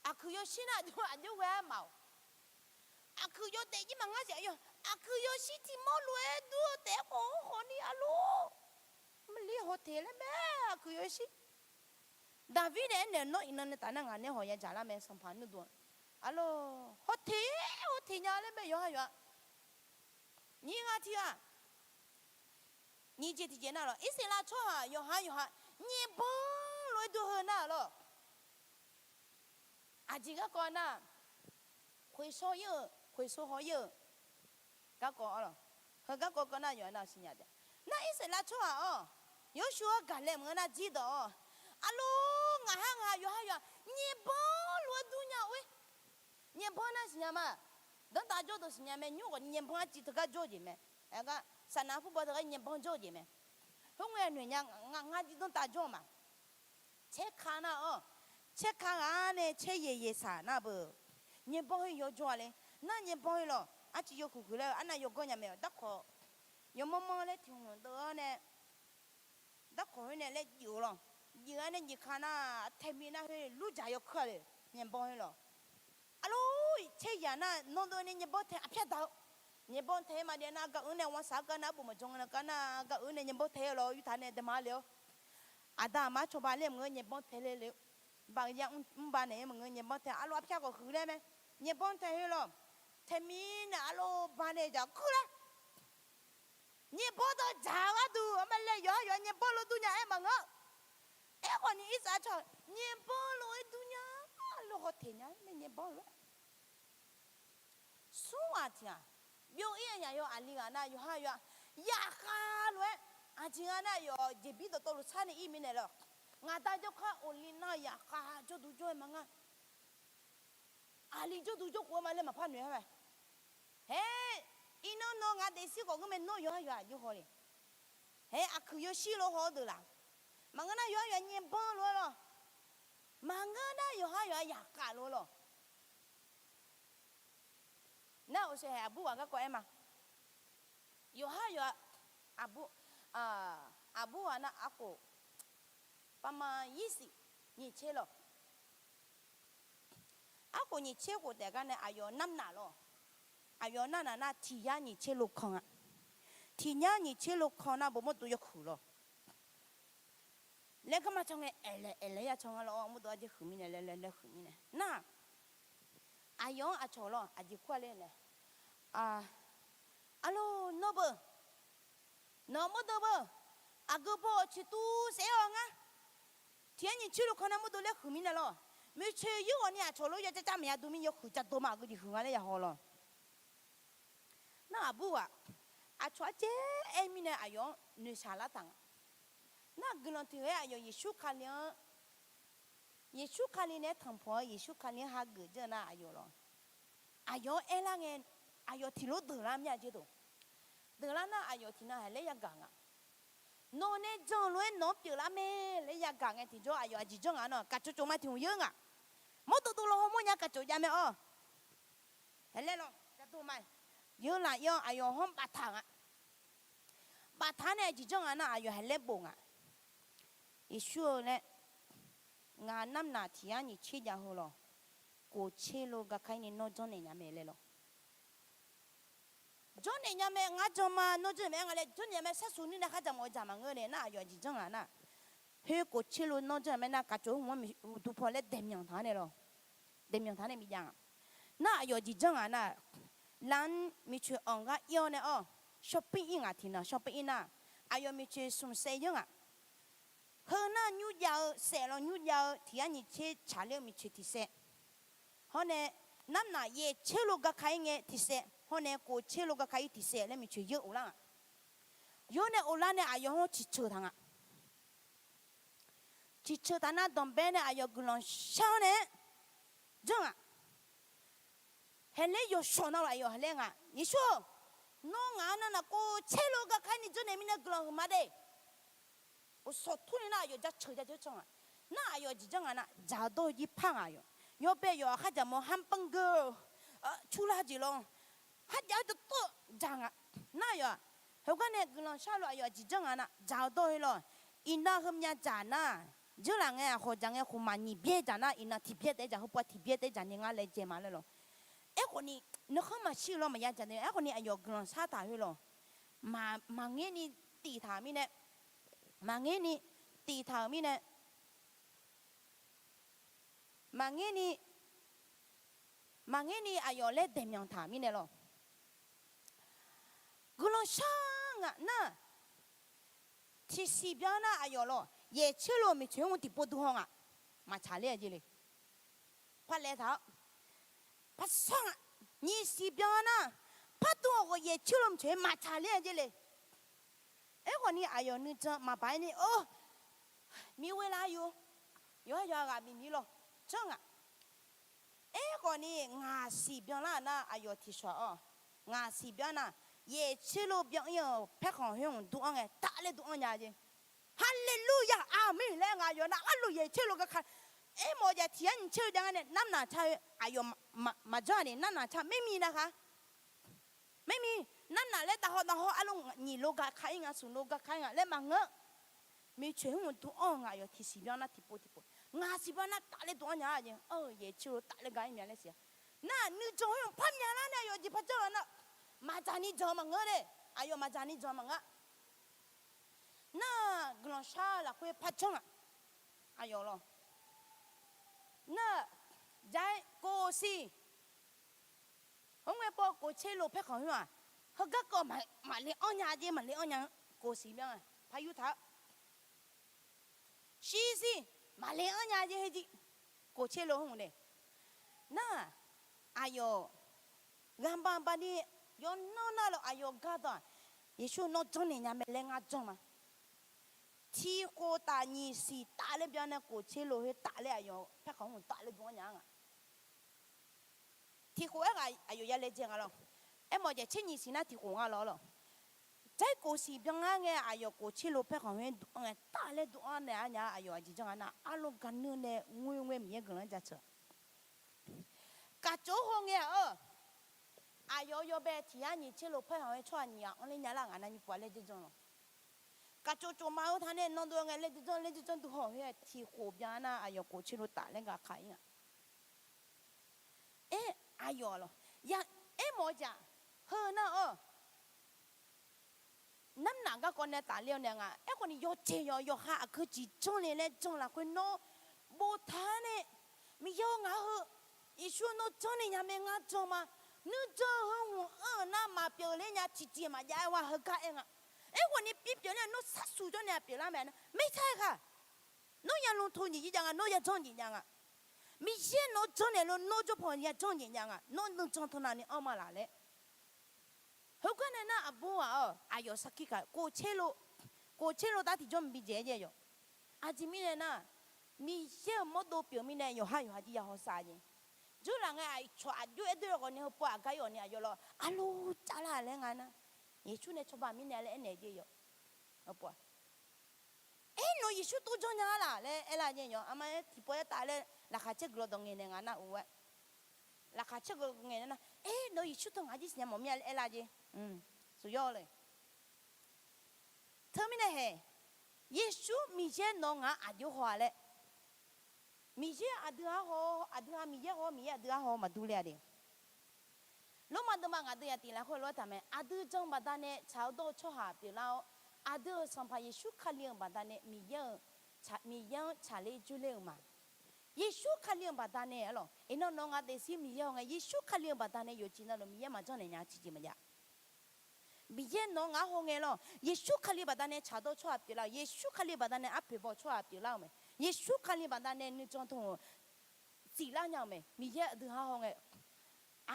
Aqkuiq yawshir nar aqjox ghae-aer maf-awq. Aqkuiq yawdaef jir maqngar siq aqyawf. Aqkuiq yawshir tiqmawr lof-aer dur-eu taef-aer khawf-anr khawf ni arlor. Marli hawteq laer mae, aqkuiq yawshir. Daqvir nae aernaeq nawr iqnan nae taf nar ngaq nae hawq yadzaq lar mae sanqpaq nuirduq-a. Arlor, hawteq, hawteq nya laer mae yawqha yawq-a. Nyiq ghaq tiq ghaq. Nyiq jeq tiqjeq nar lawq, Irsaqleqlav tsawrhaq yawqha yawqha nyaeqbanr lof-aer dur-eu heu nar lawq. Aqjeq garkawv nar, khoeqsawr ir-euq, khoeqsawr haw ir-euq garkawv arlawq. Heu garkawv kawv nar yawqha nar siqnya taef. Nar Irsaqleqlav tsawrhaq-awr, Yawrshuv-anr gaqlaeq maqngeur nar jirdawq-awr, arlor ngaq har ngaq yawqha yawq-a nyaeqbanr lof-aer dur nya-or-e. Nyaeqbanr nar siqnya ma. Danrtav jawr deuq siqnya mae, nymr khawf nyaeqbanr arciv teugar jawr-eu jeq mae. Aergar saqnav purbaw teugar nyaeqbanr jawr-eu jeq mae. Khoerngae noeq nya, ngar jir danrtav jawr-eu ma. Caerka nar-awr, caerka ghaq nae caer yaeq yaeq saq nar beu. Nyaeqbanr heu yawjawr-a le. Nar nyaeqbanr heu lawq, arciv yawhuiq huiq laer-eu arnav yawganr nya mae-awq. Darkawq yawmanr manr laer tiq hmq deuv-awr nae, darkawq khoer nae laer jif-eu lawq. Jif-aer nae jif ka nar, taemi nar khoer lurdzaq yawkeuv-a le. Nyaeqbanr heu lawq. Arlor, caer yaq nar nawr dov ni nyaeqbanr tae aqpyar daq-eu. Nyaeqbanr tae-aer maqdaef nar gaq-eu nae ghawqshaq-aer gar nar arbof maqjan nga nar gar nar gaq-eu nae nyaeqbanr tae-aer lawq yurtaq nae daema le-awr. Aqda aqma cawba laer maqngeur nyaeqbanr tae le le-eu. Baq ya mr ba naeq-aer maqngeur nyaeqbanr tae arlor aqpyar khawf huiq laer mae. Nyaeqbanr tae heu lawq. Taemi nae arlor ba nae dzaq kuir laer. Nyaeqbanr dawq dzaq-eu gharduq arma laer yawqha yawq-a nyaeqbanr lof dur nya-aer maqngeur. Aerkhawf ni Irsaqleqlav tsawrhaq nyaeqbanr lof-aer dur nya, lof hawteq nya mae nyaeqbanr lof-aer. Smr ghaq tiq ghaq, byov ir-eu yaq yaw aqli ghaq nar yawqha yawq-a yaqkhav lof-aer, aqjeq nga nar yawq jeqbir dawqtawvluf sar nae ir mirnae lawq. Ngaq da jawrkar oqli nar yaqkhav jawrduq jawr-aer ma ngar. Aqli jawrduq jawrkhof-aer ma laer maqpar noeq-a mae. Haer, iqnan nawq ngaq daefzir khawf ngeur mae nawr yawqha yawq-a jawr haw le. Haer, aqkuiq yawshir lof haw-awr deuq laf. Maqngeur nar yawqha yawq-a nyaeqbanr lof-aer lawq. Maqngeur nar yawqha yawq-a yaqkhav lof-aer lawq. Nar uqshoe hae aqbur ghaq garkawv aer ma. Yawqha yawq-a, aqbur, aqbur ghaq nar arkhof, pama yirsiq nyiq tser lawq. Arkhof nyiq tser khof taef gar nae aqyawf narnaq lawq. Aqyawf narnaq nar tiq yar nyiq tser lokan-a. Tiq yar nyiq tser lokan nar bawmawr dov yawhuiq lawq. Laer garma caw ngae aerlaeq aerlaeq ya caw nga lawq-awr mawrdo arjeq huiq mirnae laer laer laer huiq mirnae nar, aqyawf-anr aqcawq lawq aqjeq kur-a ler nae, arlor nawr beu, nawq mawrdo beu, aqgeu baw-awq ciqtuv saef-awq ngar. Tiq yar nyiq tser lokan nar mawrdo laer huiq mirnae lawq. Maeqtsoeq yurghawq ni aqcawq lof ya car car maqya dov mir yawhuiq ca dov ma aqgeu jeq huiq nga laer ya haw lawq. Nar aqbur ghaq, aqcawq arcaer aer mirnae aqyawf-anr noeqshaq lar taq nga. Nar guiqlanq tiq ghae aqyawf Yeqsur Kali-anr, Yeqsur Kali naeq-aer tanqpanq-eu Yeqsur Kali-anr hageuf dzeur nar aqyawf lawq. Aqyawf-anr aerlar ngae, aqyawf tiq lof deuq lar mir-a jeq deuq. Deuq lar nar aqyawf tiqnan haeq laer yagaq nga. Nawq nae jan-eu lof-aer nawq-anr pyeuflar mae laer yagaq ngae tiqjawr aqyawf aqjeq janr ngaq nar kaqcawq cawq ma tiq hmq yeur ngaq. Mawrdo dov law hawmawr nya kaqcawq jav mae-awr. Haeq laer lawq, yadov ma. Yeurlaf ir-awr aqyawf hawr baftaq nga. Baftaq nae aqjeq janr ngaq nar aqyawf haeq laer bof ngaq. Yeqsur-eu laer, ngaq narnaq tiq yar nyiq tser jav heu lawq. Kof tser lo garkar ir ni nawr janrnaeq nya mae laer lawq. Janrnaeq nya mae, ngar jan ma nawr janrnaeq mae-aer nga laer janrnaeq nya mae, sarsuq nuir nae khardzaq mawf-eu dzaq maqngeur nae nar aqyawf aqjeq janr ngaq nar. Khoer kof tser lo nawr janr mae nar kaqcawq-anr hmq-anr miqduq paw laer daeqmyanq taq-anr nae lawq. Daeqmyanq taq-anr nae miqjav ngaq. Nar aqyawf aqjeq janr ngaq nar, lar-anr miqcoeq anq gar ir-awr nae-awr, shawrpir ir ngaq tiqnan shawrpir ir nar, aqyawf miqcoeq smq saev yeur ngaq. Heu nar nymrjav-eu saef lawq nymrjav-eu tiq yar nyiq tser tsaqler-eu miqcoeq tiq saev. Hawr nae, narnaq yaeq tser lo garkar ir ngae tiq saev, hawr nae kof tser lo garkar ir tiq saev laer miqcoeq yeur of lar ngaq. Yawr nae of lar nae aqyawf-anr ciqceuq taq ngaq. Ciqceuq taq nar danqbae nae aqyawf guiqlanq shar-awr nae-aer janr ngaq. Haeqler yawshawq navluf aqyawf haeqler ngaq, Yeqsur-or, nawr ngaq-anr narnaq kof tser lo garkar ir ni janrnaeq mirnae guiqlanq huiqma de. Of shawq tur ni nar aqyawf jaceuq jaceuq can ngaq. Nar aqyawf aqjeq janr ngaq nar dzaq-eu dawr-eu jir par ngaq yawq. Yawbae yawf-aq khardzaq mawf-eu hamburger, curlar jeq lawr, khardzaq-eu dawqtawv dzaq ngaq. Nar aqyawf-aq, heugar nae guiqlanq shar lof aqyawf aqjeq janr ngaq nar dzaq-eu dawr-eu lawr. Iqnan heumya dzaq nar, Dzeurlaf ngae aqkhawf dzaq ngae khmqmaq nyiq byaer dzaq nar, iqnan tiq byaer taef-aer dzaq, heupov tiq byaer taef-aer dzaq ni ngar laejae ma laer lawq. Aerkhawf ni, nuikhanr maqshir-eu lawr maqya dzaq de. Aerkhawf ni aqyawf guiqlanq shar taq khoer lawq. Maqngaer ni tiftaq-euq mirnae, maqngaer ni tiftaq-euq mirnae, maqngaer ni, maqngaer ni aqyawf laer daeqmyanq taq-euq mirnae lawq. Guiqlanq shar nga nar, tiqsiq byan nar aqyawf lawq, yaeq coerlof miqcoeq-anr tiqpov duq haw nga, maqtsaq ler-a jeq le. Par laev taq-awr, par shawr nga. Nyiqsiq byan nar, par duq haw khawf yaeq coerlof miqcoeq maqtsaq ler-a jeq le. Aerkhawf ni aqyawf nuijan maqbaq-aer ni, or, miqghoe la yo, yawqha yawqha ghaq bif miq lawq, janr nga. Aerkhawf ni ngaqsiq byan lar nar aqyawf tiqshawq-awr, ngaqsiq byan nar, yaeq coerlof byan-ir-euq paerkhanq khoer hmq dur-anr ngae tafler dur-anr nya jeq. Haleluya, aqmeq laer ngaq yawf nar arluf yaeq coerlof garkaq. Aermawf-eu jaq tiq yar nyiq coer-eu jav ngar nae narnaq car-eu aqyawf maqjanr-a ni narnaq car maermi nar khar. Maermi, narnaq laer dav haw dav haw arluf nyiq lo garkaq-ir nga, smq lo garkaq-ir nga laer maqngeur. Miqcoeq hmq dur-anr-eu ngaq yawf tiqsiq byan nar tiqpov tiqpov, ngaqsiq byan nar tafler dur-anr nya-a jeq. Yaeq coerlof tafler gar-ir mya laer siq-a. Nar nuijan khoer hmq par mya lar nae aqyawf jeq par janr-a nar, maqdzaq ni jan maqngeur le. Aqyawf maqdzaq ni jan maqngeur. Nar guiqlanq shar lafkhoer par janr nga. Aqyawf lawq. Nar, jav-aer kov siq. Hmq ngae pov kov coerlof paerkhanq khoer-aq, heugar kawv maqle anr nya jeq, maqle anr nya-anr kov siq myanr-a par yurtaq-awr. Shir siq, maqle anr nya jeq heujeq, kov coerlof hmq le. Nar, aqyawf ghaqbaq baqni yawqnan nar lawq aqyawf gardanq-aq, Yeqsur nawr janrnaeq nya mae laer ngar janr ma. Tiqkhof taf nyiqsiq tafler byan nae kov coerlof khoer tafler aqyawf paerkhanq hmq tafler dur-anr nya-a nga. Tiqkhof aerghaq aqyawf ya laejae nga lawq. Aermawf jaq tser nyiq siq nar tiqkhof nga lawr lawq. Jair kov siq byan ngar ngae aqyawf kov tser lo paerkhanq khoer dur-anr ngae tafler dur-anr naeq-aer nya-a aqyawf aqjeq janr nga nar arlawr garneur nae ngoerngoer Miqyaer guiqlanq-anr jaceuq-a. Kaqcof hawngae-aq-eu, aqyawf yawbae tiq yar nyiq tser lo paerkhanq khoer tsawrhaq nyiq ghaq anrler nya lar ngaq nav nymr puq-a laer janr janr lawq. Kaqcof cof ma-eu taq nae nan dov ngae laer janr janr laer janr janr dur haw khoer-aq tiqkhof byan nar aqyawf kov tser lo tafler gaq kaq-ir nga. Aer, aqyawf lawq. Ya, aermawf-eu jaq, heu nar-awr, narnaq garkawv nae tafler-eu nae nga. Aerkhawf ni yawjeq yawq yawqha aqgeu jeq janr le laer janr lafkhoer nawr boftaq-aer nae, Miqyaer-or ngaq-eu heu, Yeqsur nawr janrnaeq nya mae ngar jan ma. Nuijan heu hmq anr-eu nar maqpyeuf ler nya tiqjeq maqjav-aer wa heugar aer nga. Aerkhawf ni bipyeuf ler-aq nawr sharsuq jawr nae-aq pyeuflar mae nar, mirtsaq-aer khaq nawr ya lmqtmq jeq jav nga, nawr ya janr jeq jav nga. Miqyaer nawq-anr janrnaeq lo nawr jawrpaw ya janr jeq jav nga, nawr nuijan tawnav ni anr ma laf laer. Heugar nae nar aqbur ghaq-awr aqyawf sarkir kaq, kov tser lo, kov tser lo dar tiqjawr mq bi dzaeq-aer jaev yawq. Aqjeq mirnae nar, Miqyaer-euq mawrdo pyeuf mirnae yawqhar yawqha jir ya hawsav jeq. Jawrlaf ngae aqcawq aqjox-aer doer-eu ghawqni heupov aqgar ir ghawqni aqyawf lawr arlu cavlar laer nga nar, Yeqsur nae cawba mirnae laer aernaeq jeq yawq. Aer, nawq Yeqsur tov janr nya-a laf laer aerlar jeq yawq. Arma-aer tiqpov-aer taf laer laqkhaq caer guiqlanq dawq ngaeqnaeq nga nar ur-aer, laqkhaq caer guiqlanq ngaeq nar, aer, nawq Yeqsur tov ngaq jir siqnya mawf mir-a laer aerlar jeq. Suf yawr le. Teumirnae hae, Yeqsur Miqyaer nawq ngaq-anr aqjox haw-a laer, Miqyaer aqdui-anr haw, aqdui-anr Miqyaer haw, Miqyaer aqdui-anr haw maqdur le-a de. Lormav deuvma ngaq deuq yaqtif lafkhoer lof-aer taq mae, aqdui jan-eu baqdanae tsaq-awr dawr-eu tsawrhaq pyeuflar-awr, aqdui-euq Sanqpaq Yeqsur Kali-euq baqdanae Miqyaer-euq, Miqyaer-anr tsaqler joerler-euq ma. Yeqsur Kali-euq baqdanae arlawq, iqnan nawq ngaq daefzir Miqyaer haw ngae, Yeqsur Kali-euq baqdanae yawqjeq navluf Miqyaer maqjanrnaeq nya-eu tiqjeq maqjav. Miqyaer nawq ngaq-anr haw ngae lawr, Yeqsur Kali baqdanae tsaq dawr-eu tsawrhaq pyeuflar-euq, Yeqsur Kali baqdanae arpoeq baw-eu tsawrhaq pyeuflar-euq mae, Yeqsur Kali baqdanae nuijan tmq-euq siqlar nya-euq mae, Miqyaer aqdui-anr haw ngae,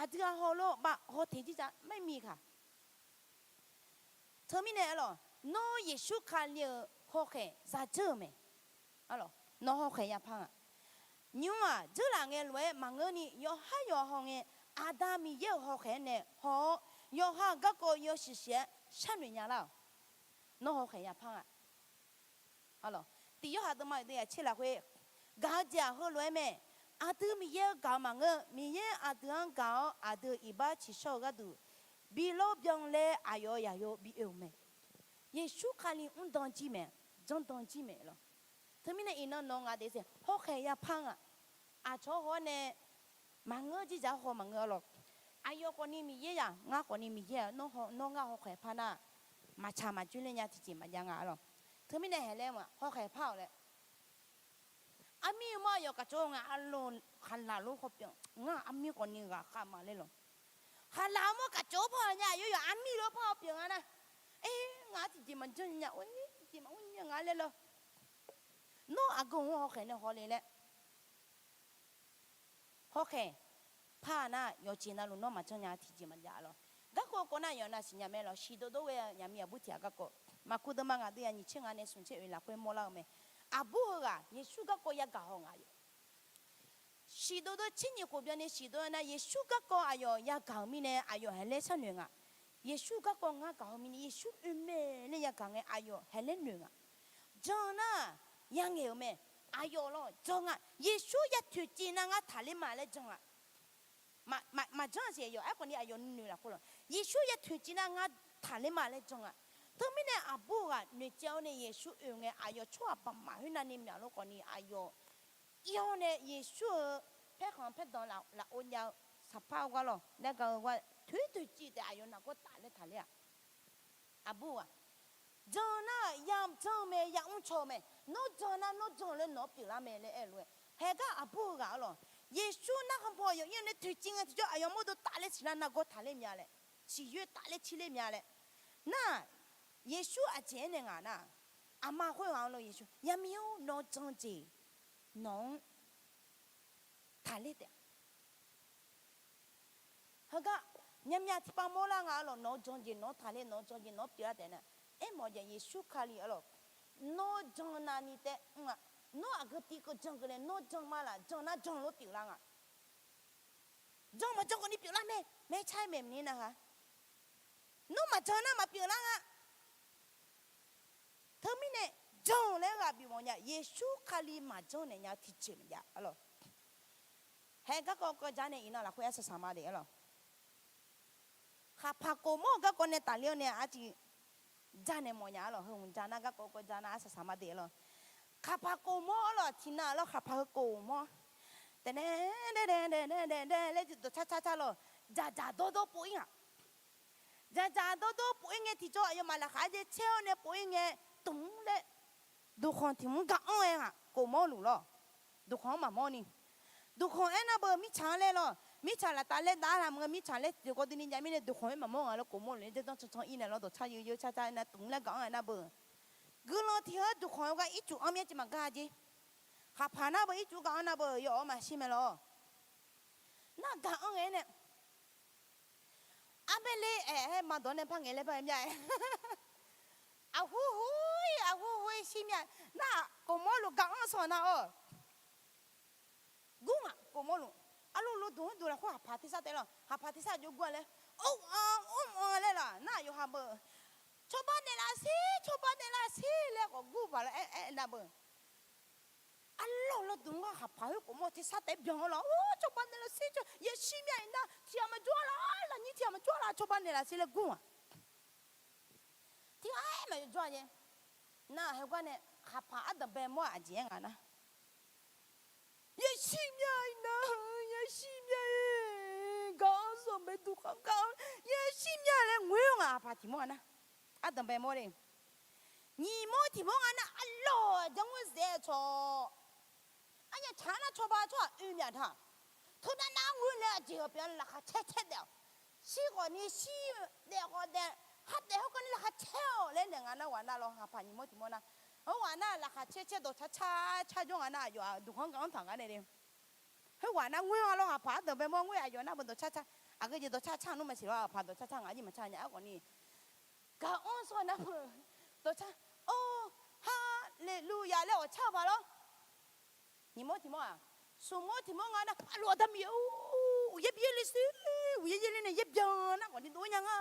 aqdui-anr haw lawr bav haw teq jir ja maer mi kaq. Teumirnae arlawq, nawr Yeqsur Kali-euq hawkhaeq zadzeur-euq mae. Arlawq, nawr hawkhaeq yapar nga. Nymr-aq, dzeurlaf ngae lof-aer maqngeurni yawqhar yawqha haw ngae, Aqda Miqyaer-euq hawkhaeq-aer nae haw-awr, yawqha-euq garkawv yawshuif shuif-aer sharnoeq nya lar-awq. Nawr hawkhaeq yapar nga. Tiq Yorhaq deuvma deuv yaq tser lafkhoer, gaq-eu jeq-aq heulof-aer mae. Aqdui Miqyaer-anr gaq-eu maqngeur. Miqyaer aqdui-anr gaq-awr, aqdui-euq iqbax tsiqshawr-eu gharduq bi lawrbyan laer aqyawf-euq yaqyo bi oe-euq mae. Yeqsur Kali mrdan jir mae, janrdan jir mae lawq. Teumirnae iqnan nawq-eu ngaq daefzir hawkhaeq yapar-eu nga. Aqcawq haw-awr nae maqngeur, jirdzaq haw maqngeur-a lawq. Aqyawf khawfni Miqyaer ya, ngar khawfni Miqyaer-a. Nawr ngar hawkhaeq par nar, maqtsaq maqjoer ler nya tiqjeq maqjav nga-a lawq. Teumirnae haeq laer ma hawkhaeq par-awq laer. Armir-eu mawr aqyawf kaqcawv nga, arlawq khaqlaq lof hawpyeuf, ngar armir khawfni ghaqkhav ma laer lawq. Khaqlaq-eu mawr kaqcawv par-eu nya, aqyawf yawf armir lof par hawpyeuf nga nar, aer, ngaq-anr tiqjeq maqjanr nya, tiqjeq maqmr nya nga laer lawq. Nawr aqgeu-anr hawkhaeq nae hawle laer. Hawkhaeq par-a nar, yawqjeq navluf nawr maqjanr nya tiqjeq maqjav lawq. Garkawv kawv nar yawf navsiq nya mae lawq. Siqdov dov ghae-eu aqmir aqbur tiq ghaq garkawv, maqkuv deuvma ngaq deuv ya nyiq tser nga nae smq tser oeq lafkhoer mawrlar-eu mae. Aqbur heughaq Yeqsur garkawv yagaq haw nga yawq. Siqdov dov tser nyiq khof byanni siqdov nar, Yeqsur garkawv aqyawf yagaq-euq mirnae aqyawf haeq laer sharnoeq nga. Yeqsur garkawv ngar gaq-eu mirnae Yeqsur oe mae laer yagaq ngae aqyawf haeq laer noeq nga. Jan nar, yangaeq-euq mae. Aqyawf lawq jan nga. Yeqsur ya toeqciv nar ngar taqler ma laer jan nga. Maqjanr siq yawq, aerkhawfni aqyawf nuinoeq lafkhoer lawq, Yeqsur ya toeqciv nar ngar taqler ma laer jan nga. Teumirnae aqbur ghaq noeqcaev-awr nae Yeqsur oe ngae aqyawf tsawrhaq baqmaf khoernav ni myaq lof khawfni aqyawf ir-awr nae Yeqsur-euq paerkhanq paerdanq lafov jav-eu saqpar-eu gar lawq, laer ga-eu gar toeq toeqciv taef aqyawf nargawr tafler taqler-aq. Aqbur ghaq, jan nar ya janr-eu mae, ya mrcaw-eu mae. Nawr jan nar nawr jan laer nawq-anr pyeuflar mae laer aer-eu lof-aer, haeq gar aqbur-eu ghaq-a lawq. Yeqsur narkhan paw yawf ir-awr nae toeqciv ngae tiqjawr aqyawf mawrdo tafler siqlar nargawr taqler mya laer, siqyoer tafler cirler mya laer. Nar, Yeqsur aqjeq-aer nae ngaq nar, aqma khoerghaq-anr lawr Yeqsur, Yamir-or, nawr jan jeq nawq-anr taqler taef-a. Heugar, myavmyav tiqpav mawrlar nga-a lawq, nawq-eu jan jeq nawq-anr taqler, nawq-eu jan jeq nawq-anr pyeuflar taef nar, aermawf jav Yeqsur Kali-a lawq, nawr jan navni taef mr-a. Nawr aqgeu tiv keuv jan keuvle, nawr jan ma laf, jan nar jan lof pyeuflar nga. Jan maqjan khawfni pyeuflar mae, maeqcar maeqni nar ha. Nawr maqjan nar maqpyeuflar nga. Teumirnae jan laer ghaq bif mawf nya, Yeqsur Kali maqjanr naeq nya tiqjeq maqjav-a lawq. Haeq garkawv kawv ja nae iqnan lafkhoer arsaq saq ma de-a lawq. Khaqpaq khof mawr-eu garkawv nae tafler-awr nae arciv ja naeq mawf nya-a lawq. Heu hmq ja nar garkawv kawv ja nar arsaq saq ma de-a lawq. Khaqpaq khof mawr-a lawq, tiqnan-a lawr khaqpaq heu khof mawr. Taef nae dae dae dae dae dae laer dawqcar car car lawq. Dzaqdzaq dawrdawr pov-ir nga. Dzaqdzaq dawrdawr pov-ir ngae tiqjawr aqyawfmaf laqkhaq arjaev caer-awr nae pov-ir ngae, tmq laer duqkhanq tiq mr gaq-anr-aer nga, khof mawr luf lawr. Duqkhanq-anr maqmawr ni. Duqkhanq aernar beu mirtsaq-anr laer lawr. Mirtsaq laftav laer dav-ar lamq-eu mirtsaq laer tiqkawv duini jav mirnae duqkhanq-aer maqmawr nga laer khof mawr luf-aer dzaerdawr cancan ir nae lawr dawqcar yeu yeu car car aernar tmq laer gaq-anr aernar beu. Guiqlanq tiq heu-aer duqkhanq-eu gar ircuf anr mir-aer tiq maqgar jeq. Khaqpaq nar beu ircuf gaq-anr nar beu yawf-awr maqshir mae lawr. Nar gaq-anr ghae-aer nae Arbaeler aer-aer maqdawq nae par ngaeq laer par-aer mya-aer. Aqhur hu-ir aqhur hu-ir shir mya. Nar khof mawr luf gaq-anr sanq nar-awr. Gur ngaq khof mawr luf. Arluf lov dmq-anr dmq lafkhoer haqpaq tersar taef lawr, haqpaq tersar jov gur-a laer. Or, mr-anr laer lawr nar aqyawf ha beu. Cawba naeqlaf sir, cawba naeqlaf sir laer khawf gur paq lawr aer aer nar beu. Arlawr lawr dmq-anr gar haqpaq khoer khof mawr tersar taef-aer byan-awr lawr, or, cawba naeqlaf sir, yashir mya-iq nar tiq ghaq maqjawr-a la, lafnyir tiq ghaq maqjawr-a la, cawba naeqlaf sir laer gur-aq. Tiq ghaq-aer maqjawr-a jeq. Nar heugar nae haqpaq ardanq bae mawr-aq aqjeq-aer nga nar. Yashir mya-iq nar, yashir mya-iq, gaq-anr sanq bae duqkhanq gaq-anr yashir mya laer ngoer-awr ngaq haqpaq tiq mawr-a nar. Ardanq bae mawr le. Nyiq mawr tiq mawr nga nar arlawr aqjanr ngoerzaeq-aer cawq. Arnyaf tsaq-anr nar cawba tsawrhaq oe mya taq. Teunav nav-anr ngoer nae aqjeq-euq pyeuf-a laqkhaq caer caer daef-awq. Shir khawfni shir daef khawf daef, khar daef hawr keuvni laqkhaq caer-awq laer naeq nga nar ghaq nar lawr haqpaq nyiq mawr tiq mawr nar. Hawr ghaq nar laqkhaq caer caer dawqcar car car jawr nga nar aqyawf-aq duqkhanq gaq-anr taq gar nae le. Hawr ghaq nar ngoer-a lawr haqpaq ardanq bae mawr ngoer aqyawf nar beu dawqcar car. Aqgeu jeq dawqcar car nmr maqsiq lawr haqpaq dawqcar car ngaq jir maqcar nya-a khawfni. Gaq-anr sanq nar beu dawqcar, or, haleluya laer awqcar-eu paq lawr. Nyiq mawr tiq mawr-aq, smq mawr tiq mawr nga nar arlawr aqda Miqyaer-or, uqyaer bi yaerle sir, uqyaer yaerle nae yaer byan nar khawfni dov-ir nya nga.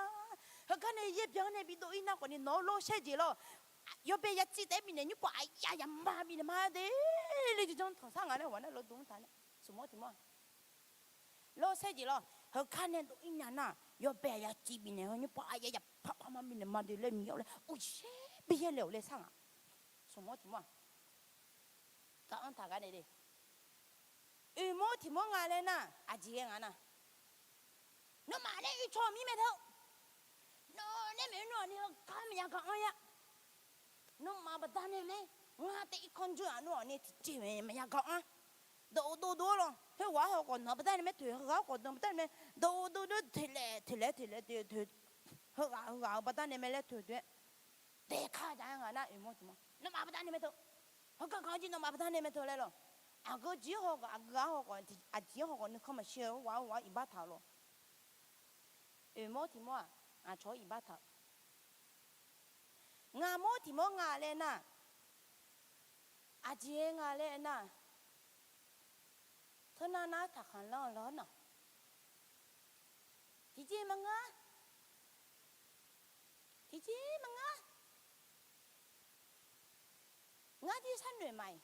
Heugar nae yaer byan nae bidov-ir nar khawfni nawq-anr lawr saer jeq lawr. Yawbae yaciv taef-aer bifnaeq nymrpov aqyaf yaf ma bifnaeq ma de. Le jeq janr tanqsar ngaq nae ghaq nar lawr dov-anr taq nae smq mawr tiq mawr-aq lawr saer jeq lawr. Heugar nae dov-ir nya nar yawbae yaciv bifnaeq-eu nymrpov aqyaf yaf paq paq ma bifnaeq ma de laer Miqyaer-or laer uqyaer bi yaerle-awq laer sar ngaq. Smq mawr tiq mawr-aq Taq-anr taq gar nae de. Oeqmawr tiq mawr nga laer nar, aqjeq ghae nga nar, nawmaf nae oe caw mir mae teu. Nawq nae maeq-eu nawq ni heugar maqya gar-anr ya. Nawmaf baqda nae mae, ngar taef irkanr jawr-aq nawr-awq ni tiqjeq maqya gar-anr. Dawq uqdov dov-awr lawq, khoerghaq-awr haw khawf nawq baqda nae mae toeq, heughaq-awr khawf nawq baqda nae mae. Dawq uqdov dov teqlaef teqlaef teqlaef teq, heughaq heughaq-euq baqda nae mae laer toeq toeq-aer, daeqka jav-aer nga nar, oeqmawr tiq mawr nawmaf baqda nae mae teu. Heugar gar-anr jir nawmaf baqda nae mae teu laer lawq. Aqgeu jeq-anr haw khawf, aqgeu-anr haw khawf, aqjeq-anr haw khawf nuikhanr maqshir-eu, heughaq-awr iqbax taq-eu lawq. Oeqmawr tiq mawr-aq, ngaq cawq-anr iqbax taq-euq. Ngaq mawr tiq mawr nga laer nar, aqjeq nga laer nar, teunav nav-aer taqkhanq lanr-eu lanr-anr, tiqjeq maqngeur-a, tiqjeq maqngeur-a. Ngar jir sharnoeq maqaer,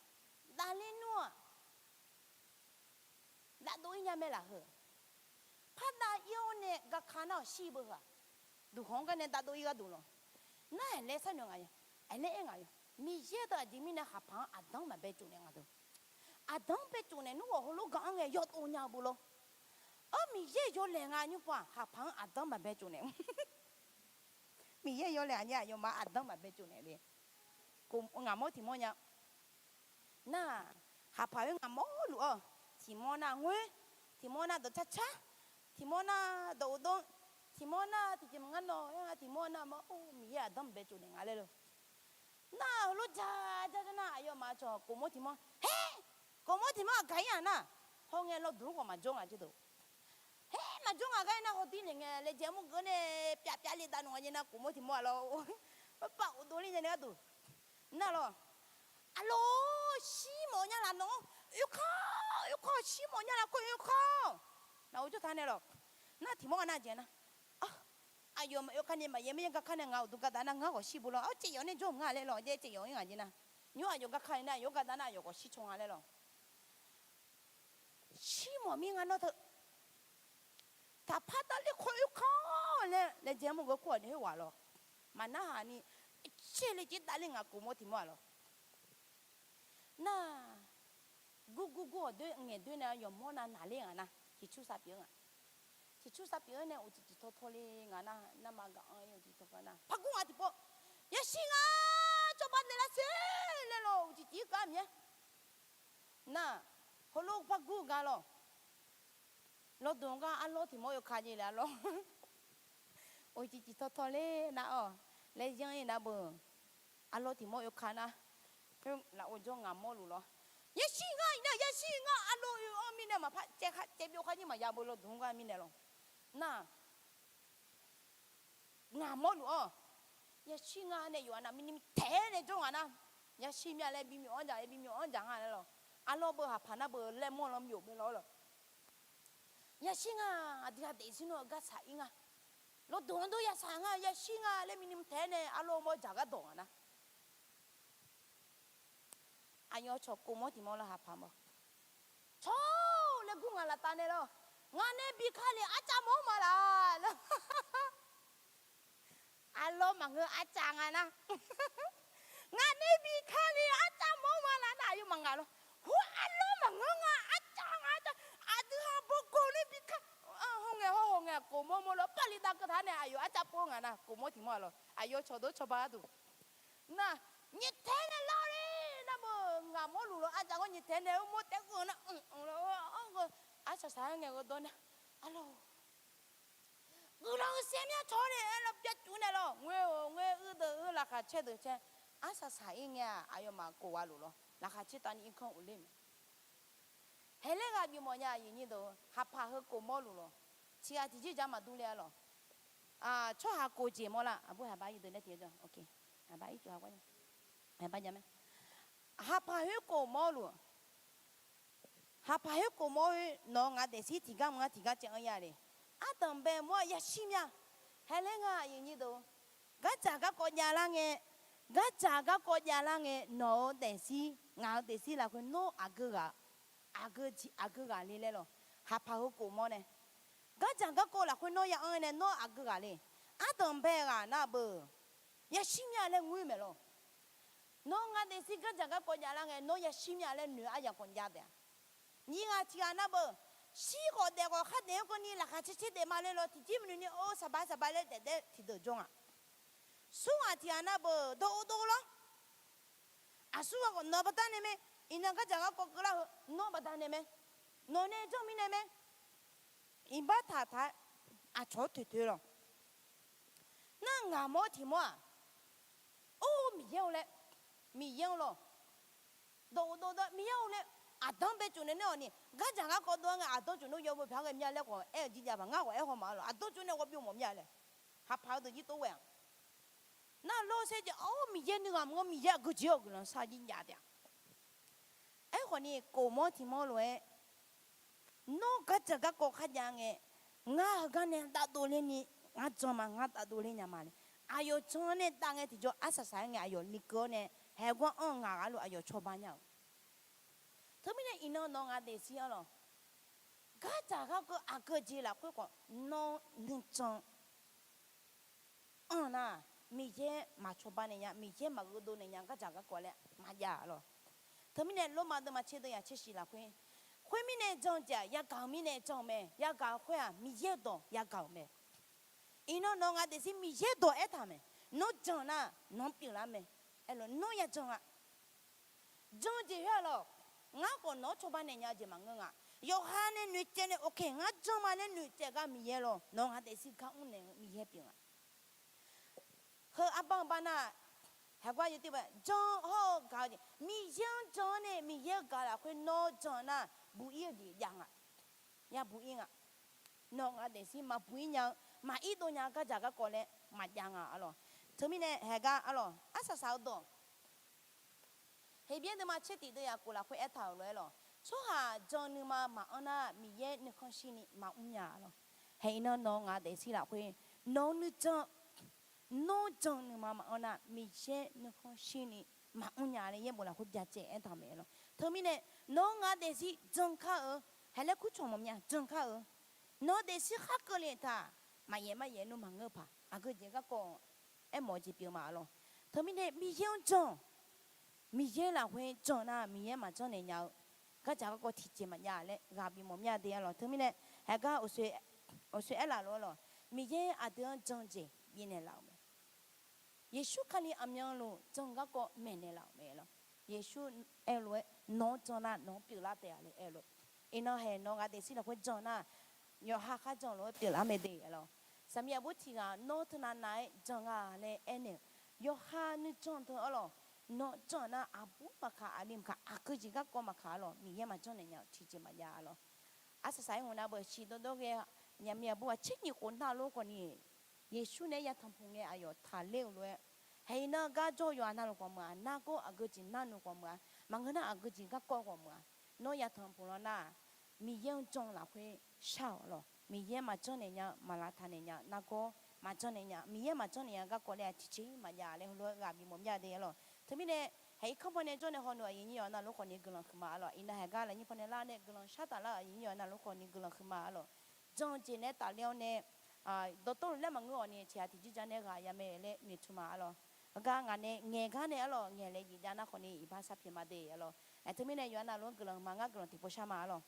davler nmr-aq, davdov-ir nya mae lafkhoer, pardav ir-awr nae garka nar-awq shir beu heu-aq, duqkhanq-anr gar nae davdov-ir gharduq lawq. Nar-aq laer sharnoeq ngaq, aqlaer aer ngaq yawq, Miqyaer deuq aqjeq mirnae haqpaq-anr aqdanr maqbae tsofnaeq nga deuq. Aqdanr bae tsofnaeq nmr ghawq heulof gar-anr ngae yawdov nya-eu beu lawr. Ar, Miqyaer yawlaeq nga nymr pov-aq, haqpaq-anr aqdanr maqbae tsofnaeq. Miqyaer yawlaeq aqnyir aqyawfmaf aqdanr maqbae tsofnaeq le. Ngaq mawr tiq mawr nya. Nar-aq, haqpaq khoer ngaq mawrluf-awr, tiq mawr nar ngoer, tiq mawr nar dawq car car, tiq mawr nar dawq uqdov, tiq mawr nar tiqjeq maqngeur nawr, tiq mawr nar mawr, Miqyaer aqdanr maqbae tsofnaeq nga laer lawq. Nar-aq heulof ja ja ja nar, aqyawfmaf cawq kof mawr tiq mawr, her, kof mawr tiq mawr aqgaq-ir-aq nar, hawngae lawduq-anr khawf maqjawr ngaq jeq deuq. Her, maqjawr ngaq gar-ir nar, hawdir naeq ngae laejae mawr geuf nae pyavpyav le dav nmr nga jeq nar, kof mawr tiq mawr-aq lawr, pav pav uqdov ler nya nae gharduq. Nar lawr, aqlawr, shir mawf nya laf nawq-anr oekar, oekar, shir mawf nya laf kawr oekar. Naqur jawr taq nae lawq. Nar tiq mawr nar jeq nar, aqyawfmaf oekar ni maqyaer maqyaer garkar nae ngaq uqduq gardav nar ngar ghawq shir beu lawr, ar, caev yawf nae jawr nga laer lawq, jaev caev yawf-ir ngaq jeq nar, nymr aqyawf garkar nae nar yawf gardav nar yawf ghawq shir caw nga laer lawq. Shir mawf mir nga nawr teu. Taqpar davler kawr oekar laer laejae mawr geuf kur-awq nae khoerghaq lawq. Maqnarhaq ni, caer le caer davler ngaq kof mawr tiq mawr-aq lawq. Nar, gur gur gur-awq doer ngaeq doer nae yawqmawr nav naqler ngaq nar, ciqcur sar pyeuf-eu ngaq. Ciqcur sar pyeuf-eu nae uqcif cif taw taw le ngaq nar, narma gaq-anr-ir uqcif taw taw nar, par gur ngaq tiqpov, yashir nga, cawba naeqlaf ser laer lawq, uqcif cif-ir gar mir-aer. Nar, heulof par gur gar lawq. Lawduq-anr gar arlawr tiq mawr oeka jeq le arlawr. Uqcif cif taw taw ler nar-awq, laer yanr-ir nar beu. Arlawr tiq mawr oeka nar, khoer lafov jawr ngaq mawrluf lawr. Yashir nga iqnan, yashir nga, arlawr oe-anr mirnae maqpar caev byov kharnyir maqya beu lawduq-anr gar mirnae lawq. Nar, ngaq mawrluf-awr, yashir nga nae yawqha navmaqni taeq-aer nae jawr ngaq nar, yashir mir-a laer bimyawf-anr jaq, bimyawf-anr jaq nga laer lawq. Arlawr beu haqpaq nar beu laer mawr lanr byov bae lawr lawq. Yashir nga, aqdui ha daefzir nawr-eu gar saq-ir nga. Lawduq-anr dov ya saq nga, yashir nga laer mirni taeq-aer nae arlawr mawr jaq gharduq ngaq nar. Aqyawf cawq kof mawr tiq mawr lawr haqpaq mawr. Cawq-or laer gur ngaq laftav nae lawr. Ngaq nae bi ka le arcav mawr ma laf lawr. Arlawr maqngeur arcav nga nar. Ngaq nae bi ka le arcav mawr ma laf nar aqyawfmaf ngaq lawr. Hur, arlawr maqngeur nga arcav nga arcav. Aqdui ha bawrgawv nae bi ka, hawngae hawr hawngae kof mawr mawr lawr pavli dav keuv taq nae aqyawf arcav pov ngaq nar kof mawr tiq mawr-aq lawr aqyawf cawq dov cawba gharduq. Nar, nyaeftaeq nae lar-awr le nar beu ngaq mawrluf lawr arcav ghawr nyaeftaeq nae-awr mawr taef-aer gheu nar, anr gheu, arsaq saq-aer ngae gheu dawr nar, arlawr, guiqlanq-eu saer myanr cawq-awr nae aerlawr byav cuf naeq lawr, ngoer-or ngoer, uir deuq uir, laqkhaq caer deuq caer, arsaq saq-ir ngae-aq aqyawfmaf kof gha luf lawr, laqkhaq caer tavni irkanr ghofler mae. Haeqler ghaq bifmawf nya aqyuif nyir deuq, haqpaq heu kof mawrluf lawr, tiqghaq tiqjir ja maqdur le-a lawq. Tsawrhaq kof jeq mawr lar, aqbur haqba irdeuq laer tiq, haqba, haqpaq khoer kof mawrluf, haqpaq khoer kof mawr-eu nawq-eu ngaq daefzir tiqgar mq-anr tiqgar caev-anr ya le. Ardanq bae mawr-aq yashir mya. Haeqler nga aqyuif nyir deuq, gardzaq garkawv javlar ngae, gardzaq garkawv javlar ngae nawq-eu daefzir ngaq-eu daefzir lafkhoer nawr aqgeu ghaq, aqgeu ghaq le laer lawq. Haqpaq heu kof mawr nae, gardzaq garkawv lafkhoer nawr ya-anr nae nawr aqgeu ghaq le. Ardanq bae ghaq nar beu, yashir mya laer ngoer maeq lawq. Nawr nga daefzir gardzaq garkawv javlar ngae, nawr yashir mya laer noeq aryamq khawf jav taef-a. Nyiq ghaq tiq ghaq nar beu, shir khawf daef khawf khardaef-anr keuvni laqkhaq caer caer daef ma laer lawr, tiqjir maqnoeq ni or saqbaq saqbaq laer daefdaef tiqdeuq jawr nga. Smr ghaq tiq ghaq nar beu, dawqghov dawqghov lawr. Aqsur ghaq khawf nawq baqdanae mae. Iqnan gardzaq garkawv keuvlar-eu nawr baqdanae mae. Nawq nae janr mirnae mae. Iqbax taq taq-aer aqcawq-anr toeq toeq lawq. Nar ngaq mawr tiq mawr-aq, or Miqyaer-eu laer, Miqyaer-eu lawq. Dawqghov dawqdawr Miqyaer-eu laer, aqdanr bae tsofnaeq nae-awq ni, gardzaq garkawv dov-aer ngae aqdanr tsofnaeq yawbeu pyaq-anr ghae mya laer khawf aer-eu jir jav paq ngar khawf aer haw ma-a lawq. Aqdanr tsofnaeq ghawbymr mawf mya laer, haqpaq-eu deuq jir tov ghae-aq. Nar lawr saer jeq, or Miqyaer nuighaq mq-anr Miqyaer aqgeu jeq-awr guiqlanq shar jir jav taef-a. Aerkhawf ni kof mawr tiq mawr lof-aer, nawr gardzaq garkawv kharjav ngae, ngar heugar nae dav dovler ni, ngar jan ma, ngar dav dovler nya ma laer, aqyawf jan-anr nae dav ngae tiqjawr arsaq saq-aer ngae aqyawf lekeuv-awr nae, haeqgar anr-eu ngaq ghaq luf aqyawf cawba nya-euq. Teumirnae iqnan nawq ngaq daefzir-anr lawq, gardzaq garkawv aqgeu jeq lafkhoer khawf nawr nuijan anr nar, Miqyaer maqcawba naeq nya, Miqyaer maqgheudov naeq nya gardzaq garkawv laer maqjav-a lawq. Teumirnae Lormav deuvma tser deuv yaq tser shif lafkhoer, khoermirnae jan-eu jeq-aq yagaq-euq mirnae jan-eu mae, yagaq-eu khoer-aq Miqyaer-euq dawq yagaq-euq mae. Iqnan nawq ngaq daefzir Miqyaer dawq aertaq mae, nawr jan nar nawq-anr pyeuflar mae. Aerlof nawr yajan-a. Jan-eu jeq khoer-aq lawq, ngar khawf nawq-anr cawba naeq nya-eu jeq maqngeur nga. Yawqha nae noeqtsaev nae ok ngar jan ma laer noeqtsaev gar Miqyaer lawq, nawq ngaq daefzir gar mrnaeq-eu Miqyaer pyeuf nga. Heu arbar-eu bar nar, haeqgar yaw tir ba jan hawr-eu gaq-eu jeq, Miqyaer-anr jan-anr nae Miqyaer-eu gaq lafkhoer nawr jan nar, buq-ir-eu jeq jav nga. Yabuq-ir nga. Nawq ngaq daefzir maqbuq-ir nya-eu, maqir dov nya-eu gardzaq garkawv laer maqjav nga-a lawq. Teumirnae haeqgar-a lawq, arsaq saq-eu dawq Heqbyaer deuvma tser tiq deuv yaq kof lafkhoer aertaq-euq lof-aer lawq, tsawrhaq jan nuima maqanr nar Miqyaer nuikhanr shirni maqmr nya-a lawq. Haeq iqnan nawq ngaq daefzir lafkhoer, nawq-eu nuijan, nawr jan nuima maqanr nar Miqyaer nuikhanr shirni maqmr nya laer yaerbof lafkhoer byacaev aertaq mae lawq. Teumirnae nawq ngaq daefzir jan kar-eu, haeq laer kur cawq mawf mya jan kar-eu, nawq daefzir khar keuvle taq, maqyaef maqyaef nmr maqngeur paq aqgeu jeq garkawv aermawf-eu jeq pyeuf ma-a lawq. Teumirnae Miqyaer-anr jan, Miqyaer lafkhoer jan nar Miqyaer maqjanr naeq nya-eu gardzaq garkawv tiqjeq maqjav laer ghaq bif mawf mya de-a lawq. Teumirnae haeqgar uqshoe aerlaf lof-aer lawq, Miqyaer aqdui-anr jan-eu jeq bifnaeq laf-euq mae. Yeqsur Kali aqmyanluf jan-eu garkawv maeqnaeq laf-euq mae lawq. Yeqsur aer-eu lof-aer nawq-anr jan nar nawq-anr pyeuflar taef-a laer aer-eu lof. Iqnan haeq nawq ngaq daefzir lafkhoer jan nar, yawqha kharjan lof-aer pyeuflar mae de-a lawq. Saqmiq aqbur tiq ghaq nawr teunav nav-aer jan nga laer aernaeq-eu, yawqha nuijan teu-a lawq, nawq jan nar aqbur maqkaq aqli maqkaq aqgeu jeq garkawv maqkaq-a lawq, Miqyaer maqjanr naeq nya-eu tiqjeq maqjav-a lawq. Arsaq saq-aer hmq nar beu shiq dawrdawr ghae, nyaqmiq aqbur aqtser nyiq khof nar lof khawf ni, Yeqsur naeq-aer yatanq puq ngae aqyawf taqler-euq lof-aer, haeq iqnan gar jawr-eu yawqha navluf khawf meuq-a, nargawr aqgeu jeq narnuq khawf meuq-a, maqngeur nar aqgeu jeq garkawv khawf meuq-a, nawr yatanq puq law nar, Miqyaer-anr jan lafkhoer shar-awq lawq. Miqyaer maqjanr naeq nya-eu, maqlavtaq naeq nya-eu nargawr maqjanr naeq nya, Miqyaer maqjanr naeq nya-eu garkawv laer-aq tiqjeq maqjav laer heulof-aer ghaq bif mawf mya de-a lawq. Teumirnae haeq irkanr pawnae jawr nae hawneuq aqyuif nyir yawqha navluf khawf ni guiqlanq huiqma-a lawq. Iqnan haeq gar lafnyir pawnae lar nae guiqlanq shar taflar-eu aqyuif nyir yawqha navluf khawf ni guiqlanq huiqma-a lawq. Jan-eu jeq naeq-aer tafler-awr nae, dawqtawvluf laer maqngeur-awq ni tiq ghaq tiqjir ja nae ghaq ya mae laer noeqtmq ma-a lawq. Heugar ngaq nae ngaeq gar nae-a lawq, ngaeq laer jif jav nar khawf ni iqbax sharpyaeq ma de-a lawq. Aer teumirnae yawqha navluf-anr guiqlanq huiqma, ngar guiqlanq tiqpov shar ma-a lawq.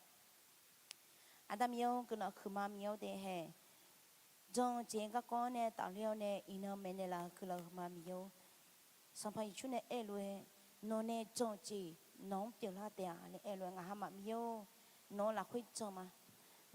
Aqda Miqyaer-or, guiqlanq huiqma Miqyaer-or de hae. Jan-eu jeq garkawv-anr nae tafler-awr nae iqnan maeqnaeq laf-euq guiqlanq huiqma Miqyaer-or. Sanqpaq Yeqsur nae aer-eu lof-aer, nawq nae jan-eu jeq nawq-anr pyeuflar taef-a laer aer-eu lof-aer, ngaq ha maf Miqyaer-or, nawq-eu lafkhoer jan ma.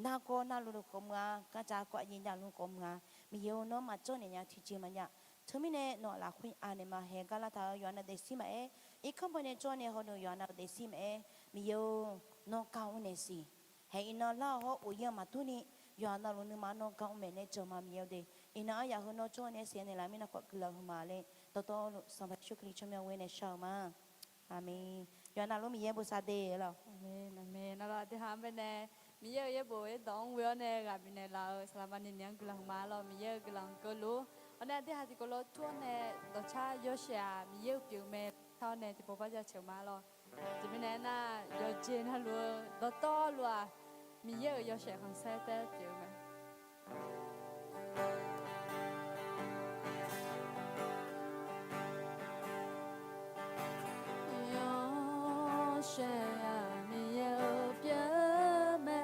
Nargawr narluf luf khawf meuq-a, gardzaq garkawv aqyuif nyir luf khawf meuq-a, Miqyaer-or, nawr maqjanr naeq nya tiqjeq maqjav. Teumirnae nawq lafkhoer anaeq ma. Haeq gar lavtaq-eu yawqha navluf daefzir maqaer, irkanr pawnae jawr nae hawneuq yawqha navluf daefzir maqaer, Miqyaer-or, nawr gar mr naeq siq. Haeq iqnan lar-awr hawr uqyir-anr maqdur ni, yawqha navluf nuima nawr gar mr maeq nae jan ma Miqyaer-or de. Iqnan aryaq heu nawr jawr nae siqnya naeqlaf mirnae khawf guiqlanq huiqma laer dawqtawvluf Sanqpaq Yeqsur Kali tsawrmyanr ghoer nae shar-eu ma. Aqmeq. Yawqha navluf Miqyaer bosav de-a lawq. Aqmeq, aqmeq. Navluf aqdui ha-anr baenae Miqyaer-euq yaerbof yaerdawq-anr ghoe-awr nae ghaq bifnaeq laf-euq saqlaqma ni ni-anr guiqlanq huiqma-a lawq. Miqyaer-euq guiqlanq keuvluf-ur. Hawr nae aqdui ha tiqkawv lof tur-awr nae dawqcar yawshaef-aq Miqyaer-euq pyeuf-eu mae laer tar-awr nae tiqpov par jaceuq ma-a lawq. Teumirnae aernar, yawqjeq navluf-eu dawqtawvluf-aq Miqyaer-euq yawshaef khanqsaer taef-aer pyeuf-eu mae. Share-aq Miqyaer-euq pyeuf mae,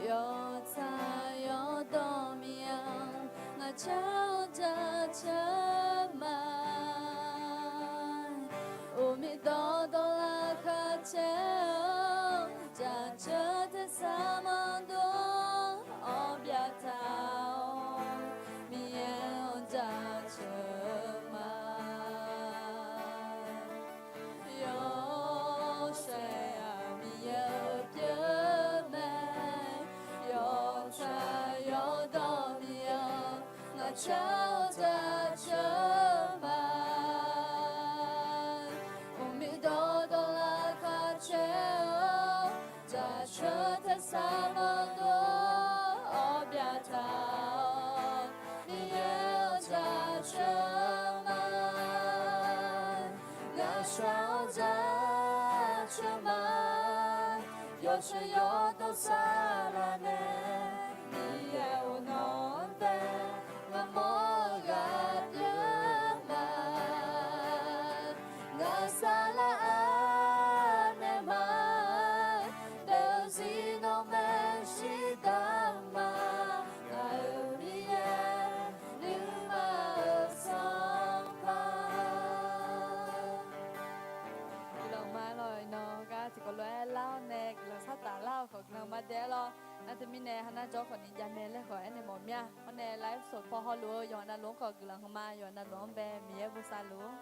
yawtsaq yawdawq Miqyaer-anr ngaq caer-awr jaceuq ma. Uqmir dawqdawq laqkhaq caer-awr jaceuq tersar maqdov-awr byavtaq-awr Miqyaer-anr jaceuq ma. Yawshaq-aq Miqyaer-euq pyeuf mae, yawtsaq yawdawq Miqyaer-anr ngaq caer-awr jaceuq ma. Uqmir dawqdawq laqkhaq caer-awr jaceuq tersar maqdov-awr byavtaq-awr Miqyaer-anr jaceuq ma. Ngaq shaq-awr jaceuq ma. Yawshaq yawdawq saqlaq nae Miqyaer-or nawq-anr bae ngaq mawr-eu ghaq pyeuf ma. Ngaq saqlaq-aq naeq ma, daef-eu zir nawq maeqshi daq ma. Ngaq-euq Miqyaer nuima-euq Sanqpaq. Guiqlanq ma lawr, iqnan gar tiqkawv lof-aer lar-awr nae guiqlanq shartaf lar-eu khawf guiqlanq ma daef-aer lawr. Nar teumirnae hanar jawr khawfni javmae laer khawf aernaeq mawf mir-a. Hawr nae live show paw hawr luf-eu yawqha navluf-anr khawf guiqlanq heu ma, yawqha navluf-anr bae Miqyaer bosav luf-ur.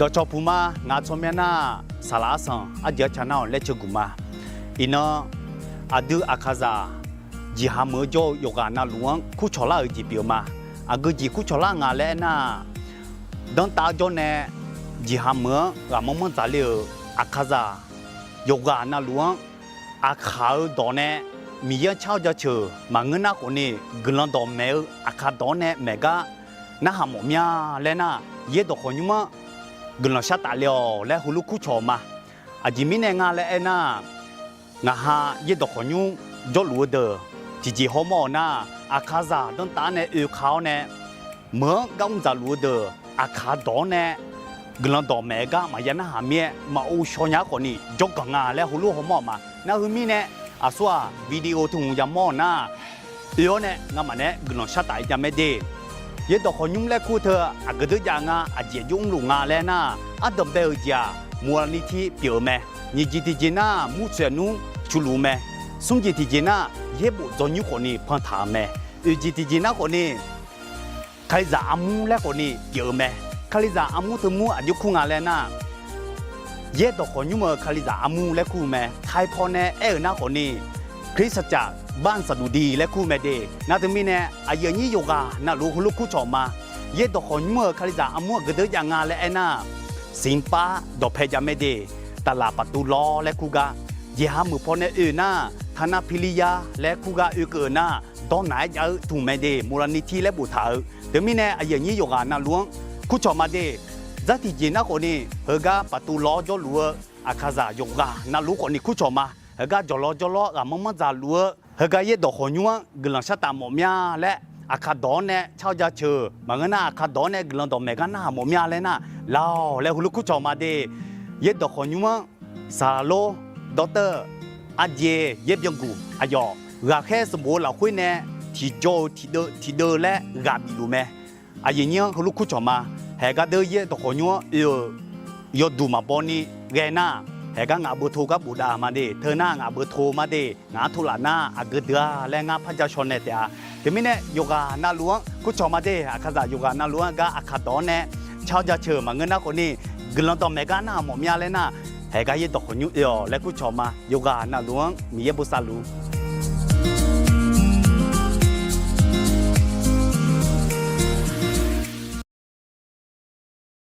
Dawqcawq puq ma, ngaq tsawrmyanr nar, saqlaq arsanq arjeuq arca nar-awq laer ceuguq ma. Iqnan, aqdui Aqkaqzaq jeqha meuq-eu jawr-eu yawqghaq navluf-anr kurcawq lar-euq jeq pyeuf-eu ma. Aqgeu jeq kurcawq lar nga laer aernar, danrtav-awr jawr nae jeqha meuq-anr ghaqmanr manr dzaq le-euq Aqkaqzaq yawqghaq navluf-anr, Aqkaq-euq dawq nae Miqyaer-anr car-awr jaceuq maqngeur nar khawfni, guiqlanq dawqmaeq-eu Aqkaq dawq-anr nae maeq gar narhaq mawf mir-a laer nar, Yaerdawq Khawqnymr-anr guiqlanq shartaf le-awq laer heulof kurcawq ma. Aqjeq mirnae nga laer aernar, ngaq ha Yaerdawq Khawqnymr jawrluf-eu deuq tiqjeq hawmawr-euq nar, Aqkaqzaq danrtav-anr nae oeka-awr nae meuq-anr gar mr dzaqluf-eu deuq Aqkaq dawq-anr nae guiqlanq dawqmaeq gar maqya narhaq mir-aer maqov shaw nya-ar khawfni jawrganq nga laer heulof hawmawr-euq ma. Nar heu mirnae aqsur-aq video teu hmq yamawr-euq nar, oe-awr nae ngamaf naeq-aer guiqlanq shartaf-ir jav mae de. Yaerdawq Khawqnymr laer kur teu aqgeu deuq jav nga, aqjeq aqjox mrluf nga laer nar, ardanq bae-euq jeq-aq, moqlaqni tir pyeuf-eu mae. Nyiq jeq tiqjeq nar, murtsoeq nmr cuvluf-eu mae. Smr jeq tiqjeq nar, yaerbof dzawnymr khawfni pantaq-euq mae. Oeq jeq tiqjeq nar khawfni, Kalizaq armur laer khawfni pyeuf-eu mae. Kalizaq armur teu mur aqjox kur nga laer nar, Yaerdawq Khawqnymr-euq Kalizaq armur laer kur-eu mae. Kaipaw nae aer-euq nar khawfni, Kalistsaqcaf banq saqduq di laer kur-eu mae de. Nar teumirnae aqyuif aqnyir yawqghaq navluf heulof kurcawq ma. Yaerdawq Khawqnymr-euq Kalizaq armur aqgeu deuq jav nga laer aernar, Sinqpav dawqpae jav mae de. Taqlaq paqtuv lawr laer kur gar, jeqha meuq paw nae oe nar, Tanarpirlirya laer kur gar oekeuv-euq nar, dawrnaq-aer jav-eu tmq mae de, moqlaqni tir laer boftaq-eu. Teumirnae aqyuif aqnyir yawqghaq navluf-anr kurcawq ma de. Dzar tiqjeq nar khawfni, heugar paqtuv lawr-awr jawrluf-eu Aqkaqzaq yawqghaq navluf khawfni kurcawq ma. Heugar jawqlawr jawrlawr ghaqmanr manr dzaqluf-eu, heugar Yaerdawq Khawqnymr-anr guiqlanq shartaf mawf mir-a laer, Aqkaq dawq-anr nae car-awr jaceuq maqngeur nar, Aqkaq dawq-anr nae guiqlanq dawqmaeq gar narhaq mawf mir-a laer nar, laq-awq laer heulof kurcawq ma de. Yaerdawq Khawqnymr-anr saqlaq lor, dawrteuv, arjeq, yaer byanguq aqyawf ghaqkhaer sanqbof-eu lafkhoer nae tiqjawr-eu tiqdeuv tiqdeuv laer ghaq bif luf mae. Aqyuif aqnyir-anr heulof kurcawq ma. Haeqgar deuq Yaerdawq Khawqnymr-anr oe-euq yawduq maqbaw ni ghae nar, haeqgar ngaq beuto gar bofdav ma de. Teu nar ngaq beuto ma de. Ngaq-anr tov laf nar aqgeu deuq-a laer ngar par ja shaw nae taef-a. Teumirnae yawqghaq navluf-anr kurcawq ma de. Aqkaqzaq yawqghaq navluf-anr gar Aqkaq dawq-anr nae car-awr jaceuq maqngeur nar khawfni, guiqlanq dawqmaeq gar narhaq mawf mir-a laer nar, haeqgar Yaerdawq Khawqnymr oe-awq laer kurcawq ma. Yawqghaq navluf-anr Miqyaer bosav luf-ur.